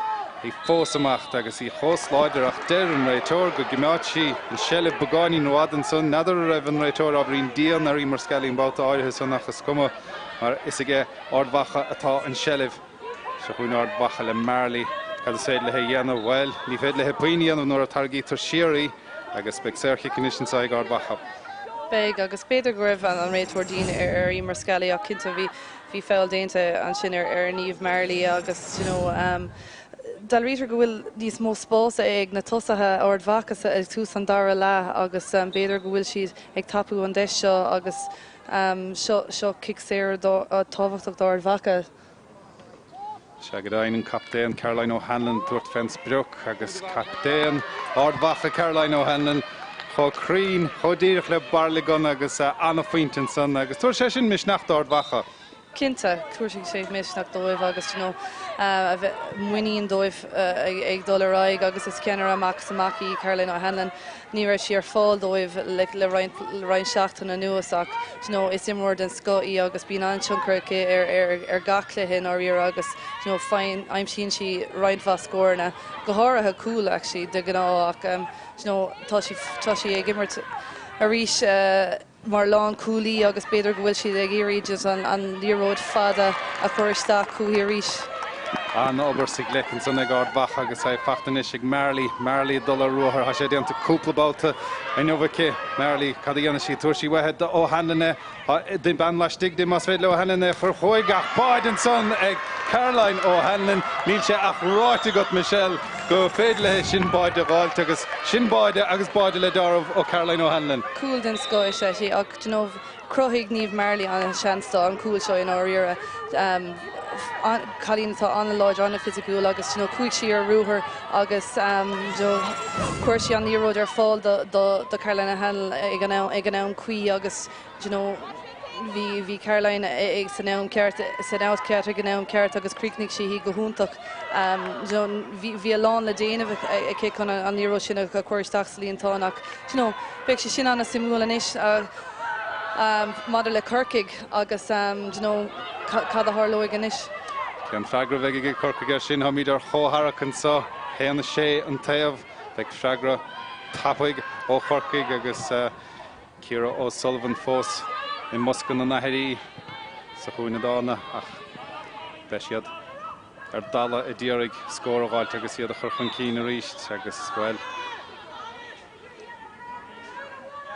Í fós ag imeacht agus í chomh láidir ach deir an réiteoir go gcimeád sí an seilbh beagáinín rófhada ansan. N'fheadar an raibh an réiteoir ábhairín dian ar Emer Scally an babhta áirithe san ach is cuma mar is aige Ard Mhacha atá an tseilbh. Seo chugainn Ard Mhacha le Marley. Cad is féidir léi a dhéanamh? Bhuel, ní féidir léi puinn a dhéanamh nuair a tarraingítear siar í agus beidh saorchic anois anseo ag Ard Mhacha. Beidh, agus b'fhéidir go raibh an réiteoir dian ar Emer Scally ach cinnte bhí bhí foul déanta ansin ar ar Niamh Marley agus you know um, dealraítear go bhfuil níos mó spása ag na tosaithe Ard Mhacha ag tús an dara leath agus um, b'fhéidir go bhfuil siad ag tapú an deis seo agus Seo seo cic saor tábhachtach d'Ard Mhacha. Sea go deimhin, an captaen Caroline O'Hanlon ag tabhairt fén sprioc agus captaen Ard Mhacha Caroline O'Hanlon chomh cruinn, chomh díreach le bairille gunna agus an-phointe ansan agus tabharfaidh sé sin misneach d'Ard Mhacha. Cinnte, tabharfaidh sé misneach dóibh agus you know a bheith muinín dóibh ag dul ar aghaidh agus is ceannaire amach is amach í Caroline O'Hanlon. Ní raibh sí ar fáil dóibh le le roinnt le roinnt seachtain anuas ach you know is imreoir den scoth í agus bíonn an-tionchar aici ar ar ar gach cluiche i ndáiríre agus you know faigheann aimsíonn sí roinnt mhaith scóranna, go háirithe cúil actually de ghnáth ach you know tá sí tá sí ag imirt arís mar lánchúlaí agus b'fhéidir go bhfuil siad ag iarraidh just an liathróid fada a chur isteach chuici arís. An-obair sa ghleic ansan ag Ard Mhacha agus é faighte anois ag Marley. Marley ag dul ar ruathar. Tá sé déanta cúpla babhta inniu aici. Marley, cad a dhéanfaidh sí? Tabharfaidh sí uaithi do O'Hanlon é. Tá bean laistigh di más féidir le O'Hanlon é a chur chuig ach báide ansan ag Caroline O'Hanlon. Níl sé ach ráite agat, Michelle, go féidir léi sin báide a dh'fháilt agus sin báide agus báide le deáramh ó Caroline O'Hanlon. Cúl den scoth is ea sí ach do you know chruthaigh Niamh Marley an seans do an cúl seo i ndáiríre. Cailín atá an-láidir, an-fhisiciúil agus do you know chuaigh sí ar ruathar agus do you know chuir sí an liathróid ar fáil do do do Caroline O'Hanlon ag an am ag an am cuí agus do you know bhí bhí Caroline ag san am ceart san áit ceart ag an am ceart agus chríochnaigh sí í go hiontach. Do you know bhí bhí a lán le déanamh aici chun an liathróid sin a chur isteach sa líontán ach do you know beidh sé sin an-suimiúil anois maidir le Corcaigh agus do you know cad a tharlóidh anois. Cén freagra a bheidh ag Corcaigh air sin? Táimid ar chomhtharrac anseo, 1-6 an taobh. Beidh freagra tapaidh ó Chorcaigh agus Ciara O'Sullivan fós i mbosca na n-aithrí sa Chúinne Dána ach beidh siad ar dalladh a d'iarraidh scór a dh'fháilt agus iad a chur chun cinn arís agus, bhuel,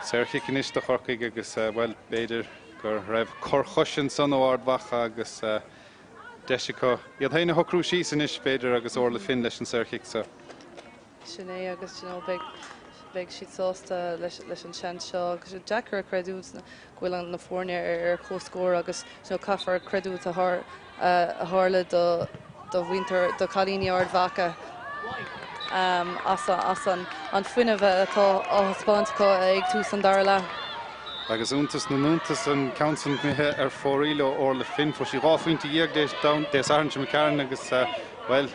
saorchic anois do Chorcaigh agus, bhuel, b'fhéidir go raibh cor chois ansan ó Ard Mhacha agus deis acu iad féin a shocrú síos anois, b'fhéidir, agus Orla Finn leis an saorchic seo. Sin é agus, you know, beidh. Beidh siad sásta leis an seans seo agus deacair a chreidiúint go bhfuil na foirne ar comhscór agus caithfear creidiúint a tharla do mhuintir, do chailíní Ard Mhacha as an fuinneamh atá á thaispeáint acu ag tús an dara leath. Agus iontas na n-iontas an ceann san imithe ar fóraoil ó Orla Finn. Fuair sí 12 phointe Dé Sathairn seo imigh agus, bhuel,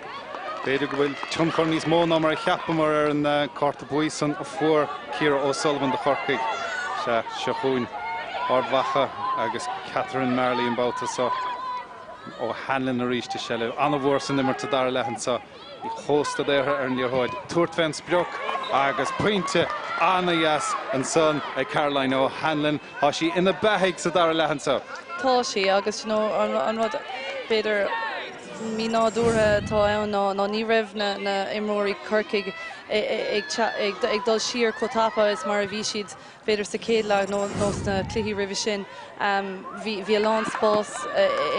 b'fhéidir go bhfuil tionchar níos mó ná mar a cheapamar ar an cárta buí san a fuair Ciara O'Sullivan do Chorcaigh. Sea, seo chugainn Ard Mhacha agus Catherine Marley an babhta seo. O'Hanlon arís i seilbh an-mhór san imirt sa dara leath anseo. Í chomh staidéartha ar an liathróid. Tabhairt fén sprioc agus pointe an-dheas ansan ag Caroline O'Hanlon. Tá sí ina beathaidh sa dara leath anseo. Tá sí agus you know an rud b'fhéidir mí-nádúrtha atá ann ná ní raibh na imreoirí Corcaigh ag dul siar chomh tapa is mar a bhí siad b'fhéidir sa chéad leath nó sna cluichí roimhe sin. Bhí a lán spás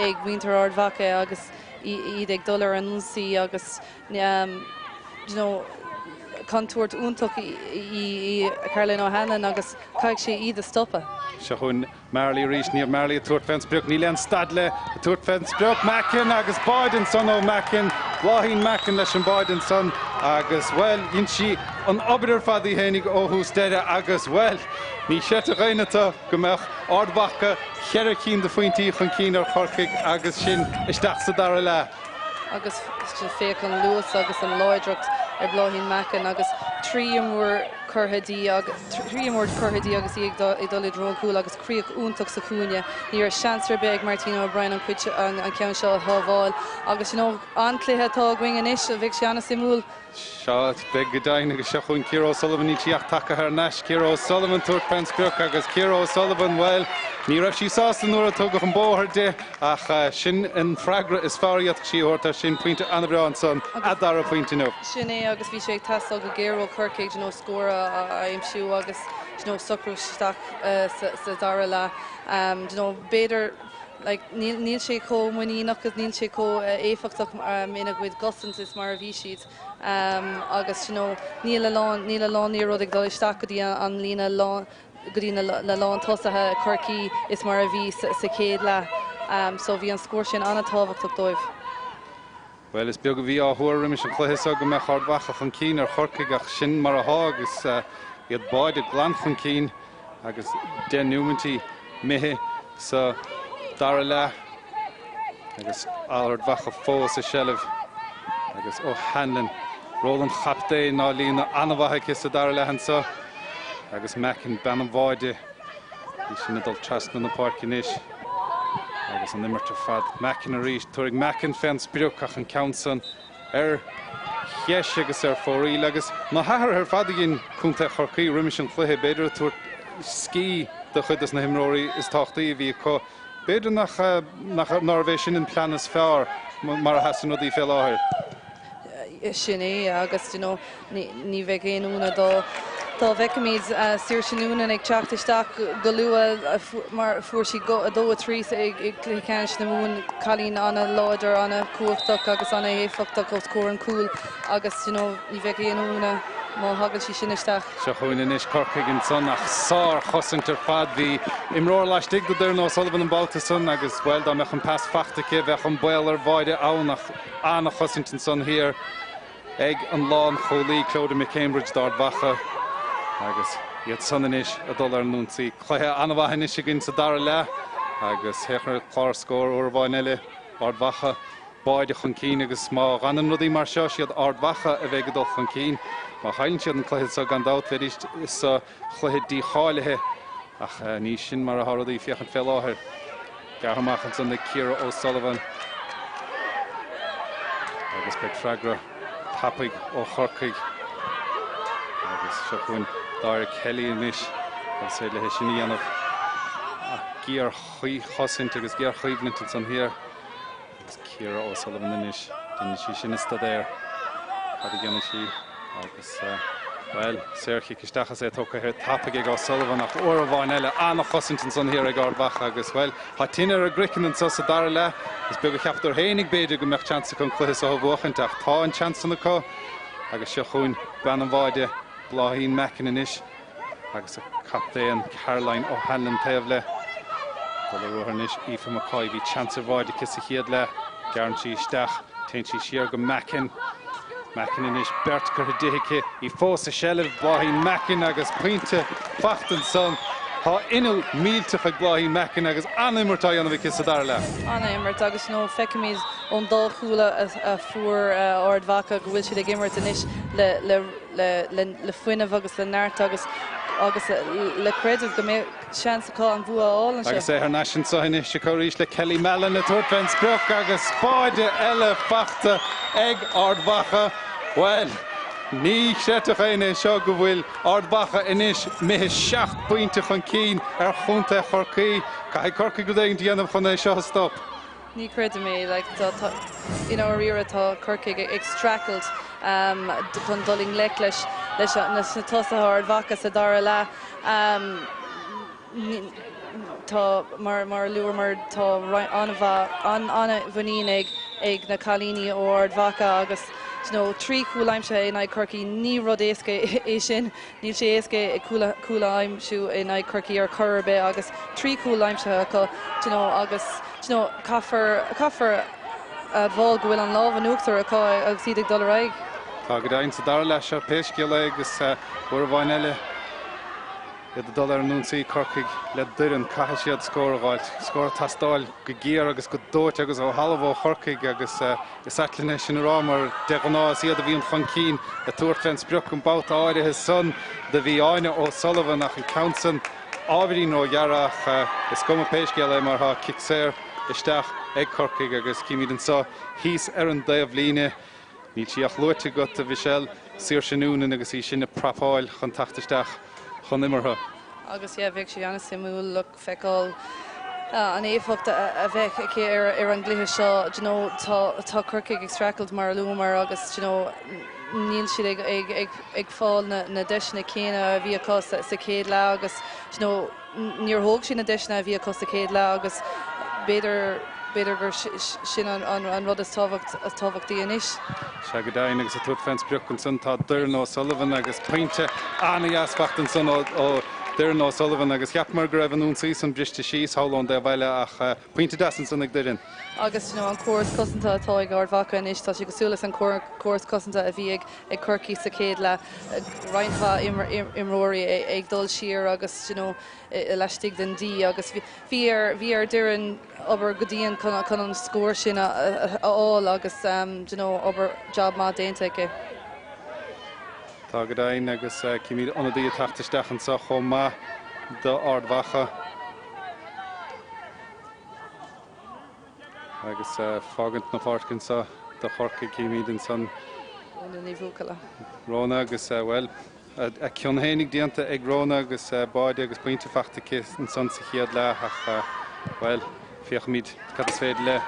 ag muintir Ard Mhacha agus iad ag dul ar an ionsaí agus you know contúirt iontach í Caroline O'Hanlon agus caithfidh sí iad a stopadh. Seo chugainn Marley arís, Niamh Marley ag tabhairt fén sprioc, níl aon stad léi, ag tabhairt fén sprioc, Mackin agus báide ansan ó Mackin, Bláithín Mackin leis an báide ansan agus, bhuel, dhein sí an obair ar fad í fhéinig ó thús deireadh agus, bhuel, ní chreidfeadh éinne go mbeadh Ard Mhacha cheithre cinn de phointí chun cinn ar Chorcaigh agus sinn isteach sa dara leath. Agus féach an luas agus an láidreacht ar Bláithín Mackin agus 3 imreoir curtha di 3 imreoir curtha di agus í ag dul i dtreo an chúil agus críoch iontach sa chúinne. Ní raibh seans ar bith ag Martina O'Brien an cuid an ceann seo a shábháil agus you know an-chluiche atá againn anois a bheidh sé an-suimiúil. Sea, beidh go deimhin agus seo chugainn Ciara O'Sullivan, níl sí ach tagtha thar n-ais. Ciara O'Sullivan tabhairt fén sprioc agus Ciara O'Sullivan, bhuel, ní raibh sí sásta nuair a tugadh an bóthar di ach sin an freagra is fearr a d'fhéadfadh sí a thabhairt air sin. Pointe an-bhreá ansan, a dara pointe inniu. Sin é agus bhí sé ag teastáil go géar ó Chorcaigh you know scór a aimsiú agus you know socrú isteach sa dara leath. You know b'fhéidir like níl níl sé chomh muiníneach agus níl sé chomh éifeachtach ina gcuid cosaint is mar a bhí siad agus you know níl a lán níl a lán liathróid ag dul isteach go dtí an líne lán go dtí na na lántosaithe Chorcaí is mar a bhí sa chéad leath. So bhí an scór sin an-tábhachtach dóibh. Bhuel, is beag a bhí á thuar roimis an chluiche seo go mbeadh Ard Mhacha chun cinn ar Chorcaigh ach sin mar atá agus iad báide glan chun cinn agus 10 nóimintí imithe sa dara leath agus Ard Mhacha fós i seilbh agus O'Hanlon, ról an chaptaein á líonadh an-mhaith aici sa dara leath anseo agus Mackin, bean an bháide. Í sin ag dul trasna na páirce anois agus an imirt ar fad. Mackin arís. Tabharfaidh Mackin fén sprioc ach an ceann san ar dheis agus ar fóraoil agus na hathruithe ar fad a dhein Contae Chorcaí roimis an chluiche, b'fhéidir ag tabhairt scíth do chuid des na himreoirí is tábhachtaí a bhí acu. B'fhéidir nach nárbh é sin an plean is fearr mar a sheasann rudaí fé láthair. Sin é agus you know ní bheadh aon ionadh dá dá bhfeicfimid Saoirse Noonan ag teacht isteach go luath mar fuair sí 2 3 ag cluiche ceannais na Mumhan, cailín an-láidir, an-chumhachtach agus an-éifeachtach os comhair an chúil agus you know ní bheadh aon ionadh má thagann sí sin isteach. Seo chugainn anois Corcaigh ansan ach sár-chosaint ar fad. Bhí imreoir laistigh de Doireann O'Sullivan an babhta san agus, bhuel, dá mbeadh an pas fachta aici bheadh an baol ar bháide ann ach an-chosaint ansan thiar ag an lánchúlaí Clodagh McCambridge d'Ard Mhacha agus iad san anois ag dul ar an ionsaí. Cluiche an-mhaith anois againn sa dara leath agus féach ar an chlár scóir uair amháin eile, Ard Mhacha báide chun cinn agus má fhanann rudaí mar seo, siad Ard Mhacha a bheidh ag dul chun cinn. Má chailleann siad an cluiche seo gan dabht bheidís sa chluiche dícháilithe ach ní sin mar atá rudaí ag féachaint fé láthair. Gearrtha amach ansan ag Ciara O'Sullivan agus beidh freagra tapaidh ó Chorcaigh agus seo chugainn Dáire Kelly anois is féidir léi sin a dhéanamh ach géarchosaint agus géarchoimhlint ansan thiar. Agus Ciara O'Sullivan anois, déanann sí sin a staidéar. Cad a dhéanfaidh sí? Agus, bhuel, saorchic isteach is é tógtha thiar tapaidh ag O'Sullivan ach uair amháin eile, an-chosaint ansan thiar ag Ard Mhacha agus, bhuel, tá tine ar a gcraiceann anseo sa dara leath. Is beag a cheapadar fhéinig, b'fhéidir, go mbeadh seans acu an cluiche seo a bhuachaint ach tá an seans san acu agus seo chugainn bean an bháide. Bláithín Mackin anois agus a captaen Caroline O'Hanlon taobh léi. Dul ar ruathar anois Aoife McCoy. Bhí seans ar bháide aici sa chéad leath. Gearrann sí isteach. Téann sí siar go Mackin. Mackin anois, beirt curtha di aici. Í fós i seilbh. Bláithín Mackin agus pointe faighte ansan. Tá inniu millteach ag Bláithín Mackin agus an-imirt á dhéanamh aici sa dara leath. An-imirt agus you know feicimid ón dá chúl a fuair Ard Mhacha go bhfuil siad ag imirt anois le le le fuinneamh agus le neart agus agus le creideamh go mbeidh seans acu an bua a fháil anseo. Agus é thar n-ais anseo anois acu arís le Kelly Mallon ag tabhairt fén sprioc agus báide eile faighte ag Ard Mhacha. Bhuel, ní chreidfeadh éinne é seo go bhfuil Ard Mhacha anois imithe seacht bpointe chun cinn ar chontae Chorcaí. Caithfidh Corcaigh rud éigin a dhéanamh chun é seo a stop. Ní chreidim é, like, tá, tá, i ndáiríre tá Corcaigh ag streachailt um, chun dul i ngleic leis, leis na tosaithe Ard Mhacha sa dara leath. Um, tá, mar, mar a luamar, tá an-mhuinín ag, ag na cailíní ó Ard Mhacha agus you know, 3 chúl aimsithe in aghaidh Chorcaí, ní rud éasca é sin. Níl sé éasca cúl a aimsiú in aghaidh Chorcaí ar chor ar bith agus 3 chúl aimsithe acu you know, agus you know, caithfear, caithfear a admháil go bhfuil an lámh in uachtar acu agus iad ag dul ar aghaidh. Tá go deimhin sa dara leath seo pé scéal é agus uair amháin eile iad ag dul ar an ionsaí, Corcaigh le Doireann, caithfidh siad scór a dh'fháilt, scór ag teastáil go géar agus go dóite agus ó thalamh ó Chorcaigh agus Is ait linn é sin a rá mar de ghnáth is iad a bhíonn chun cinn ag tabhairt fén sprioc an babhta áirithe san do bhí Áine O'Sullivan ach an ceann san ábhairín róghearr ach is cuma pé scéal é mar tá cic saor isteach ag Corcaigh agus címid anso thíos ar an dtaobhlíne níl sí ach luaite agat a Mhichelle, Saoirse Noonan agus í sin ag prapáil chun teacht isteach chun imeartha. Agus yeah bheadh sé an-suimiúil look feiceáil an éifeacht a bheadh aici ar an gcluiche seo. Do you know, tá tá Corcaigh ag streachailt mar a luamar agus do you know, níl siad ag ag ag ag fáil na na deiseanna céanna a bhí acu sa sa chéad leath agus do you know, níor thóg siad na deiseanna a bhí acu sa chéad leath agus b'fhéidir b'fhéidir gur sin an an an rud is tábhacht is tábhachtaí anois. Sea go deimhin agus ag tabhairt fén sprioc ansan tá Doireann O'Sullivan agus pointe an-dheas faighte ansan ó ó Doireann O'Sullivan agus cheapamar go raibh an ionsaí san briste síos thall ón dtaobh eile ach pointe deas ansan ag Doireann. Agus you know an córas cosanta atá ag Ard Mhacha anois, tá sé cosúil leis an córas cosanta a bhí ag ag Corcaigh sa chéad leath. Roinnt mhaith imreoirí ag dul siar agus you know laistigh den D agus bhí ar bhí ar Doireann obair go dian chun chun an scór sin a fháil agus you know obair job maith déanta aici. Tá go deimhin agus címid ionadaí ag teacht isteach anseo chomh maith d'Ard Mhacha. Agus fágaint na páirce anseo do Chorcaigh címid ansan. Rhona Ní Bhuachalla. Rhona agus, bhuel, a cion fhéinig déanta ag Rhona agus báide agus pointe faighte aici ansan sa chéad leath ach, bhuel, Féachfaimid cad is féidir le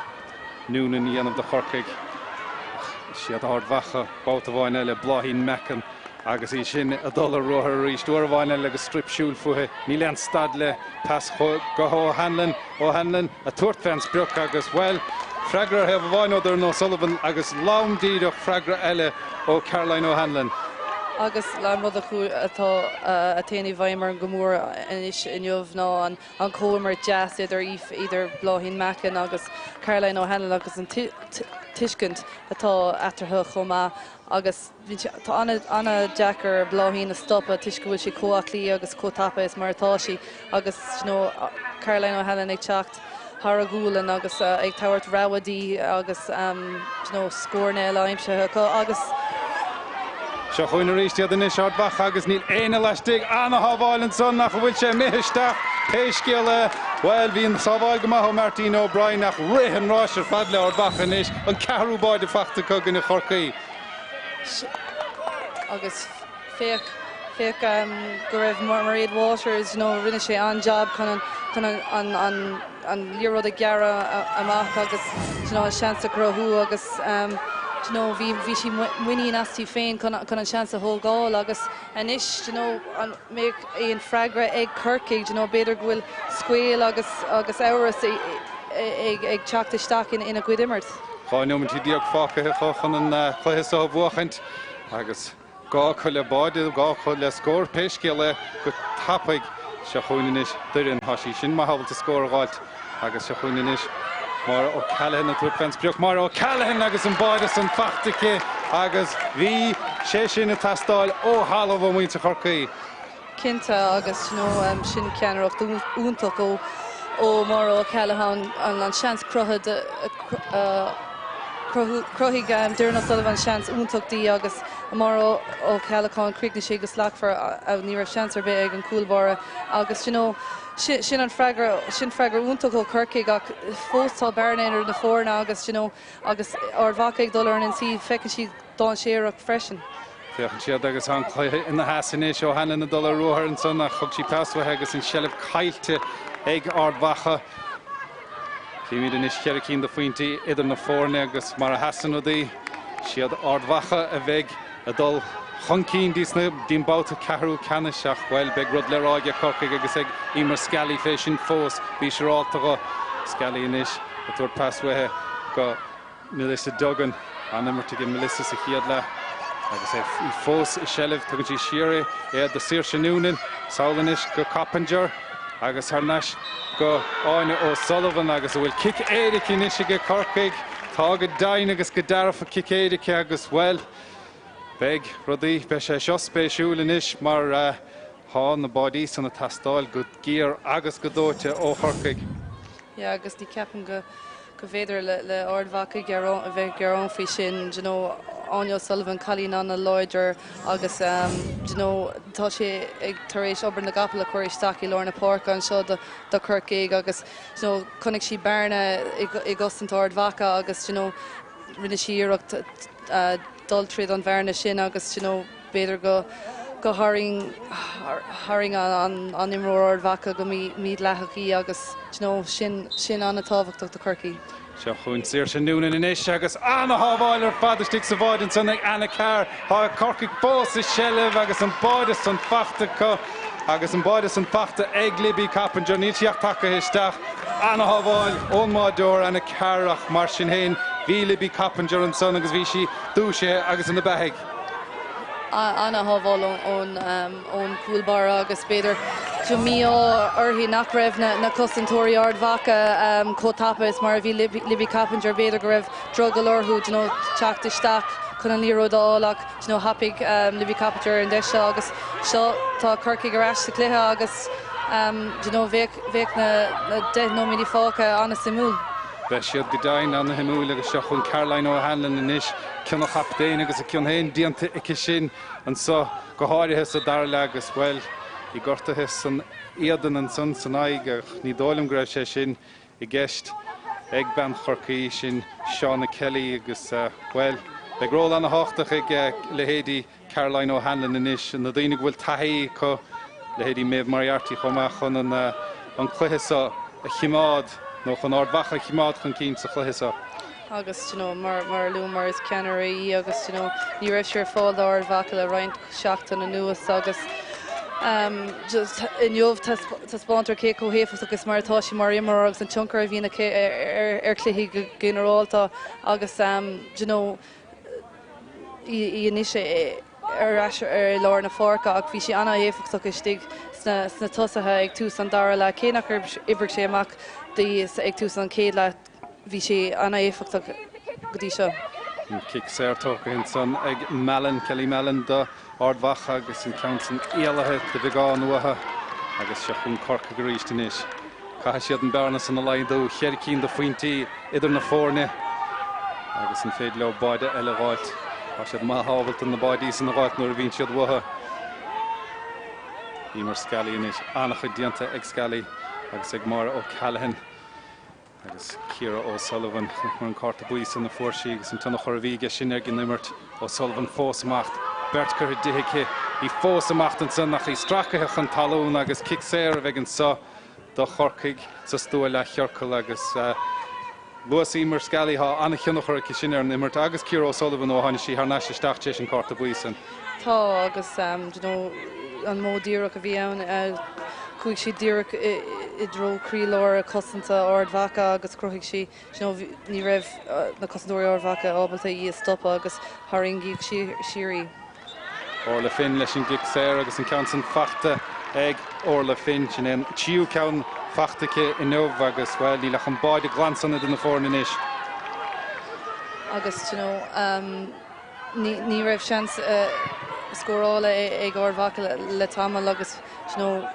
Noonan a dhéanamh do Chorcaigh. Ach is iad Ard Mhacha babhta amháin eile, Bláithín Mackin agus í sin ag dul ar ruathar arís uair amháin eile agus straip siúil fúithi. Níl aon stad léi. Pas go O'Hanlon. O'Hanlon ag tabhairt fén sprioc agus, bhuel, freagra ar thaobh amháin ó Doireann O'Sullivan agus lom díreach freagra eile ó Caroline O'Hanlon. Agus an rud atá a théann i bhfeidhm orm go mór anois inniu ná an an chomhimirt deas idir idir Bláithín Mackin agus Caroline O'Hanlon agus an tuiscint atá eatarthu chomh maith agus tá an-deacair Bláithín a stopadh toisc go bhfuil sí chomh aclaí agus chomh tapa is mar atá sí agus you know Caroline O'Hanlon ag teacht thar a gualainn agus ag tabhairt rogha di agus you know scóranna eile aimsithe acu agus Seo chugainn arís iad anois, Ard Mhacha, agus níl éinne laistigh. Ana-shábháil ansan ach an bhfuil sé imithe isteach? Pé scéal é, bhuel, bhí an sábháil go maith ó Martina O'Brien ach rith an ráis ar fad le Ard Mhacha anois, an ceathrú báide faighte acu i gcoinne Chorcaí. Agus féach, féach go raibh Mairéad Waters, you know, rinne sé an-jab chun an, chun an, an, an liathróid a ghearradh amach agus you know, an seans a chruthú agus you know, bhí, bhí sí muinín aisti féin chun, chun an seans a thógáil agus anois you know, an mbeidh aon freagra ag Corcaigh, you know, b'fhéidir go bhfuil scaoll agus, agus amhras ag, ag teacht isteach in, ina gcuid imirt. 12 nóimintí fágtha acu chun an cluiche seo a bhuachaint agus. gá acu le báide, gá acu le scór, pé scéal é, go tapaidh. Seo chugainn anois Doireann, tá sí sin maith ábalta scór a dh'fháilt agus seo chugainn anois Máire O'Callaghan ag tabhairt fén sprioc. Máire O'Callaghan agus an báide san fachta aici agus bhí sé sin ag teastáil ó thalamh ó mhuintir Chorcaí. Cinnte agus you know sin ceannaireacht iontach ó ó Máire O'Callaghan an seans cruthaithe chruthaigh Doireann O'Sullivan seans iontach di agus Máire O'Callaghan chríochnaigh sí go slachtmhar ní raibh seans ar bith ag an cúl báire agus you know sin an freagra sin freagra iontach ó Chorcaigh ach fós tá bearna idir na foirne agus you know agus Ard Mhacha ag dul ar an ionsaí feiceann siad dainséarach freisin. Féachann siad agus tá an cluiche ina sheasamh anois. O'Hanlon ag dul ar ruathar ansan ach thug sí pas uaithi agus an tseilbh caillte ag Ard Mhacha. Címid anois cheithre cinn de phointí idir na foirne agus mar a sheasann rudaí, siad Ard Mhacha a bheidh ag dul chun cinn dtí an babhta ceathrú ceannais ach, bhuel, beidh rud le rá aige Corcaigh agus ag Emer Scally fé sin fós. Bí siúrálta dho. Scally anois ag tabhairt pas uaithi go. Melissa Duggan, an-imirt aige Melissa sa chéad leath agus é í fós i seilbh. Tugann sí siar é do Saoirse Noonan. Sall anois go Coppinger agus thar n-ais go Áine O'Sullivan agus an bhfuil cic éirice anois aige Corcaigh. Tá go deimhin agus go dearfa cic éirice agus, bhuel, beidh rudaí, beidh sé seo spéisiúil anois mar tá na báidí san ag teastáil go géar agus go dóite ó Chorcaigh. Yeah agus ní ceapaim go go bhféidir le Ard Mhacha gearán a bheith gearán faoi sin do you know Áine O'Sullivan cailín an-láidir agus do you know tá sí ag tar éis obair na gcapall a chur isteach i lár na páirce anseo do do Chorcaigh agus do you know chonaic sí bearna i i gcosaint Ard Mhacha agus do you know rinne sí iarracht dul tríd an bhearna sin agus do you know b'fhéidir go go tharraing tharraing an an imreoir Ard Mhacha go mídhleathach í agus do you know sin sin an-tábhachtach do Chorcaigh. Seo chugainn Saoirse Noonan anois agus ana-shábháil ar fad istigh sa bháide ansan ag Anna Carr. Tá Corcaigh fós i seilbh agus an báide san fachta acu agus an báide san fachta ag Libby Coppinger. Níl sí ach tagtha isteach. Ana-shábháil ón mbáideoir Anna Carr ach mar sin féin bhí Libby Coppinger ansan agus bhí sí dúisithe agus ina beathaigh. Ana-shábháil ón gcúl báire agus b'fhéidir mí-ádh uirthi nach raibh na cosantóirí Ard Mhacha chomh tapa is mar a bhí Libby Coppinger. B'fhéidir go raibh drogall orthu you know, teacht isteach chun an liathróid a fháil ach you know, thapaigh Libby Coppinger ar an deis seo agus seo tá Corcaigh ar ais sa chluiche agus you know, bheadh, bheadh na 10 nóiméad fágtha an-suimiúil. Beidh siad go deimhin ana-shuimiúil agus seo chugainn Caroline O'Hanlon anois. Cion an chaptaein agus a cion féin déanta aici sin anso, go háirithe sa dara leath agus, bhuel, í gortaithe san éadan ansan san aghaidh ach ní dóigh liom go raibh sé sin i gceist ag bean Chorcaí, sin Shauna Kelly agus, bhuel, beidh ról ana-thábhachtach ag leithéidí Caroline O'Hanlon anois, na daoine go bhfuil taithí acu, leithéidí Maeve Moriarty chomh maith, chun an cluiche seo a chimeád nó chun Ard Mhacha a chimeád chun cinn sa chluiche seo. Agus you know, mar, mar a luamar is ceannaire í agus you know, ní raibh sí ar fáil d'Ard Mhacha le roinnt seachtain anuas agus um, just inniu taispeántar cé chomh héifeachtach is mar atá sí mar imreoir agus an tionchar a bhíonn aici ar, ar, ar chluichí go ginearálta agus um, you know, í anois ar ais ar lár na páirce ach bhí sí an-éifeachtach istigh sna tosaithe ag tús an dara leath. Cé nach oibrigh sé amach di ag tús an chéad leath, bhí sí an-éifeachtach go dtí seo. An cic saor tógtha ansan ag Mallon, Kelly Mallon do Ard Mhacha agus an ceann san éalaithe de bheagán uathu agus seo chugainn Corcaigh arís anois. Caithfidh siad an bearna san a laghdú, cheithre cinn de phointí idir na foirne agus an féidir leo báide eile a dh'fháilt? Tá siad maith ábalta na báidí san a dh'fháilt nuair a bhíonn siad uathu. Emer Scally anois, an-chuid déanta ag Scally agus ag Máire O'Callaghan. Agus Ciara O'Sullivan, chonaiceamar an cárta buí san a fuair sí agus an tionchar a bhí aige sin ar an imirt. O'Sullivan fós ag imeacht, beirt curtha di aici, í fós ag imeacht ansan ach í stracaithe chun talún agus cic saor a bheidh anso do Chorcaigh sa stua leathchiorcail agus luas Emer Scally, tá an-thionchar aici sin ar an imirt agus Ciara O'Sullivan ó tháinig sí thar n-ais isteach tar éis an cárta buí san. Tá agus you know an modh díreach a bhí ann chuaigh sí díreach i dtreo croílár cosanta Ard Mhacha agus chruthaigh sí you know ní raibh na cosantóirí Ard Mhacha ábalta í a stopadh agus tharraingíodh siar í. Orla Finn leis an gcic saor agus an ceann san fachta ag Orla Finn. Sin é an tríú ceann fachta aici inniu agus, bhuel, níl ach an báide glan san idir na foirne anois. Agus, you know, ní raibh seans scórála ag Ard Mhacha le tamall agus, you know,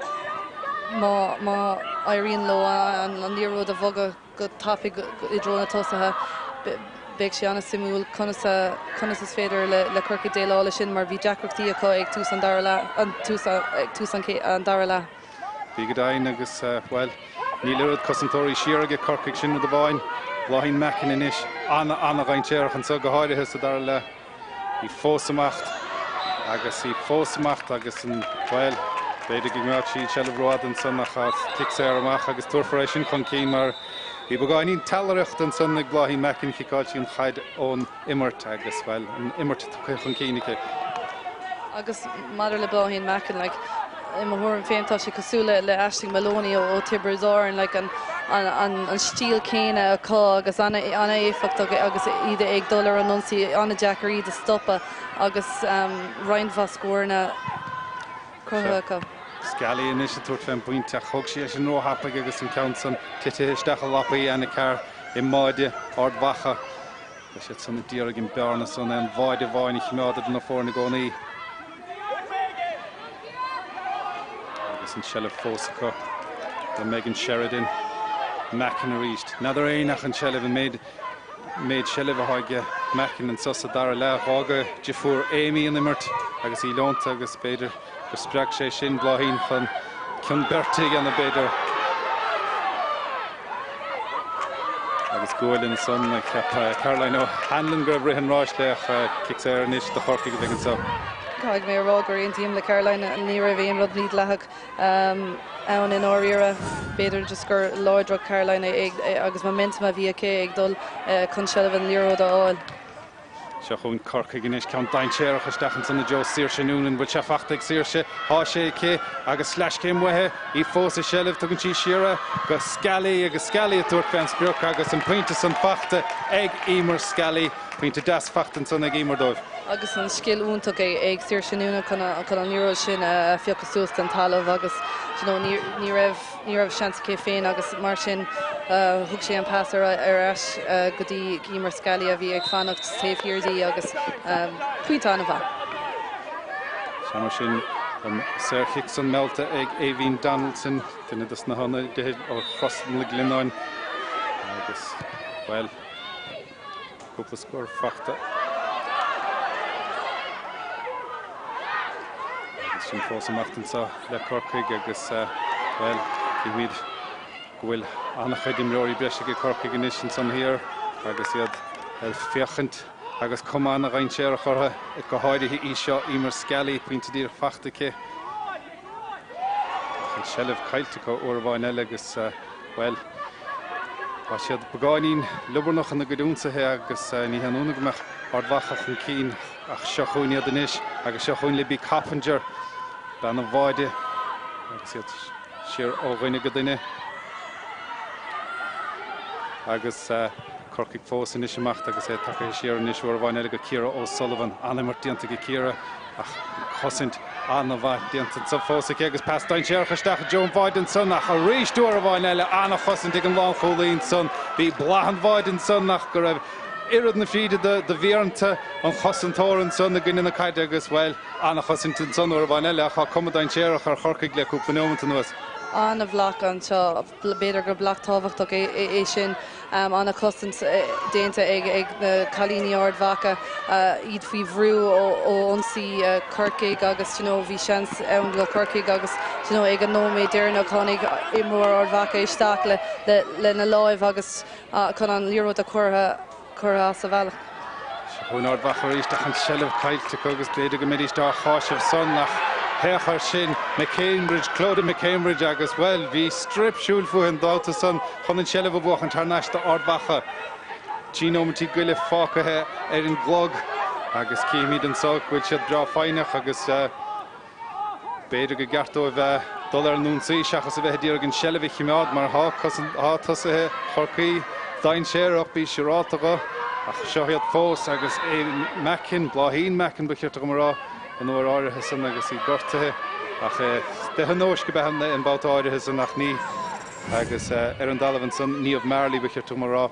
má éiríonn leo an liathróid a bhogadh go tapaidh i dtreo na tosaithe, beidh sé an-suimiúil conas conas is féidir le Corcaigh déileáil leis sin mar bhí deacrachtaí acu ag tús an dara leath, an tús ag tús an dara leath. Bhí go deimhin agus, bhuel, níl oiread cosantóirí siar aige Corcaigh, sin rud amháin. Bláithín Mackin anois an-an-dhainséarach anseo, go háirithe sa dara leath. Í fós ag imeacht agus í fós ag imeacht agus an, bhuel, b'fhéidir go gcoimeád sí an tseilbh rófhada ansan ach tá cic saor amach agus tabharfar é sin chun cinn mar bhí beagáinín teallaireachta ansan ag Bláithín Mackin, chiceáil sí an chaid ón imirt agus, bhuel, an imirt tugtha chun cinn aici. Agus maidir le Bláithín Mackin, like, i mo thuairim féin tá sé cosúil le le Aisling Moloney ó ó Tiobraid Árann, like, an an an an stíl céanna acu agus an-éifeachtach agus iad ag dul ar an ionsaí, an-deacair iad a stopadh agus um, roinnt mhaith scóranna cruthaithe acu. Scally anois ag tabhairt fén bpointe ach thóg sí é sin róthapaidh agus an ceann san titithe isteach i lapaí Anna Carr i mbáide Ard Mhacha. Beidh siad san ag iarraidh an bearna san aon bháide amháin a choimeád idir na foirne i gcónaí. Agus an tseilbh fós acu le Megan Sheridan. Mackin arís. N'fheadar éinne ach an tseilbh, an méid méid seilbhe atá aige Mackin anso sa dara leath. Dh'fhága deirfiúr Amy an imirt agus í leonta agus b'fhéidir gur spreag sé sin Bláithín chun cion beirte a dhéanamh b'fhéidir. Agus gualainn ansan cheap Caroline O'Hanlon go raibh rith an ráis léi ach cic saor anois do Chorcaigh a bheidh anso. Caithfidh mé a rá gur aontaím le Caroline, ní raibh aon rud mídhleathach ann i ndáiríre. B'fhéidir just gur láidreacht Caroline agus momentum a bhí aici ag dul chun seilbh an liathróid a fháil. Seo chugainn Corcaigh anois, ceann dainséarach isteach ansan i dtreo Saoirse Noonan. Bhfuil sé fachta ag Saoirse? Tá sé aici agus sleaschéim uaithi, í fós i seilbh. Tugann sí siar é go Scally agus Scally ag tabhairt fén sprioc agus an pointe san fachta ag Emer Scally. Pointe deas fachta ansan ag Emer dóibh. Agus an scil iontach ag Saoirse Noonan chun an liathróid sin a phiocadh suas den talamh agus you know ní raibh Ní raibh seans aici féin agus mar sin thug sé an pas ar ais go dtí Emer Scally a bhí ag fanacht taobh thiar di agus pointe an-mhaith. Sea mar sin an saorchic san meallta ag Aoibhín Donaldson, duine dos na hionadaithe ó Chros na Glionnáin agus, bhuel, Cúpla scór fachta. Agus sin fós ag imeacht anseo le Corcaigh agus, bhuel, címid go bhfuil an-chuid imreoirí breise ag Corcaigh anois ansan thiar agus iad ag féachaint agus cuma an-dhainséarach orthu, go háirithe í seo, Emer Scally, pointe díreach fachta aici. Ach an tseilbh caillte acu uair amháin eile agus, bhuel, tá siad beagáinín liobarnach ina gcuid ionsaithe agus ní haon ionadh go mbeadh Ard Mhacha chun cinn ach seo chugainn iad anois agus seo chugainn Libby Coppinger, bean an bháide agus iad siar ó dhuine go duine. Agus Corcaigh fós anois ag imeacht agus é tagtha siar anois uair amháin eile go Ciara O'Sullivan. An-imirt déanta ag Ciara. Ach cosaint an-mhaith déanta anso fós aici agus pas dainséarach isteach i dtreo an bháide ansan ach arís uair amháin eile an-chosaint ag an lánchúlaí ansan. Bhí boladh an bháide ansan ach go raibh oiread na fríde do mhianta an chosantóra ansan i gcoinne na caide agus, bhuel, an-chosaint ansan uair amháin eile ach tá cuma dainséarach ar Chorcaigh le cúpla neomant anuas. An-bhloc anseo. B'fhéidir gur bloc tábhachtach é sin. An-chosaint déanta ag na cailíní Ard Mhacha, iad faoi bhrú ó ionsaí Corcaigh agus you know bhí seans ann do Chorcaigh agus you know ag an nóiméad deireanach tháinig imreoir Ard Mhacha isteach lena láimh agus chun an liathróid a chur curtha as a bhealach. Seo chugainn Ard Mhacha arís ach an tseilbh caillte acu agus b'fhéidir go mbeidís á cháiseamh san ach féach air sin, McCambridge, Clodagh McCambridge agus, bhuel, bhí straip siúil fúithi an babhta san chun an tseilbh a bhuachaint thar n-ais d'Ard Mhacha. 13 nóimeataí go leith fágtha ar an gclog agus cífimid anso go bhfuil siad breá foighneach agus, B'fhéidir gur cheart dóibh dul ar an ionsaí seachas a bheith ag iarraidh an tseilbh a chimeád mar tá tosaithe Chorcaí dainséarach, bí siúrálta dho. Ach seo iad fós agus Mackin, Bláithín Mackin ba chirte dhom a rá. an uair áirithe san agus í gortaithe ach de thionóisc ab ea an babhta áirithe san ach ní agus ar an dtalamh ansan Niamh Marley ba cheart dom a rá.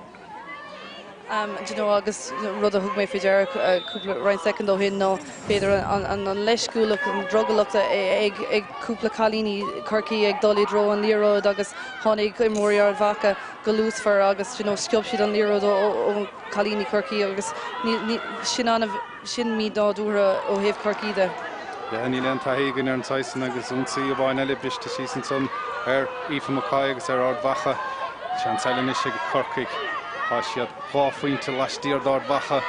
Do you know agus rud a thug mé faoi deara cúpla roinnt soicind ó shin ná b'fhéidir an leisciúlacht, an drogallacht ag cúpla cailíní Chorcaí ag dul i dtreo an liathróid agus tháinig imreoirí Ard Mhacha go luasmhar agus you know sciob siad an liathróid ó cailíní Chorcaí agus sin an sin mí-nádúrtha ó thaobh Chorcaí de. Yeah, níl aon taithí againn ar an saghas san agus ionsaí amháin eile briste síos ansan ar Aoife McCoy agus ar Ard Mhacha. Seans eile anois ag Corcaigh. Tá siad 2 phointe laistiar d'Ard Mhacha.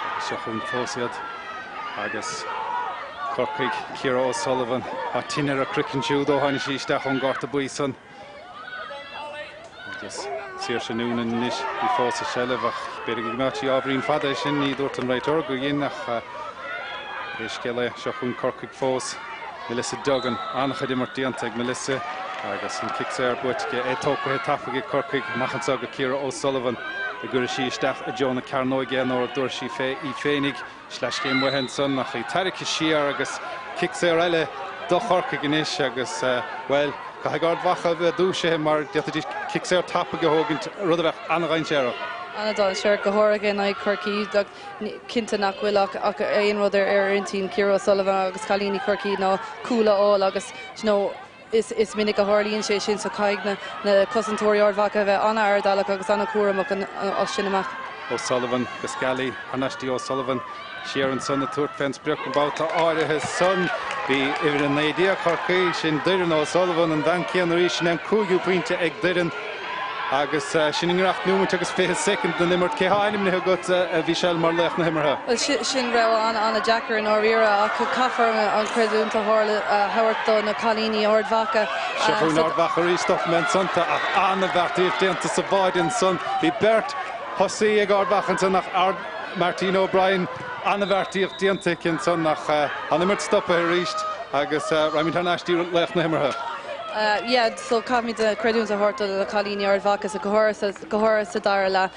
Agus seo chugainn fós iad agus Corcaigh, Ciara O'Sullivan. Tá tine ar a craiceann siúd ó tháinig sí isteach ón gcárta buí san. Agus Saoirse Noonan anois, í fós i seilbh ach b'fhéidir go mbeadh sí ábhairín fada é sin, ní dúirt an réiteoir gur dhein ach pé scéal é, seo chugainn Corcaigh fós. Melissa Duggan, an-chuid imirt déanta ag Melissa agus an cic saor buaite aici, é tógtha tapaidh ag Corcaigh amach anseo go Ciara O'Sullivan a gcuirfidh sí isteach i dtreo na cearnóige é nó a dtabharfaidh sí fé í féinig. Sleaschéim uaithi ansan ach í tarraicthe siar agus cic saor eile do Chorcaigh anois agus, bhuel, caithfidh Ard Mhacha a bheith dúisithe mar d'fhéadfaidís cic saor tapaidh a thógaint, rud a bheadh an-dhainséarach. An-dainséarach, go háirithe in aghaidh Chorcaí. Cinnte nach bhfuil ach aon rud ar intinn Ciara O'Sullivan agus cailíní Chorcaí ná cúl a fháil agus, you know, Is minic a tharlaíonn sé sin so caithfidh na cosantóirí Ard Mhacha a bheith an-airdeallach agus an-chúramach as sin amach. O'Sullivan go Scally, thar n-ais dtí O'Sullivan, siar ansan ag tabhairt fén sprioc an babhta áirithe san. Bhí uimhir 19 Chorcaí, sin Doireann O'Sullivan, an bhean chéanna arís, sin é an cúigiú pointe ag Doireann agus sin i ngiorracht neomait agus 20 soicind den imirt. Cé thá ainmnithe agat, a Mhichelle, mar laoch na himeartha? Bhuel, sin rogha an-deacair i ndáiríre ach caithfear an chreidiúint a thabhairt do na cailíní Ard Mhacha. Seo chugainn Ard Mhacha arís, stopfaidh mé ansan tú ach an-bheartaíocht déanta sa bháide ansan. Bhí beirt thosaí ag Ard Mhacha ansan ach Martina O'Brien, an-bheartaíocht déanta aici ansan ach an imirt stoptha arís agus raghaimid thar n-ais dtí laoch na himeartha. Yeah, so caithfimid creidiúint a thabhairt do na cailíní Ard Mhacha go háirithe sa dara leath.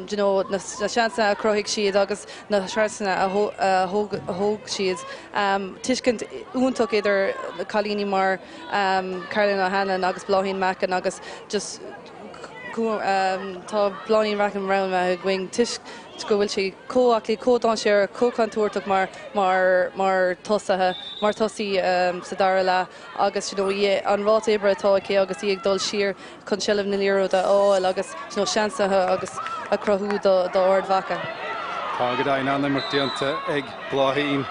Do you know, na seansanna a chruthaigh siad agus na seansanna a thóg siad. Tuiscint iontach idir cailíní mar Caroline O'Hanlon agus Bláithín Mackin agus just tá Bláithín Mackin roghnaithe againn toisc go bhfuil sí chomh aclaí, chomh dainséarach, chomh contúirteach mar mar mar tosaithe, mar tosaí sa dara leath agus you know an ráta oibre atá aici agus í ag dul siar chun seilbh na liathróide a fháil agus you know seansanna agus a chruthú do Ard Mhacha. Tá go deimhin an-imirt déanta ag Bláithín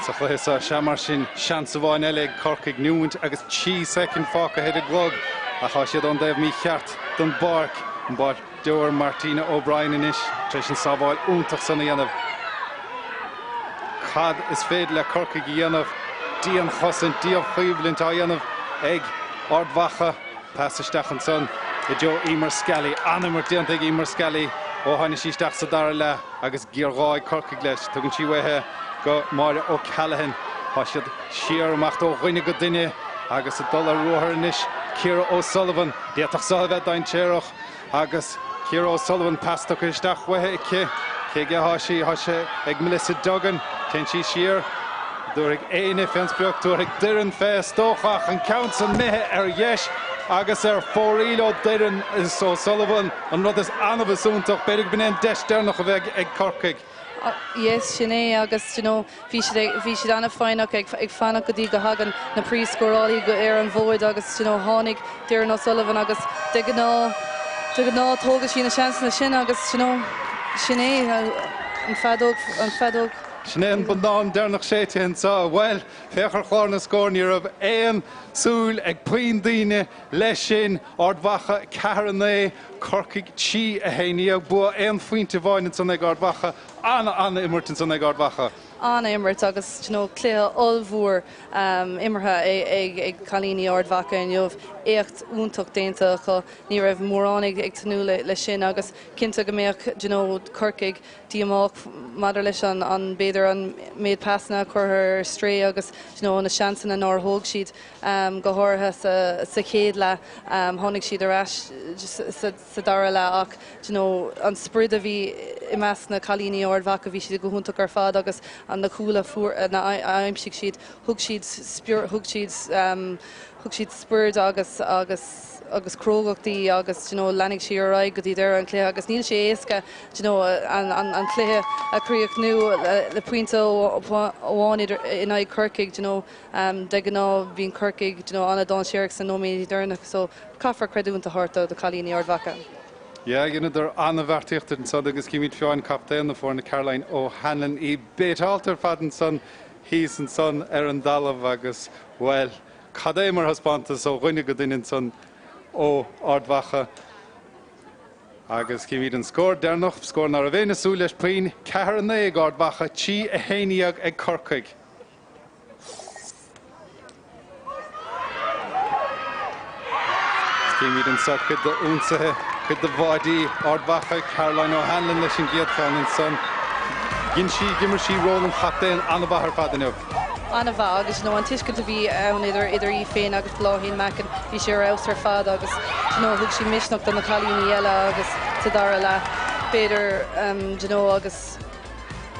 sa chluiche seo. Sea mar sin, seans amháin eile ag Corcaigh, neomant agus 3 soicind fágtha ar an gclog ach tá siad ón dtaobh mícheart den bpáirc, an báideoir Martina O'Brien anois tar éis an sábháil iontach san a dhéanamh. Cad is féidir le Corcaigh a dhéanamh? Dianchosaint, dianchoimhlint á dhéanamh ag Ard Mhacha. Pas isteach ansan i dtreo Emer Scally. An-imirt déanta ag Emer Scally ó tháinig sí isteach sa dara leath agus géarghá ag Corcaigh leis. Tugann sí uaithi go Máire O'Callaghan. Tá siad siar amach ó dhuine go duine agus ag dul ar ruathar anois Ciara O'Sullivan. D'fhéadfadh seo a bheith dainséarach. Agus Ciara O'Sullivan, pas tugtha isteach uaithi aici. Cé aige atá sí? Tá sé ag Melissa Duggan. Téann sí siar. Tabharfaidh éinne fén sprioc, tabharfaidh Doireann fé is dócha ach an ceann san imithe ar dheis agus ar fóraoil ó Doireann O'Sullivan, an rud is annamh is iontach. B'fhéidir go b'in é an deis deireanach a bheidh ag Corcaigh. Yes, sin é agus you know bhí siad ag, bhí siad an-fhoighneach ag, ag fanacht go dtí go thagann na príomhscórálaí go, ar an bhfód agus you know tháinig Doireann O'Sullivan agus de ghnáth, de ghnáth tógann sí na seansanna sin agus you know sin é an feadóg, an feadóg. Sin é an bonnán deireanach séidte anseo. Bhuel, féach ar chlár na scór, ní raibh aon súil ag puinn daoine leis sin. Ard Mhacha 4, 9, Corcaigh 3, 11. Bua aon phointe amháin ansan ag Ard Mhacha. An-an-imirt ansan ag Ard Mhacha. An-imirt agus you know cluiche ollmhór imeartha ag cailíní Ard Mhacha inniu. Éacht iontach déanta acu. Ní raibh mórán ag tnúth leis sin agus cinnte go mbeadh you know Corcaigh díomách maidir leis an an b'fhéidir an méid pasanna a curtha ar strae agus you know na seansanna nár thóg siad go háirithe sa sa chéad leath. Tháinig siad ar ais sa sa dara leath ach you know an sprid a bhí i measc na cailíní Ard Mhacha bhí siad go hiontach ar fad agus an na cúil a fuair na a aimsigh siad thug siad thug siad thug siad sprid agus agus agus crógacht di agus you know leanfaidh sí ar aghaidh go dtí deireadh an chluiche agus níl sé éasca you know an an an cluiche a chríochnú le pointe amháin idir in aghaidh Corcaigh you know de ghnáth bíonn Corcaigh you know an-dainséarach sna nóiméidí deireanacha so caithfear creidiúint a thabhairt do do chailíní Ard Mhacha. Yeah, dheineadar an-bheartaíocht ansan agus címid fiú an captaen na foirne Caroline O'Hanlon í béiteáilte ar fad ansan thíos ansan ar an dtalamh agus bhuel Cad é mar thaispeántas ó dhuine go duine ansan ó Ard Mhacha. Agus címid an scór deireanach, scór ná raibh éinne ag súil leis puinn, 4, 9 ag Ard Mhacha, 3, 11 ag Corcaigh. Címid anso cuid d'ionsaithe, cuid de bháidí Ard Mhacha, Caroline O'Hanlon leis an gcéad cheann ansan. Dhein sí, d'imir sí ról an chaptaein an-mhaith ar fad inniu. An-mhaith agus you know an tuiscint a bhí ann idir idir í féin agus Bláithín Mackin, bhí sé ar fheabhas ar fad agus you know thug sí misneach do na cailíní eile agus sa dara leath b'fhéidir you know agus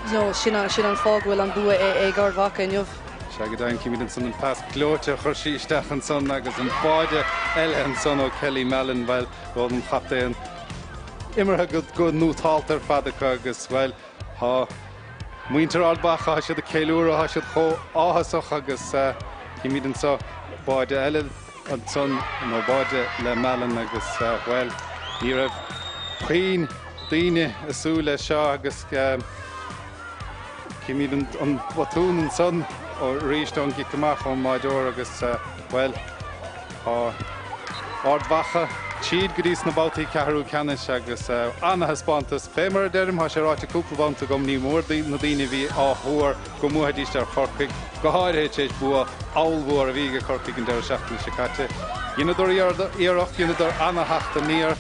you know sin an sin an fáth go bhfuil an bua ag Ard Mhacha inniu. Sea go deimhin, címid ansan an pas gleoite a chuir sí isteach ansan agus an báide eile ansan ó Kelly Mallon, bhuel, ról an chaptaein imeartha go go nótálta ar fad acu agus bhuel, Tá muintir Ard Mhacha, tá siad ag ceiliúradh, tá siad chomh áthasach agus címid anseo báide eile ansan, nó báide le Mallon agus, bhuel, ní raibh puinn daoine ag súil leis seo agus címid an botún ansan arís ón gcic amach ón mbáideoir agus, bhuel, Tá Ard Mhacha tríd go dtí sna babhtaí ceathrú ceannais agus ana-thaispeántas. Fé mar a deirim, tá sé ráite cúpla babhta agam, ní mór na daoine a bhí á thuar go mbuafaidís ar Chorcaigh, go háirithe tar éis bua ollmhór a bhí ag Corcaigh an deireadh seachtaine seo caite. Dheineadar iarracht, dheineadar ana-theacht aniar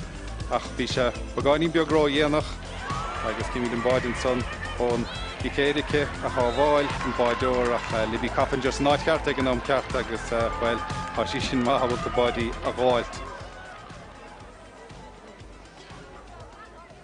ach bhí sé beagáinín beag ródhéanach. Agus címid an báide ansan ón gcic éirice a shábháil an báideoir ach Libby Coppinger san áit cheart ag an am ceart agus, bhuel, tá sí sin maith ábalta báidí a dh'fháilt.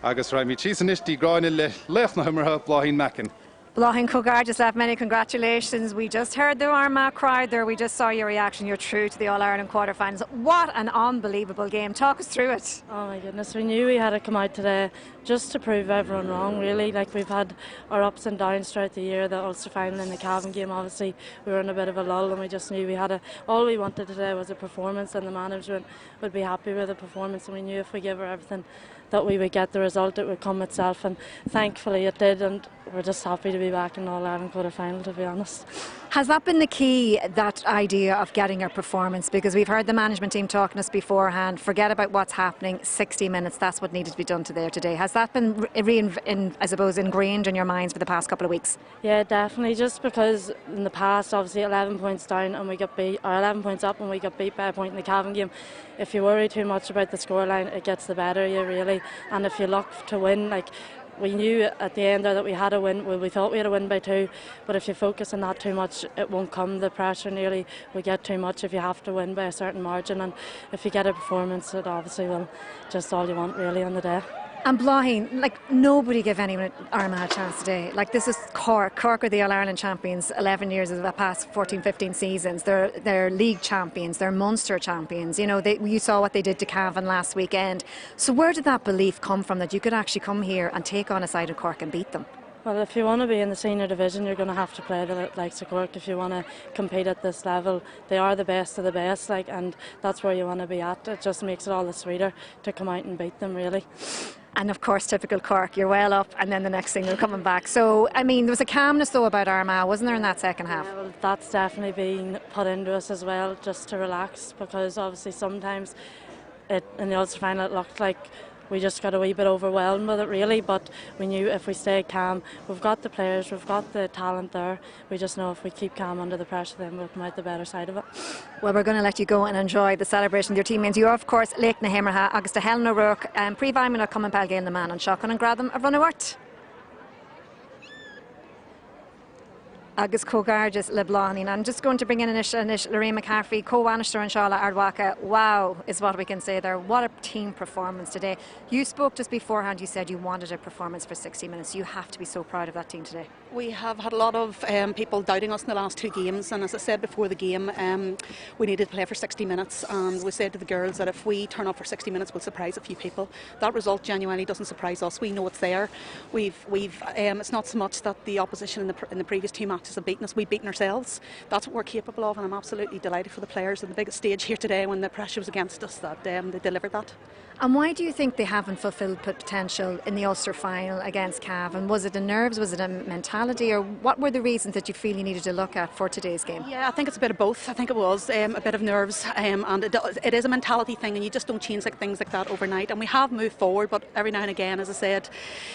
Agus raghaimid síos anois dtí Gráinne le laoch na himeartha, Bláithín Mackin. Bláithín, comhghairdeas leat, many congratulations. We just heard the Armagh crowd there. We just saw your reaction. You're through to the All-Ireland quarterfinals. What an unbelievable game. Talk us through it. Oh my goodness, we knew we had to come out today just to prove everyone wrong, really. Like we've had our ups and downs throughout the year, the Ulster final and the Cavan game, obviously we were in a bit of a lull and we just knew we had a all we wanted today was a performance and the management would be happy with the performance and we knew if we gave her everything that we would get the result it would come itself and thankfully it did and we're just happy to be back in all Ireland quarter final to be honest. Has that been the key that idea of getting a performance because we've heard the management team talking to us beforehand forget about what's happening 60 minutes that's what needed to be done to there today has that been re in, I suppose ingrained in your minds for the past couple of weeks? Yeah definitely just because in the past obviously 11 points down and we got beat or 11 points up and we got beat by a point in the Cavan game if you worry too much about the scoreline it gets the better of you really and if you look to win like we knew at the end there that we had a win well, we thought we had a win by two but if you focus on that too much it won't come the pressure nearly will get too much if you have to win by a certain margin and if you get a performance it obviously will just all you want really on the day. And Bláithín, like nobody gave anyone Armagh a chance today. Like this is Cork. Cork are the All Ireland champions 11 years of the past 14, 15 seasons. They're they're league champions. They're Munster champions. You know, they, you saw what they did to Cavan last weekend. So where did that belief come from that you could actually come here and take on a side of Cork and beat them? Well, if you want to be in the senior division, you're going to have to play the likes of Cork. If you want to compete at this level, they are the best of the best, like, and that's where you want to be at. It just makes it all the sweeter to come out and beat them, really. And of course, typical Cork, you're well up, and then the next thing you're coming back. So, I mean, there was a calmness though about Armagh, wasn't there, in that second half? Yeah, well, that's definitely been put into us as well, just to relax, because obviously sometimes it, in the Ulster final it looked like We just got a wee bit overwhelmed with it really, but we knew if we stayed calm, we've got the players, we've got the talent there. We just know if we keep calm under the pressure, then we'll come out the better side of it. Well, we're going to let you go and enjoy the celebration with your teammates. You are, of course, Laoch na hImeartha agus tá Helen O'Rourke, um, Príomhfheidhmeannach Cumann Peil Gael na mBan anseo chun an gradam a bhronnadh ort. Agus comhghairdeas le Bláithín. I'm just going to bring in anois anois Lorraine McCaffrey, co-bhainisteoir anseo le Ard Mhacha. Wow, is what we can say there. What a team performance today. You spoke just beforehand, you said you wanted a performance for 60 minutes. You have to be so proud of that team today. We have had a lot of um, people doubting us in the last two games and as I said before the game um, we needed to play for 60 minutes and we said to the girls that if we turn up for 60 minutes we'll surprise a few people. That result genuinely doesn't surprise us. We know it's there. We've, we've, um, it's not so much that the opposition in the, in the previous two matches have beaten us, we've beaten ourselves. That's what we're capable of and I'm absolutely delighted for the players on the biggest stage here today when the pressure was against us that um, they delivered that. And why do you think they haven't fulfilled potential in the Ulster final against Cavan? Was it the nerves? Was it a mentality? Or what were the reasons that you feel you needed to look at for today's game? Yeah, I think it's a bit of both. I think it was um, a bit of nerves um, and it, it is a mentality thing and you just don't change like things like that overnight. And we have moved forward, but every now and again, as I said,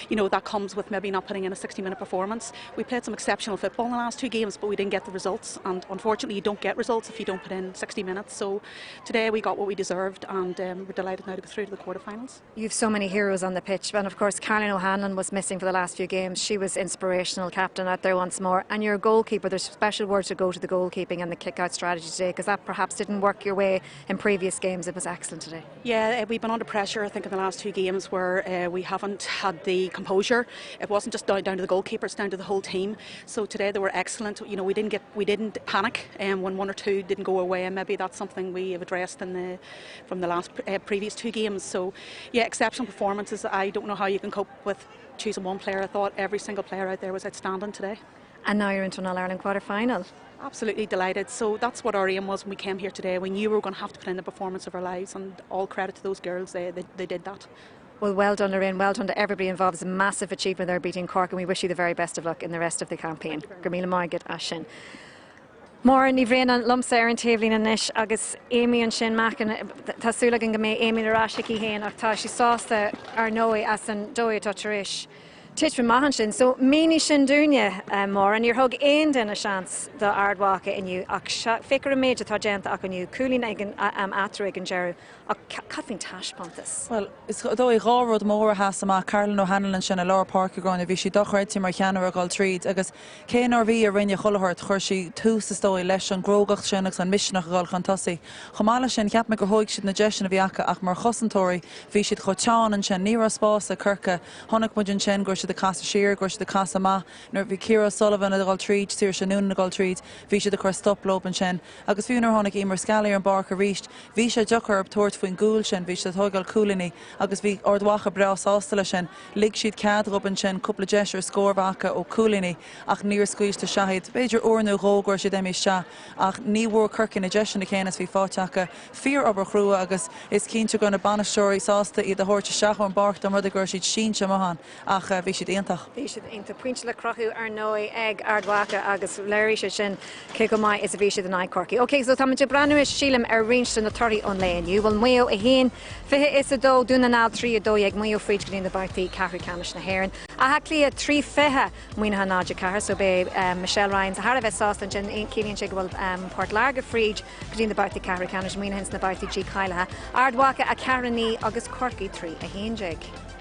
you know, that comes with maybe not putting in a 60-minute performance. We played some exceptional football in the last two games, but we didn't get the results. And unfortunately, you don't get results if you don't put in 60 minutes. So today we got what we deserved and um, we're delighted now to go through to the quarterfinals. You've so many heroes on the pitch and of course Caroline O'Hanlon was missing for the last few games. She was inspirational captain out there once more. And your goalkeeper, there's special words to go to the goalkeeping and the kick-out strategy today because that perhaps didn't work your way in previous games. It was excellent today. Yeah, eh, we've been under pressure I think in the last two games where uh, we haven't had the composure. It wasn't just down, down to the goalkeeper, it's down to the whole team. So today they were excellent. You know, we didn't get we didn't panic um, when one or two didn't go away and maybe that's something we have addressed in the from the last uh, previous two games. So yeah, exceptional performances. I don't know how you can cope with choosing one player. I thought every single player out there was outstanding today. And now you're into an All-Ireland quarter-final. Absolutely delighted. So that's what our aim was when we came here today. We knew we were going to have to put in the performance of our lives and all credit to those girls. They, they, they did that. Well, well done, Lorraine. Well done to everybody involved. It's a massive achievement there beating Cork, and we wish you the very best of luck in the rest of the campaign. Go raibh míle maith agat as sin. Máire Ní Bhraonáin liomsa ar an taobhlíne anois agus Amy ansin Mackin, tá súil againn go mbeidh Amy ar ais aici féin ach tá sí sásta ar ndóigh as an dóigh atá tar éis titim amach ansin. So mínigh sin dúinne, Máire, níor thug aon duine seans do Ard Mhacha inniu ach féach ar an méid atá déanta acu inniu, cúilín ag an eatarthu ag an deireadh ach cad faoin taispeántas? Bhuel, is dóigh 2 rud mór a sheas amach, Caroline O'Hanlon ansin i lár páirce, a Ghráinne, bhí sí dochreidte mar cheannaire ag dul tríd agus cé nárbh í a rinne chuile shórt, chuir sí tús, is dóigh, leis an gcrógacht sin agus an misneach a dhul chun tosaigh. Chomh maith leis sin, cheap mé gur thóig siad na deiseanna a bhí acu ach mar chosantóirí, bhí siad chomh teann ansin, ní raibh spás ag Corcaigh. Chonaic muid ansin go raibh siad ag casadh siar, go raibh siad ag casadh amach. Nuair a bhí Ciara O'Sullivan ag dul tríd, Saoirse Noonan ag dul tríd, bhí siad ag cur stop leo ansin. Agus fiú nuair a tháinig Emer Scally ar an bpáirc arís, bhí sé deacair orthu tabhairt faoin gcúl sin, bhí siad ag tógáil cúilíní agus bhí Ard Mhacha breá sásta leis sin. Lig siad cead dhóibh ansin cúpla deis ar scór a bheith acu ó chúilíní ach níor scaoil siad isteach iad. B'fhéidir uair nó dhó go raibh siad imithe isteach ach ní bhfuair Corcaigh na deiseanna céanna is a bhí faighte acu. Fíor obair chrua agus is cinnte go raibh na bainisteoirí sásta iad a thabhairt isteach ón bpáirc dá mba rud é go raibh siad sínte amuigh ann. Ach bhí siad iontach. Bhí siad iontach. Pointe le crochadh ar ndóigh ag Ard Mhacha agus léirigh sé sin cé chomh maith is a bhí siad in aghaidh Chorcaí. Ok, so táimid ag breathnú anois, sílim, ar roinnt de na torthaí ón lae inniu. Bhuel, Maigh Eo 1, 20 is 2, Dún na nGall 3, 12, Maigh Eo fríd go dtí na babhtaí ceathrú ceannais na hÉireann. Áth Cliath 3, 20, Muineachán 0, 4, so beidh Michelle Ryan thar a bheith sásta ansin. Ciallaíonn sé go bhfuil Port Láirge fríd go dtí na babhtaí ceathrú ceannais, Muineachán sna babhtaí dícháilithe. Ard Mhacha 4, 9 agus Corcaigh 3, 11.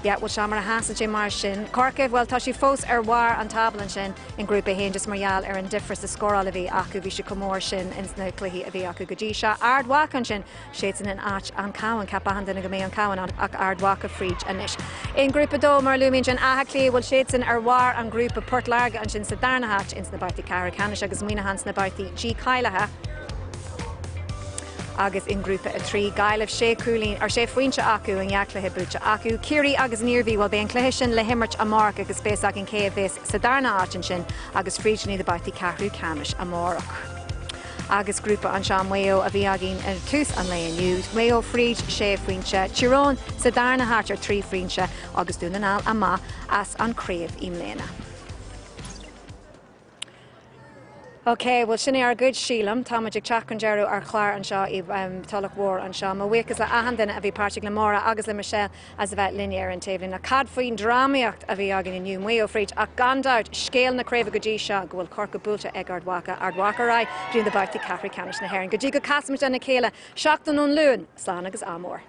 Yeah, bhuel seo mar a sheasann sé mar sin. Corcaigh, bhuel tá siad fós ar bharr an tábla ansin in Grúpa 1 just mar gheall ar an difear sa scóráil a bhí acu, bhí siad chomh mór sin ins na cluichí a bhí acu go dtí seo. Ard Mhacha ansin, siadsan in áit an Cabhán, cheap achan duine go mbeadh an Cabhán ann ach Ard Mhacha fríd anois. In Grúpa 2 mar a luaigh mé ansin, Áth Cliath, bhuel siadsan ar bharr an ghrúpa, Port Láirge ansin sa darna háit ins na babhtaí ceathrú ceannais agus Muineachán sna babhtaí dícháilithe. Agus i nGrúpa 3, Gaillimh, sé chúilín, or sé phointe acu, an dá chluiche buaite acu. Ciarraí agus an Iarmhí, bhuel beidh an cluiche sin le himirt amárach agus beidh a fhios againn cé a bheas sa darna háit ansin agus fríd go dtí na babhtaí ceathrú ceannais amárach. Agus grúpa anseo, Maigh Eo a bhí againn ar tús an lae inniu. Maigh Eo fríd, sé phointe, Tír Eoghain sa darna háit ar thrí phointe agus Dún na nGall amach as an chraobh i mbliana. Ok, bhuel sin é ár gcuid sílim. Tá muid ag teacht chun deireadh ár chlár anseo i Tulach Mhór anseo. Mo bhuíochas le achan duine a bhí páirteach, le Máire agus le Michelle as a bheith linn ar an taobhlíne. Cad faoin drámaíocht a bhí againn inniu? Maigh Eo fríd ach gan dabht scéal na craoibhe go dtí seo go bhfuil Corcaigh buailte ag Ard Mhacha, Ard Mhacha ar aghaidh go dtí na babhtaí ceathrú ceannais na hÉireann. Go dtí go gcasfaimid lena chéile seachtain ón Luan, slán agus ádh mór.